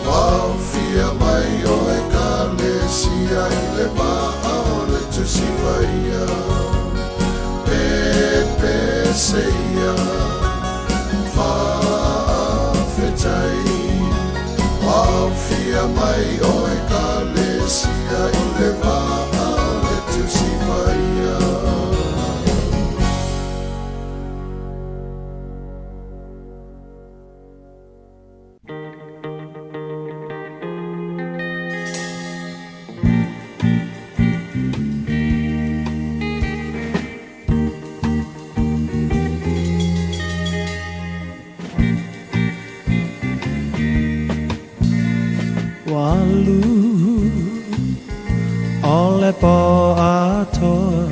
Waofia mai o Ekalesia i le vaa o le Tusi Paia Pepeseia Faafetai Waofia mai o Ekalesia i le vaa. le pō atoa.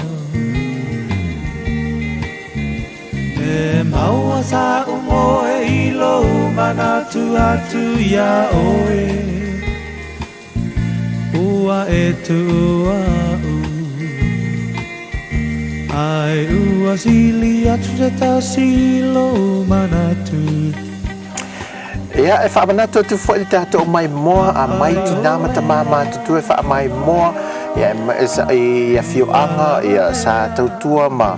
E maua sa'u moe i lou manatu atu iā ʻoe. Ua e tuʻu aʻu Ae ua sili atu se tasi i lou manatu. Ia, e faamanatu atu foi le tatou maimoa a mai tinā ma tamā matutua e faamaimoa ia i afioaga ia sa tautua ma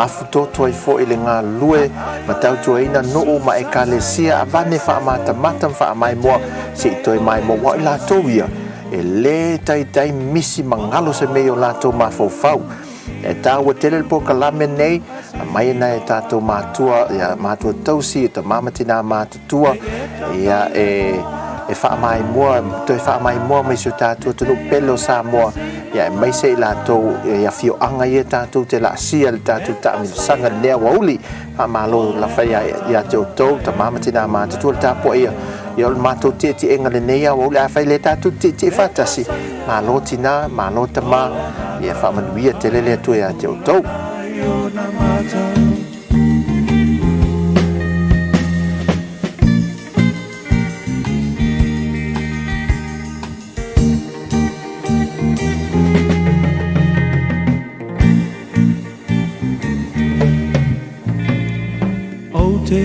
afutoto ai foi le galulue ma tautuaina nuu ma ekalesia avane faamatamata ma faamaimoa se i toe maimoa ua o i latou ia e lē taitai misi ma galo se mea i o latou mafaufau. E tāua tele le polokalame nei, mai ana e tātou mātua, ia, mātua tausi, e tamā ma tinā mātutua, ia, e, e whaamaimoa, toe whaamaimoa mai si o tātou atunuu pele o Samoa, ia, e maise i lātou, i afioaga ia tātou te laasia le tātou taamilosaga i lea aoauli, faamalo lava ia, ia te outou, tamā ma tinā mātutua le tapuai ia, ia o le matou tietieega lenei aoauli, afai le tātou tietie faatasi, Malo tinā, malo tamā, ia faamanuia tele le Atua ia te outou. Ou te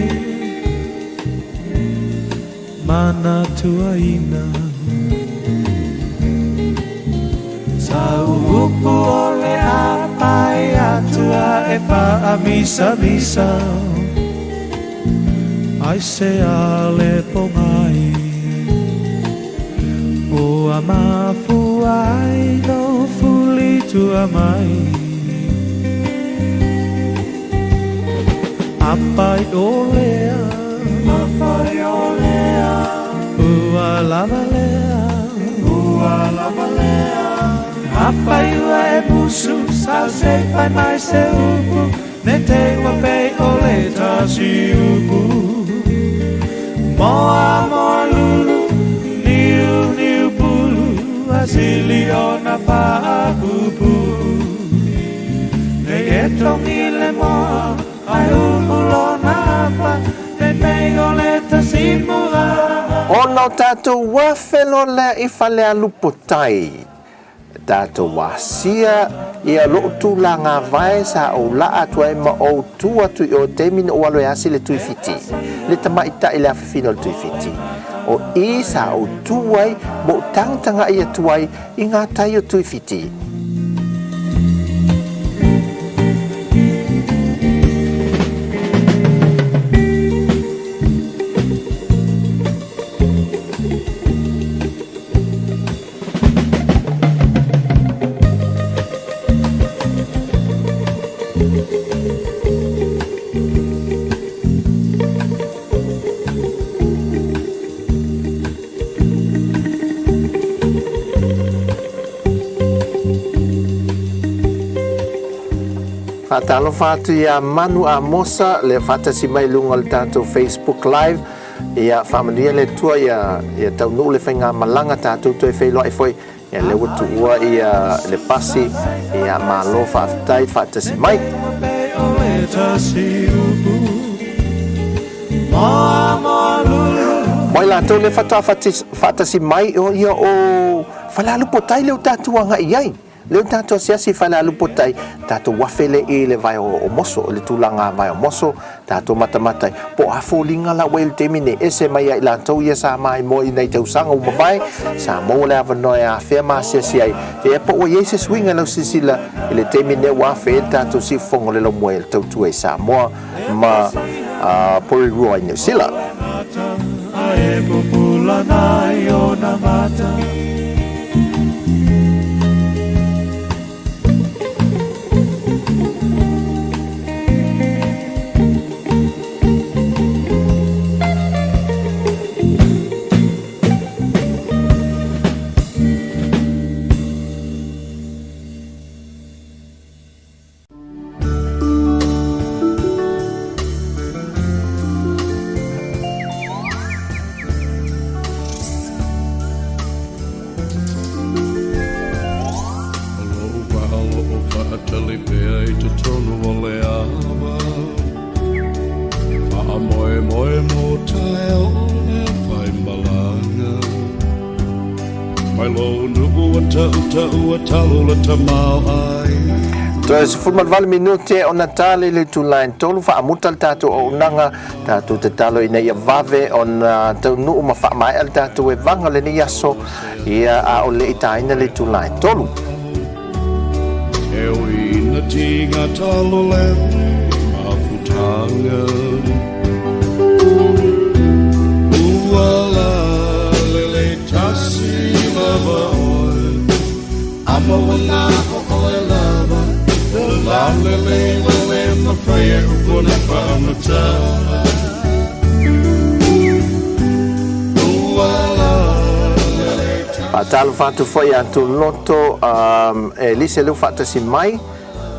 manatuaina Sa upu o le a pae atu a e faamisamisa Ai se a le pogai Ua mafua ai lou fuli tua mai Apai o lea Apai o lea Ua lava lea Ua lava lea Afai ua e musu Sa se fai mai se upu Ne te ua pei o le tasi upu Moa moa lulu Niu niu pulu A sili ona faapupu Nei e togi le moa Ae ulu lona afa Ne pei o le tasi mua. Ona o tatou afe loa lea i Falealupotai, tatou asia ia lou tulaga vae sa ou laa atu ai ma ou tu atu i o taimi na ou alo e asi le Tuifiti, le tamaitai le afafina o le Tuifiti. O i sa ou tu ai ma ou tagatagai atu ai i ngā tai o Tuiwhiti. Faatalofa atu iā Manu Amosa le faatasi mai i luga o le tatou Facebook Live. Ia faamanuia le Atua ia ia taunuu le faigamalaga tatou toe feiloai foi ia lea ua tuua ia le pasi ia malo faafetai faatasi mai. Mo i latou lea faatoa faatasi mai, o ia o Falealupotai lea ua tatou agai i ai. Lea ua tatou asiasi i Falealupotai, tatou afe lea i le vae o Moso, i le tulaga vae o Moso, tatou matamata ai, po o a foliga la ua i ai i le taimi nei, ese mai ia i latou ia sa maimoa i nai tausaga ua mavae, sa maua le avanoa e afea ma asiasi ai, ia po ua i ai se suiga i lau silasila i le taimi nei ua afe ai le tatou siufofoga o le laumua i le tautua i Samoa. Ma Porirua i Niu Sila. Moe moe mo taeao o le whaimalaga Mai lou nuu a tautau a talo le tamaoaiga. Toe 18 minute ona tali le itula e tolu faamuta le tatou auaunaga. Tatou tatalo ina ia vave ona taunuu ma faamaea le tatou evaga o lenei aso, ia a o le i taina le itula e tolu. E ui ina tiga talo le mafutaga Ua lalele tasi lava oe Ama ua na o oe lava O lalele ua le mafai e upu na faamatala Ua lalele Faatalofa atu foi ia Tuloto um, e Lise leu faatasi mai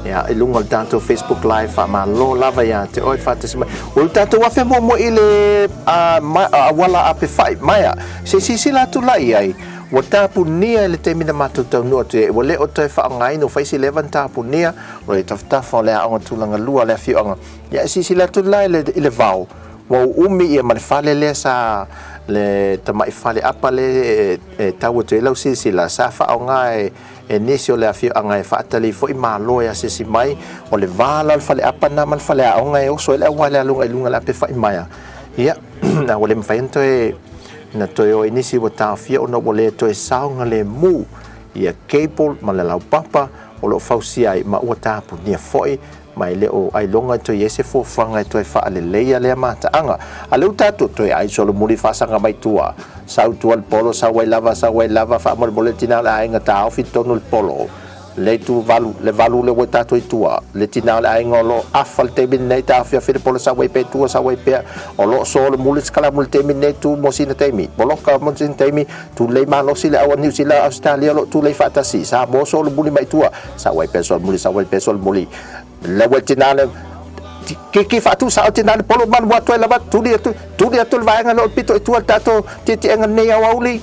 ia, i luga o le tatou Facebook Live faamalo lava ia te oe faatasi mai. O le tatou afe muamua i le uh, ma, auala ape fai maea. Se silasila atu la i ai, Ua tapunia i le taimi na matou taunuu atu ai, ua le o toe faaaogaina, ua fai si leva ona tapunia, o le tafatafa o le aoga tulaga lua a le afioaga. Ia e silasila atu la i le, i le vao, ua uumi ia ma le fale lea sa le tamai fale apa lea e, e tau atu ai lau silasila, sa faaaoga e, e nisi o le afioaga e faatali ai foi malo e asiasi mai, o le va la o le fale apa lena ma le faleaoga e oso ai le auala e alu agai i luga i le ape fai maea. Ia, ua le mafai ona toe Na toe o ai nisi ua taofia ona ua le toe saogalemu ia cable ma le laupapa o lo o fausia ai ma ua tapunia foi ma e le o ailoga e toe i ai se fuafuaga e toe faaleleia lea mataaga. A lea ua tatou toe ai solomuli faasaga mai tua, sau tua le polo, sau ai lava, sau ai lava, faamolemole le tina o le aiga taofi tonu le polo. Le itu valu, le valu lea ua i tatou i tua, le tina o le aiga o lo o afa le taimi lenei, taofiafi le polo sau ai pea i tua, sau ai pea, o lo o solomuli se kalamu i le taimi lenei, tu mo sina taimi, poloka mo sina taimi, tulei malosi le au a Niu Sila, Ausetalia o lo o tulei faatasi, Samoa solomuli mai tua, sau ai pea solomuli, sau ai pea solomuli, le ua tina le kiki faatu sao tina le polo malu atu ai lava, tuli atu, tuli atu le vaega lea o le pito i tua le tatou tietiega lenei aoauli.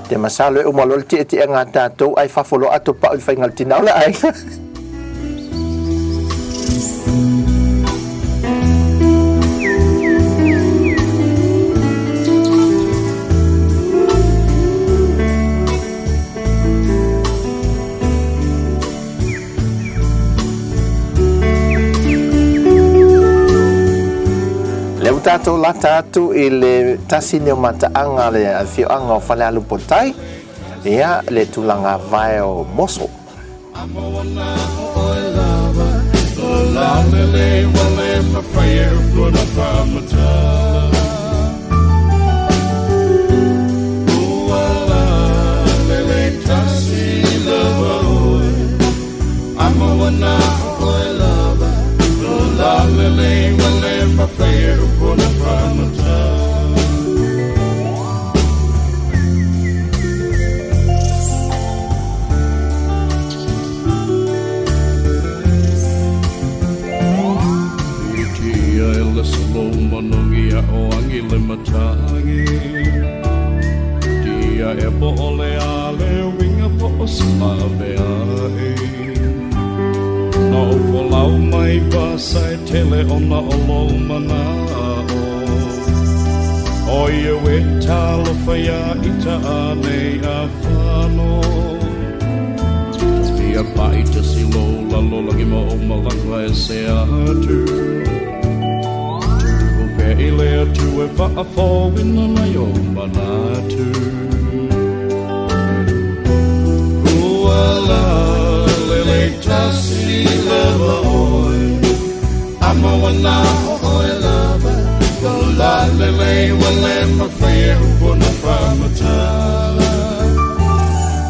Te masalo e uma loa le tietiega a tatou ai fafo loa ato pau i le faiga o le tina o le aiga. Lea ua tatou lata atu i le tasi nei o mataaga a le afioaga o Falealupotai, ia le tulaga vae o Moso.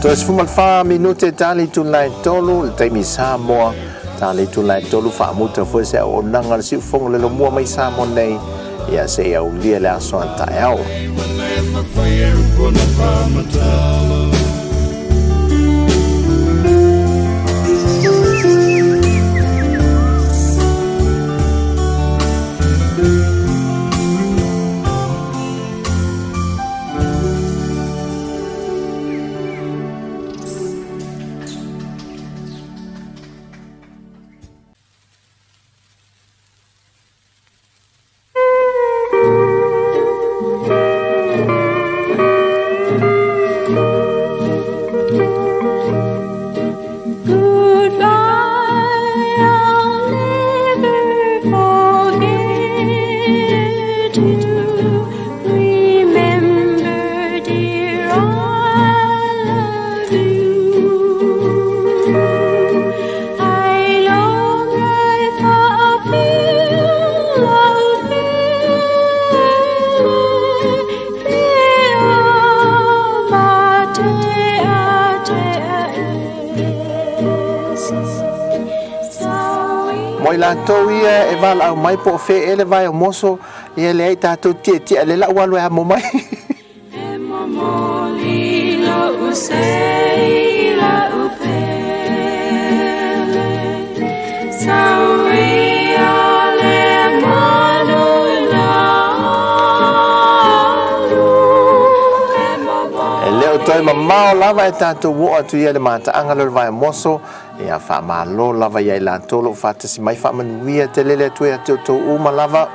Toe 14 minute tali itula e tolu, le taimi Samoa, tali itula e tolu faamuta foi se auaunaga le siufogo le lomua mai Samoa nei, ia se i aulia le aso a taeao. Mo i latou ia e valaau mai po o fea ea le vae o moso, ia leai tatou tietie le lau alu e amo mai. E le o toe mamao lava e tatou oo atu ia i le mataaga lea o le vae moso. Ia faamalo lava ia i latou o lo o faatasi mai, faamanuia tele le Atua ia te outou uma lava.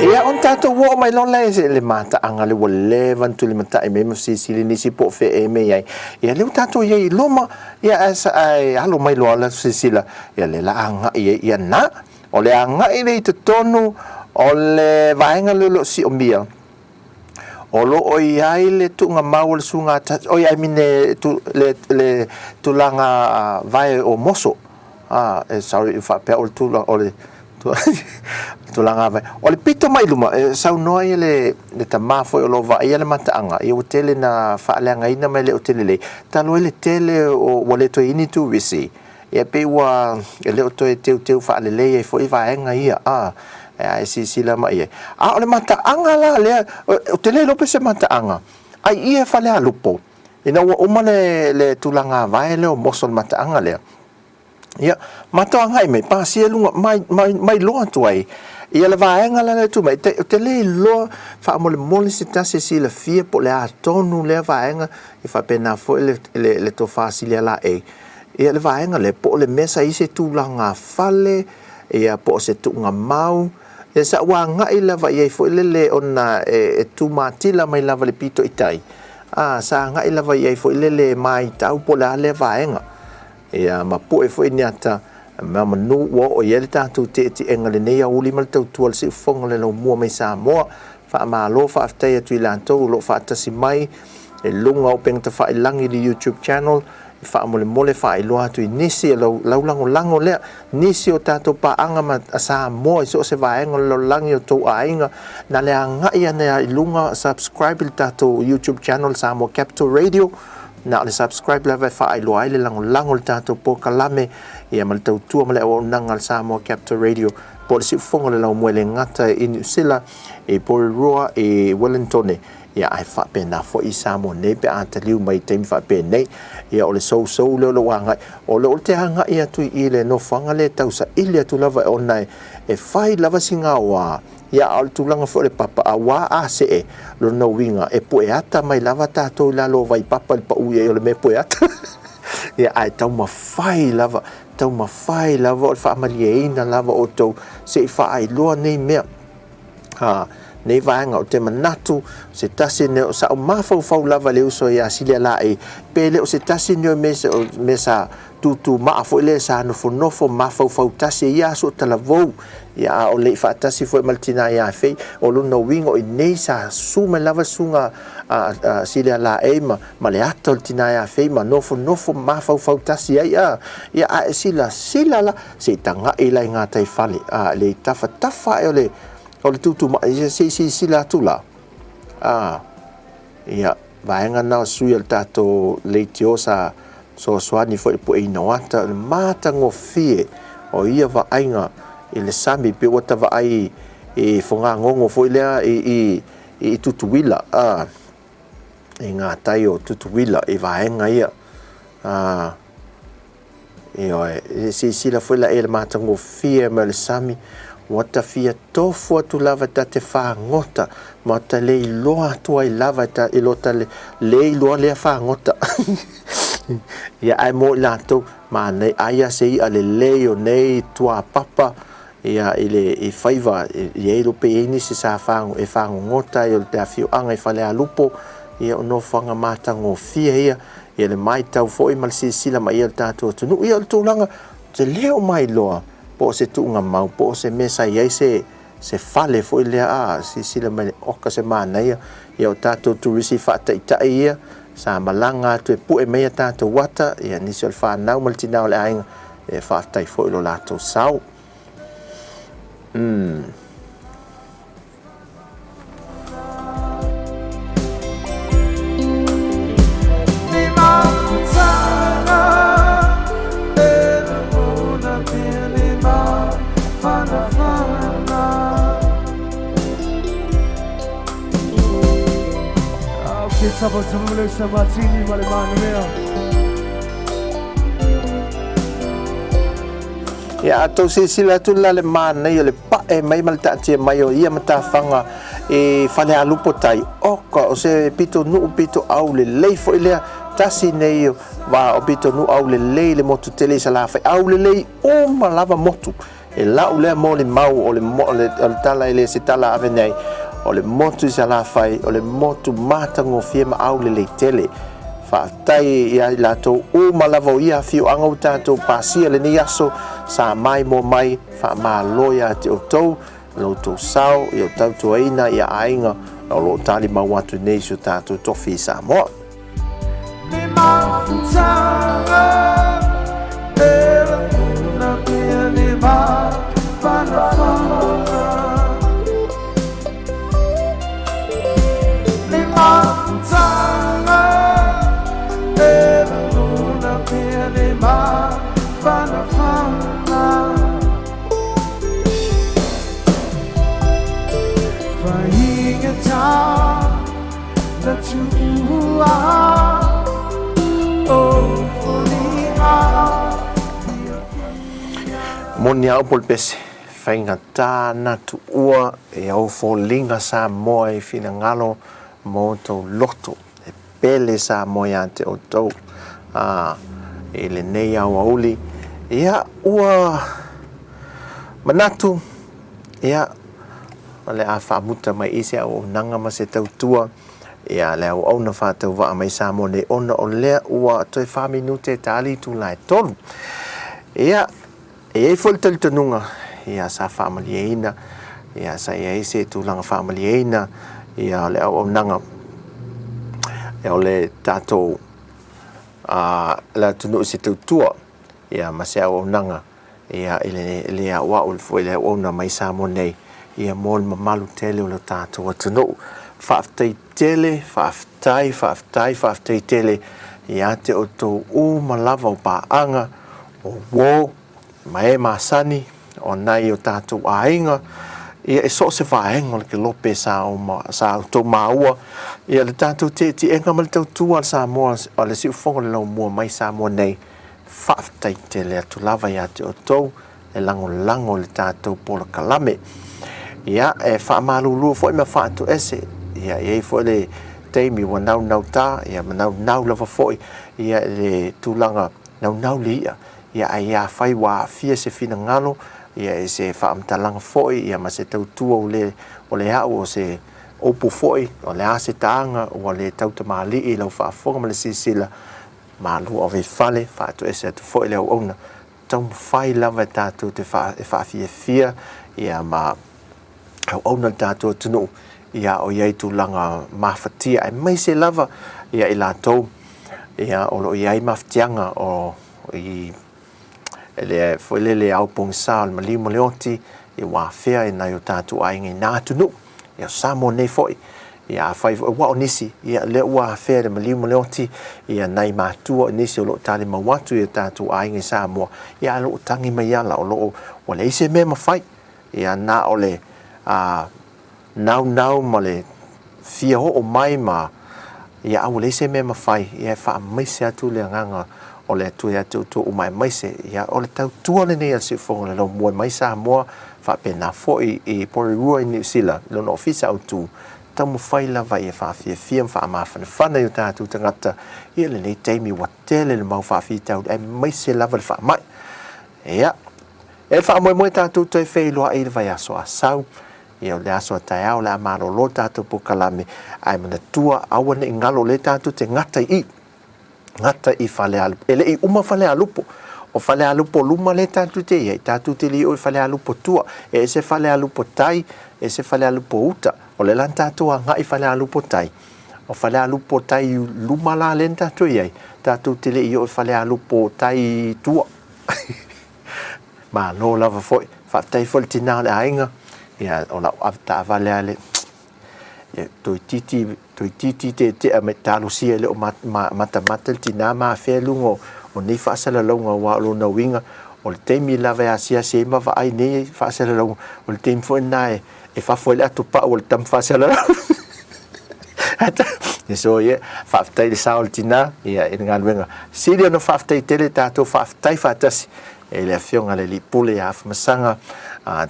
Ia, ona tatou oo mai loa lea i le mataaga lea ua leva ona tulimatai mai ma fesilisili nisi po o fea ea e mea i ai. Ia, lea ua tatou i ai i luma, ia, ae alo mai loa le silasila, ia lea la agai ai, ia na, o le agai lea i totonu o le vaega lea o lo o siomia, O lo o i ai le tuugamau o le suga oi I mean le, le, le tulaga vae o moso. Ah, eh, sorry, faapea o le tulaga, o le tulaga vae. O le pito mai luma, e saunoa ia le, le tamā foi o lo o vaaia le mataaga, ia ua tele na faaleagaina ma e le o tele lelei. Talu ai le tele o, ua le toe i ai ni turisi, Ia pei ua e le o toe teuteu faalelei ai foi vaega ia, a, e silasila mai i ai. A o le mataaga la lea, ou te le iloa pe o se mataaga, ai ia e Falealupo, ina ua uma le, le tulaga vae lea o moso o le mataaga lea, ia, matou agai mai, pasia i luga, mai, mai, mai loa atu ai, ia le vaega la lea e tu mai, ou te le iloa faamolemole se tasi e silafia po o le a tonu lea vaega, e faapena foi le, le, le tofa Silialaei, Ia le vaega lea, po o le mea sa i ai se tulaga fale, ia po o se tuugamau, ia sa ou agai lava i ai foi lele ona e tumatila mai lava i le pito i tai, a, sa agai lava i ai foi lele e maitau po o le a lea vaega. Ia ma pue foi ni ata ma manu ua oo i ai le tatou tietiega i lenei aoauli ma le tautua i le siufofoga o le laumua mai Samoa. Faamalo faafetai atu i latou o lo o faatasi mai i luga o upega tafailagi i le YouTube channel, Faamolemole faailoa atu i nisi e lau lagolago lea, nisi o tatou paaga ma Samoa i so o se vaega o le lalolagi o tou aiga, na le agai ane lava i luga, subscribe i le tatou YouTube channel Samoa Capital Radio, na o le subscribe lava e faailoa ai le lagolago i le tatou polokalame ia ma le tautua ma le auaunaga a le Samoa Capital Radio po o le siufofoga o le laumua e le gata i Niu Sila, i Porirua, i Wellingtone. Ia, ae faapena foi i Samoa nei pe a taliu mai i taimi faapenei. Ia, o le sousou lea o lou agai. O lea ou te agai atu i le nofoaga lea e tausaili atu lava ona e fai lava si gaoa. Ia, a o le tulaga foi o le papa, auā a see lona uiga, e pueata mai lava tatou i lalo o vaipapa i le pau i ai o le mea e pueata. Ia, ae taumafai lava, taumafai lava o le faamalieina lava outou se i faailoa nei mea. A, nei vaega ou te manatu, se tasi nei o sa'u mafaufau lava le uso iā Silia Laei, pe le o se tasi nei o mea, o mea sa tūtū maa foi lea sa nofonofo mafaufau tasi e ia aso o talavou, ia a o le i faatasi foi ma le tinā iā Fei, o lona uiga o i nei sa susu mai lava le susuga a, a Silia Laei ma, ma le ata o le tinā iā Fei ma nofonofo mafaufau tasi ai, a, ia a e silasila la, Se i taga'i la i gātai fale, ā, le i tafatafa ae o le, o le tūtūma'i, ia se i silasila atu la. Ā, ia, vaega na o sui o le tātou leitio sa soasoani foi i le pueina o ata, o le matagofie o ia vaaiga i le sami, pei ua ta vaai i fogagogo foi lea i, i, i Tutuila, ā, i ngā tai o Tutuila, i vaega ia, ā, Ioe, e silasila foi la i le matagofie mai o le sami. Ua ta fia tofu atu lava ta te fagota, ma ta le iloa atu ai lava ta, i lo ta le, le iloa lea fagota. Ia, ae mo i latou, manaia, aia se i'a lelei o nei tuapapa, ia, i le, i faiva, i ai lo pe i ai nisi sa fago, e fagogota ai o le afioaga i Falealupo, ia, o nofoaga matagofie ia, ia le matau foi ma le silasila mai ia le tatou atunuu. Ia, o le tulaga, ou te le o mailoa, po o se tuugamau, po o se mea sa i ai se, se fale foi lea, a, silasila mai le oka se manaia, ia o tatou turisi faataitai ia, sa malaga atu e pue mai a tatou ata, ia nisi o le fanau ma le tina o le aiga, e faafetai foi i lo latou sao. Mm. Ia, a tou silasila atu la le manaia o le pae mai ma le taatia mai o ia matafaga i Falealupo tai, oka, o se pitonuu pitoau lelei foi lea, tasi nei o va o pitonuu aulelei le motu tele i Salafai, aulelei uma lava motu. E lau lea molimau o le, o le, o le tala e le se tala ave nei, o le motu i Salafai, o le motu matagofie ma aulelei tele. Faafetai ia i latou uma lava o ia afioaga ua tatou pasia lenei aso, sa maimoa mai, faamalo ia te outou, lo outou sao, ia tautuaina ia aiga o lo o talimau atu nei i si o tatou tofi i Samoa. Moni a upu o le pese, faigata na tuua e ou foliga Samoa i finagalo ma outou loto e pele Samoa ia te outou a i lenei aoauli. Ia, ua manatu, ia, o le a faamuta mai i se auaunaga ma se tautua ia le auauna faatauvaa mai Samoa nei ona o lea ua toe fa minute e tali itula e tolu. Ia, e i ai foi le talitonuga, ia sa faamalieina, ia sa i ai se tulaga faamalieina ia le auaunaga ia o le tatou a le atunuu i se tautua ia ma se auaunaga ia i le le aoao foi le auauna mai Samoa nei ia mo le mamalu tele o le tatou atunuu. Faafetai tele, faafetai, faafetai, faafetai tele ia te outou uma lava o paaga, o uo, ma e masani o nai o tatou aiga, ia e so o se vaega o le kelope sa sa outou maua, ia le tatou tietiega ma le tautua a le Samoa o le siufofoga o le laumua mai Samoa nei. Faafetai tele atu lava ia te outou e lagolago i le tatou polokalame. Ia, e faamalulu foi ma faatoese, ia, e i ai foi le taimi ua naunauta, ia, ma naunau lava foi, ia, i le tulaga naunau le i'a, ia, ae afai ua aafia se finagalo, ia, i se faamatalaga foi, ia, ma se tautua o le, o le au o se upu foi, o le a se taaga ua le tautamalii i lau faafofoga ma le silasila, Malu ave i fale, faatoese atu foi le auauna, taumafai lava e tatou te e faafiafia ia ma auauna le tatou atunuu ia o i ai tulaga mafatia aemaise lava ia i latou ia o lo o i ai mafatiaga o i le foi lele ao pogisa o le maliu ma le oti ia ua afea e nai o tatou aiga i na atunuu. Ia o Samoa nei foi, ia afai foi, aua o nisi, ia lea ua afea e le maliu ma le oti, ia nai matua o nisi o lo o talimau atu i o tatou aiga i Samoa, ia ae o lo o tagi mai ala, o lo o, ua leai se mea e mafai, ia na o le a, naunau ma le fia oo mai ma, ia a ua leai se mea e mafai, ia e faamaise atu le agaga o le Atua ia te outou uma aemaise, ia o le tautua lenei a le Siufofoga o le Laumua mai Samoa. Faapena foi i Porirua i Niu Sila, i lona ofisa autu, taumafai lava ia faafiafia ma faamafanafana i o tatou tagata i lenei taimi ua tele le mau faafitauli aemaise lava le faamai. Ia, e faamoemoe tatou toe feiloai i le vaiaso Asau, ia o le aso a taeao o le a malolo tatou polokalame, ae manatua aua ne i galo o lea tatou te gata i i. Gata i Falealupo. E le i uma Falealupo. O Falealupo luma lea tatou te i ai, tatou te le i oo i Falealupo tua. E ese Falealupo tai, ese Falealupo uta. O lea la na tatou agai i Falealupo tai. O Falealupo tai luma la lea na tatou i ai, tatou te le i oo i Falealupo tai tua. Malo lava foi. Faafetai foi i le tina o le aiga. Ia, o lau avetaavale lava le toeitiiti, toeitiiti teetea mai talosia e le o matamata le tina ma afea i luga o nei faasalalauga aua o lona uiga o le taimi lava e asiasi ai ma vaai nei faasalalauga o le taimi foi lena e fafo ai le atopau o le tama faasalalau. So ia, faafetai i le sao o le tina ia i le galuega. Sili ona faafetai tele tatou faafetai faatasi e le Afioga i le Alii Pule ia Afamasaga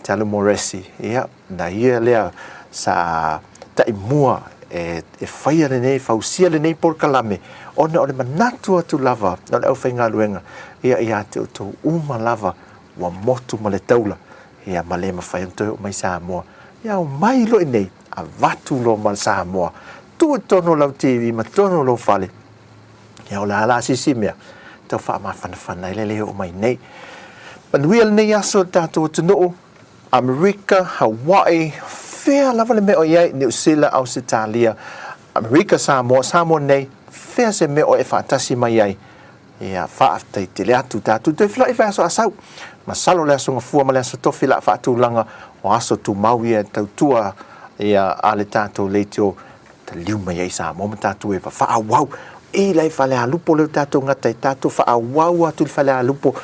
Talu Moresi, ia na ia lea sa taimua e faia lenei, fausia lenei polokalame, ona o le manatu atu lava o le aufaigaluega, ia ia te outou uma lava ua motu ma le taula, ia ma le mafai ona toe oo mai Samoa. Ia omai loa i inei, avatu loa ma Samoa, tuu i totonu o lau TV ma totonu o lou fale, ia o le a la se isi mea tau faamafanafana ai le le oo mai nei. Manuia lenei aso i le tatou atunuu, Amerika, Hawaii, fea lava le mea o i ai, Niu Sila, Ausetalia, Amerika, Samoa, Samoa nei, fea se mea o e faatasi mai ai. Ia, faafetai tele atu tatou toe feiloai i vaiaso Asau. Masalo le Aso Gafua ma le Aso Tofi la faatulaga o aso tumau ia e tautua ia a le tatou leitio taliu mai ai i Samoa ma tatou e faaauau i lai Falealupo lea ua tatou gata ai, tatou faaauau atu i le Falealupo,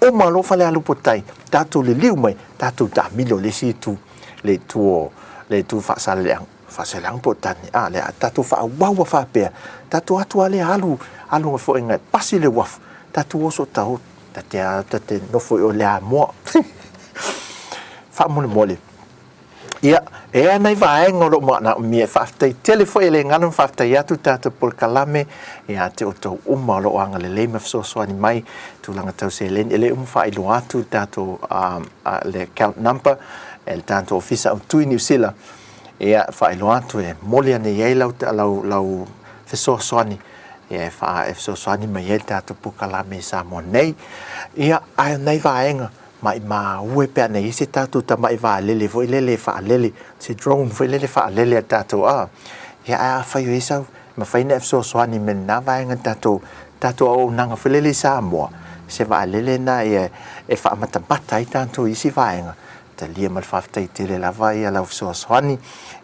uma loa Falealupo tai, tatou liliu mai, tatou taamilo i le isi itu, le itu o, le itu Faasaleleaga, Faasaleleaga po o Tane, a, lea, tatou faaauau a faapea, tatou atu lava lea alu, alu foi ina pasi le uafu, tatou oso ta, ta te, ta te nofo i o i le Amoa. Faamolemole. Ia, e i ai nai vaega o lo o manaomia e faafetai tele foi e le galo ona faafetai atu le tatou polokalame ia te outou uma o lo o agalelei ma fesoasoani mai i tulaga tau seleni. E le uma faailoa atu le tatou le account number e le tatou Ofisa Autu i Niu Sila. Ia, faailoa atu e momoli ane i ai lau, lau, lau fesoasoani ia e, wha, e fesoasoani mai ai le tatou polokalame i Samoa nei. Ia, ae o nai vaega Maimau e pe ana i ai se tatou tamai vaalele foi lele e faalele, se drone foi lele e faalele a tatou a. Ia ae afai o i ai sau, mafai ona e fesoasoani mai lena vaega tatou, tatou auaunaga foi lele i Samoa, se vaalele lena ia e faamatamata ai tatou i isi vaega, talia ma le faafetai tele lava ia lau fesoasoani,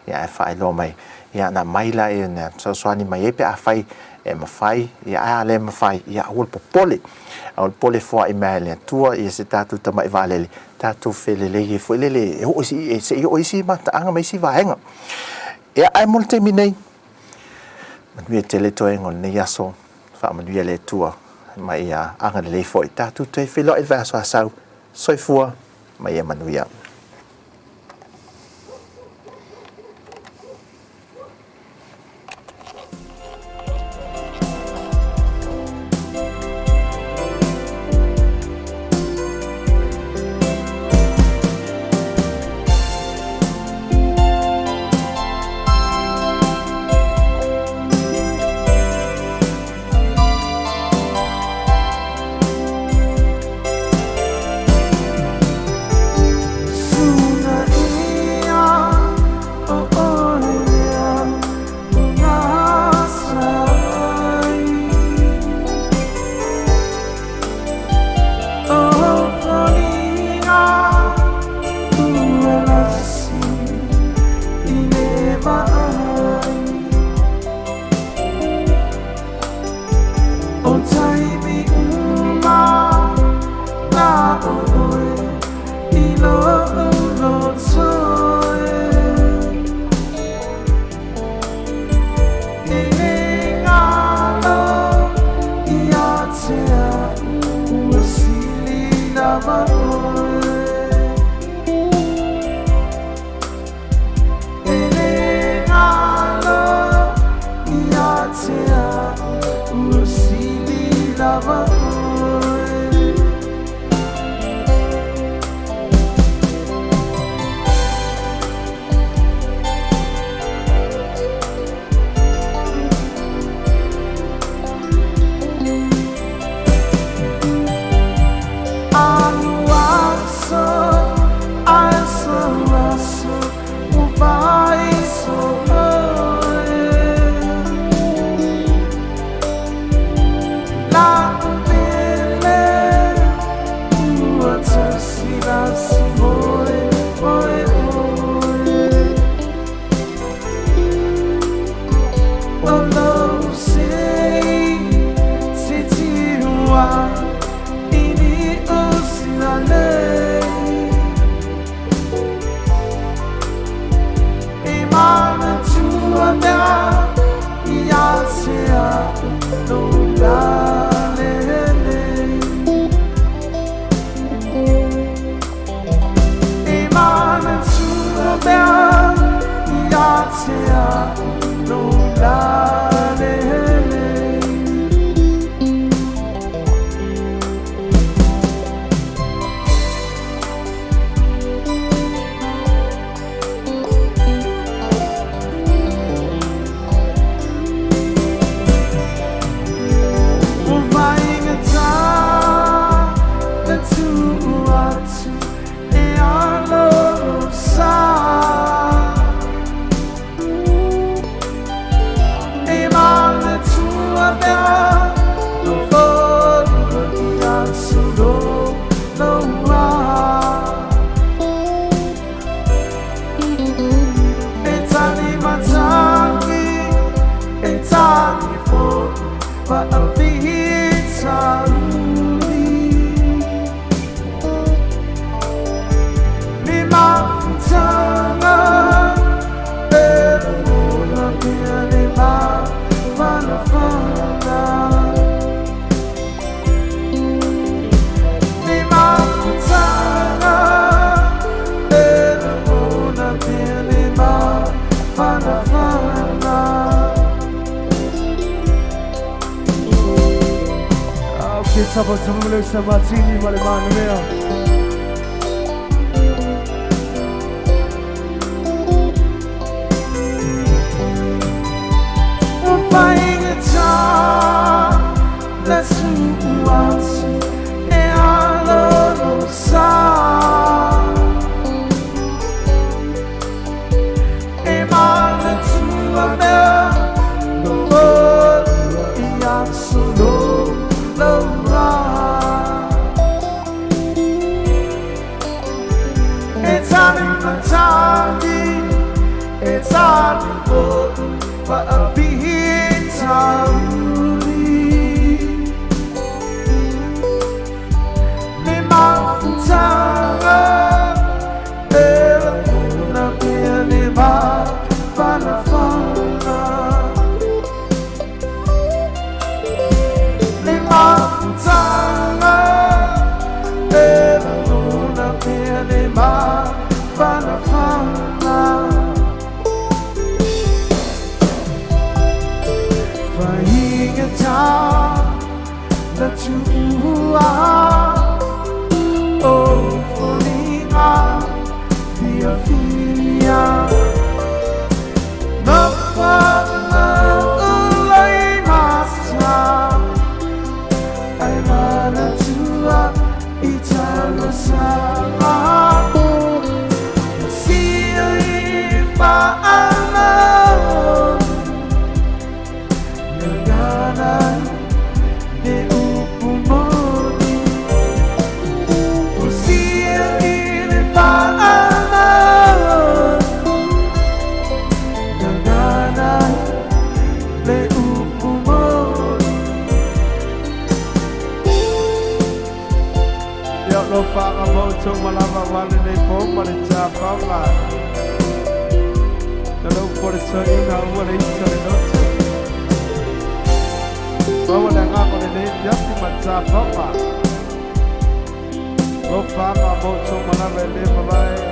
ia ae faailoa mai, ia ona aumai lea na fesoasoani mai ai pe afai e mafai, ia ae a le mafai, ia aua le popole. A o le pole foai mai a le Atua ia se tatou tamai vaalele, tatou felelei ai foi lele e oo isi, se i oo isi mataaga ma isi vaega. Ia, ae mo le taimi nei, manuia tele toega o lenei aso, faamanuia le Atua ma ia agalelei foi. Tatou toe feiloai i le vaiaso Asau. Soifua ma ia manuia. Fa'afitauli Le mafutaga E lagona pea le mafanafana Le mafutaga E lagona pea le mafanafana. Okay, tapa tamule sa martini ma le manuea. It's hard for a Le mafutaga E lagona pea le mafanafana Le mafutaga E lagona pea le mafanafana Faigata na tuua o foliga fiafia Na fa'aulai masa Ai manatua i talosaga Sia i fa'amao Gagana le upu moni Fosia i le fa'amao Gagana le upu moni. Ia lo whanga mautou malava wale nei po ma le tāwhanga. Na lau po le tauina ua le ita le loto. Maua le ngako le nei piapi ma tāwhanga. Lo whanga mautou malava e le mavae.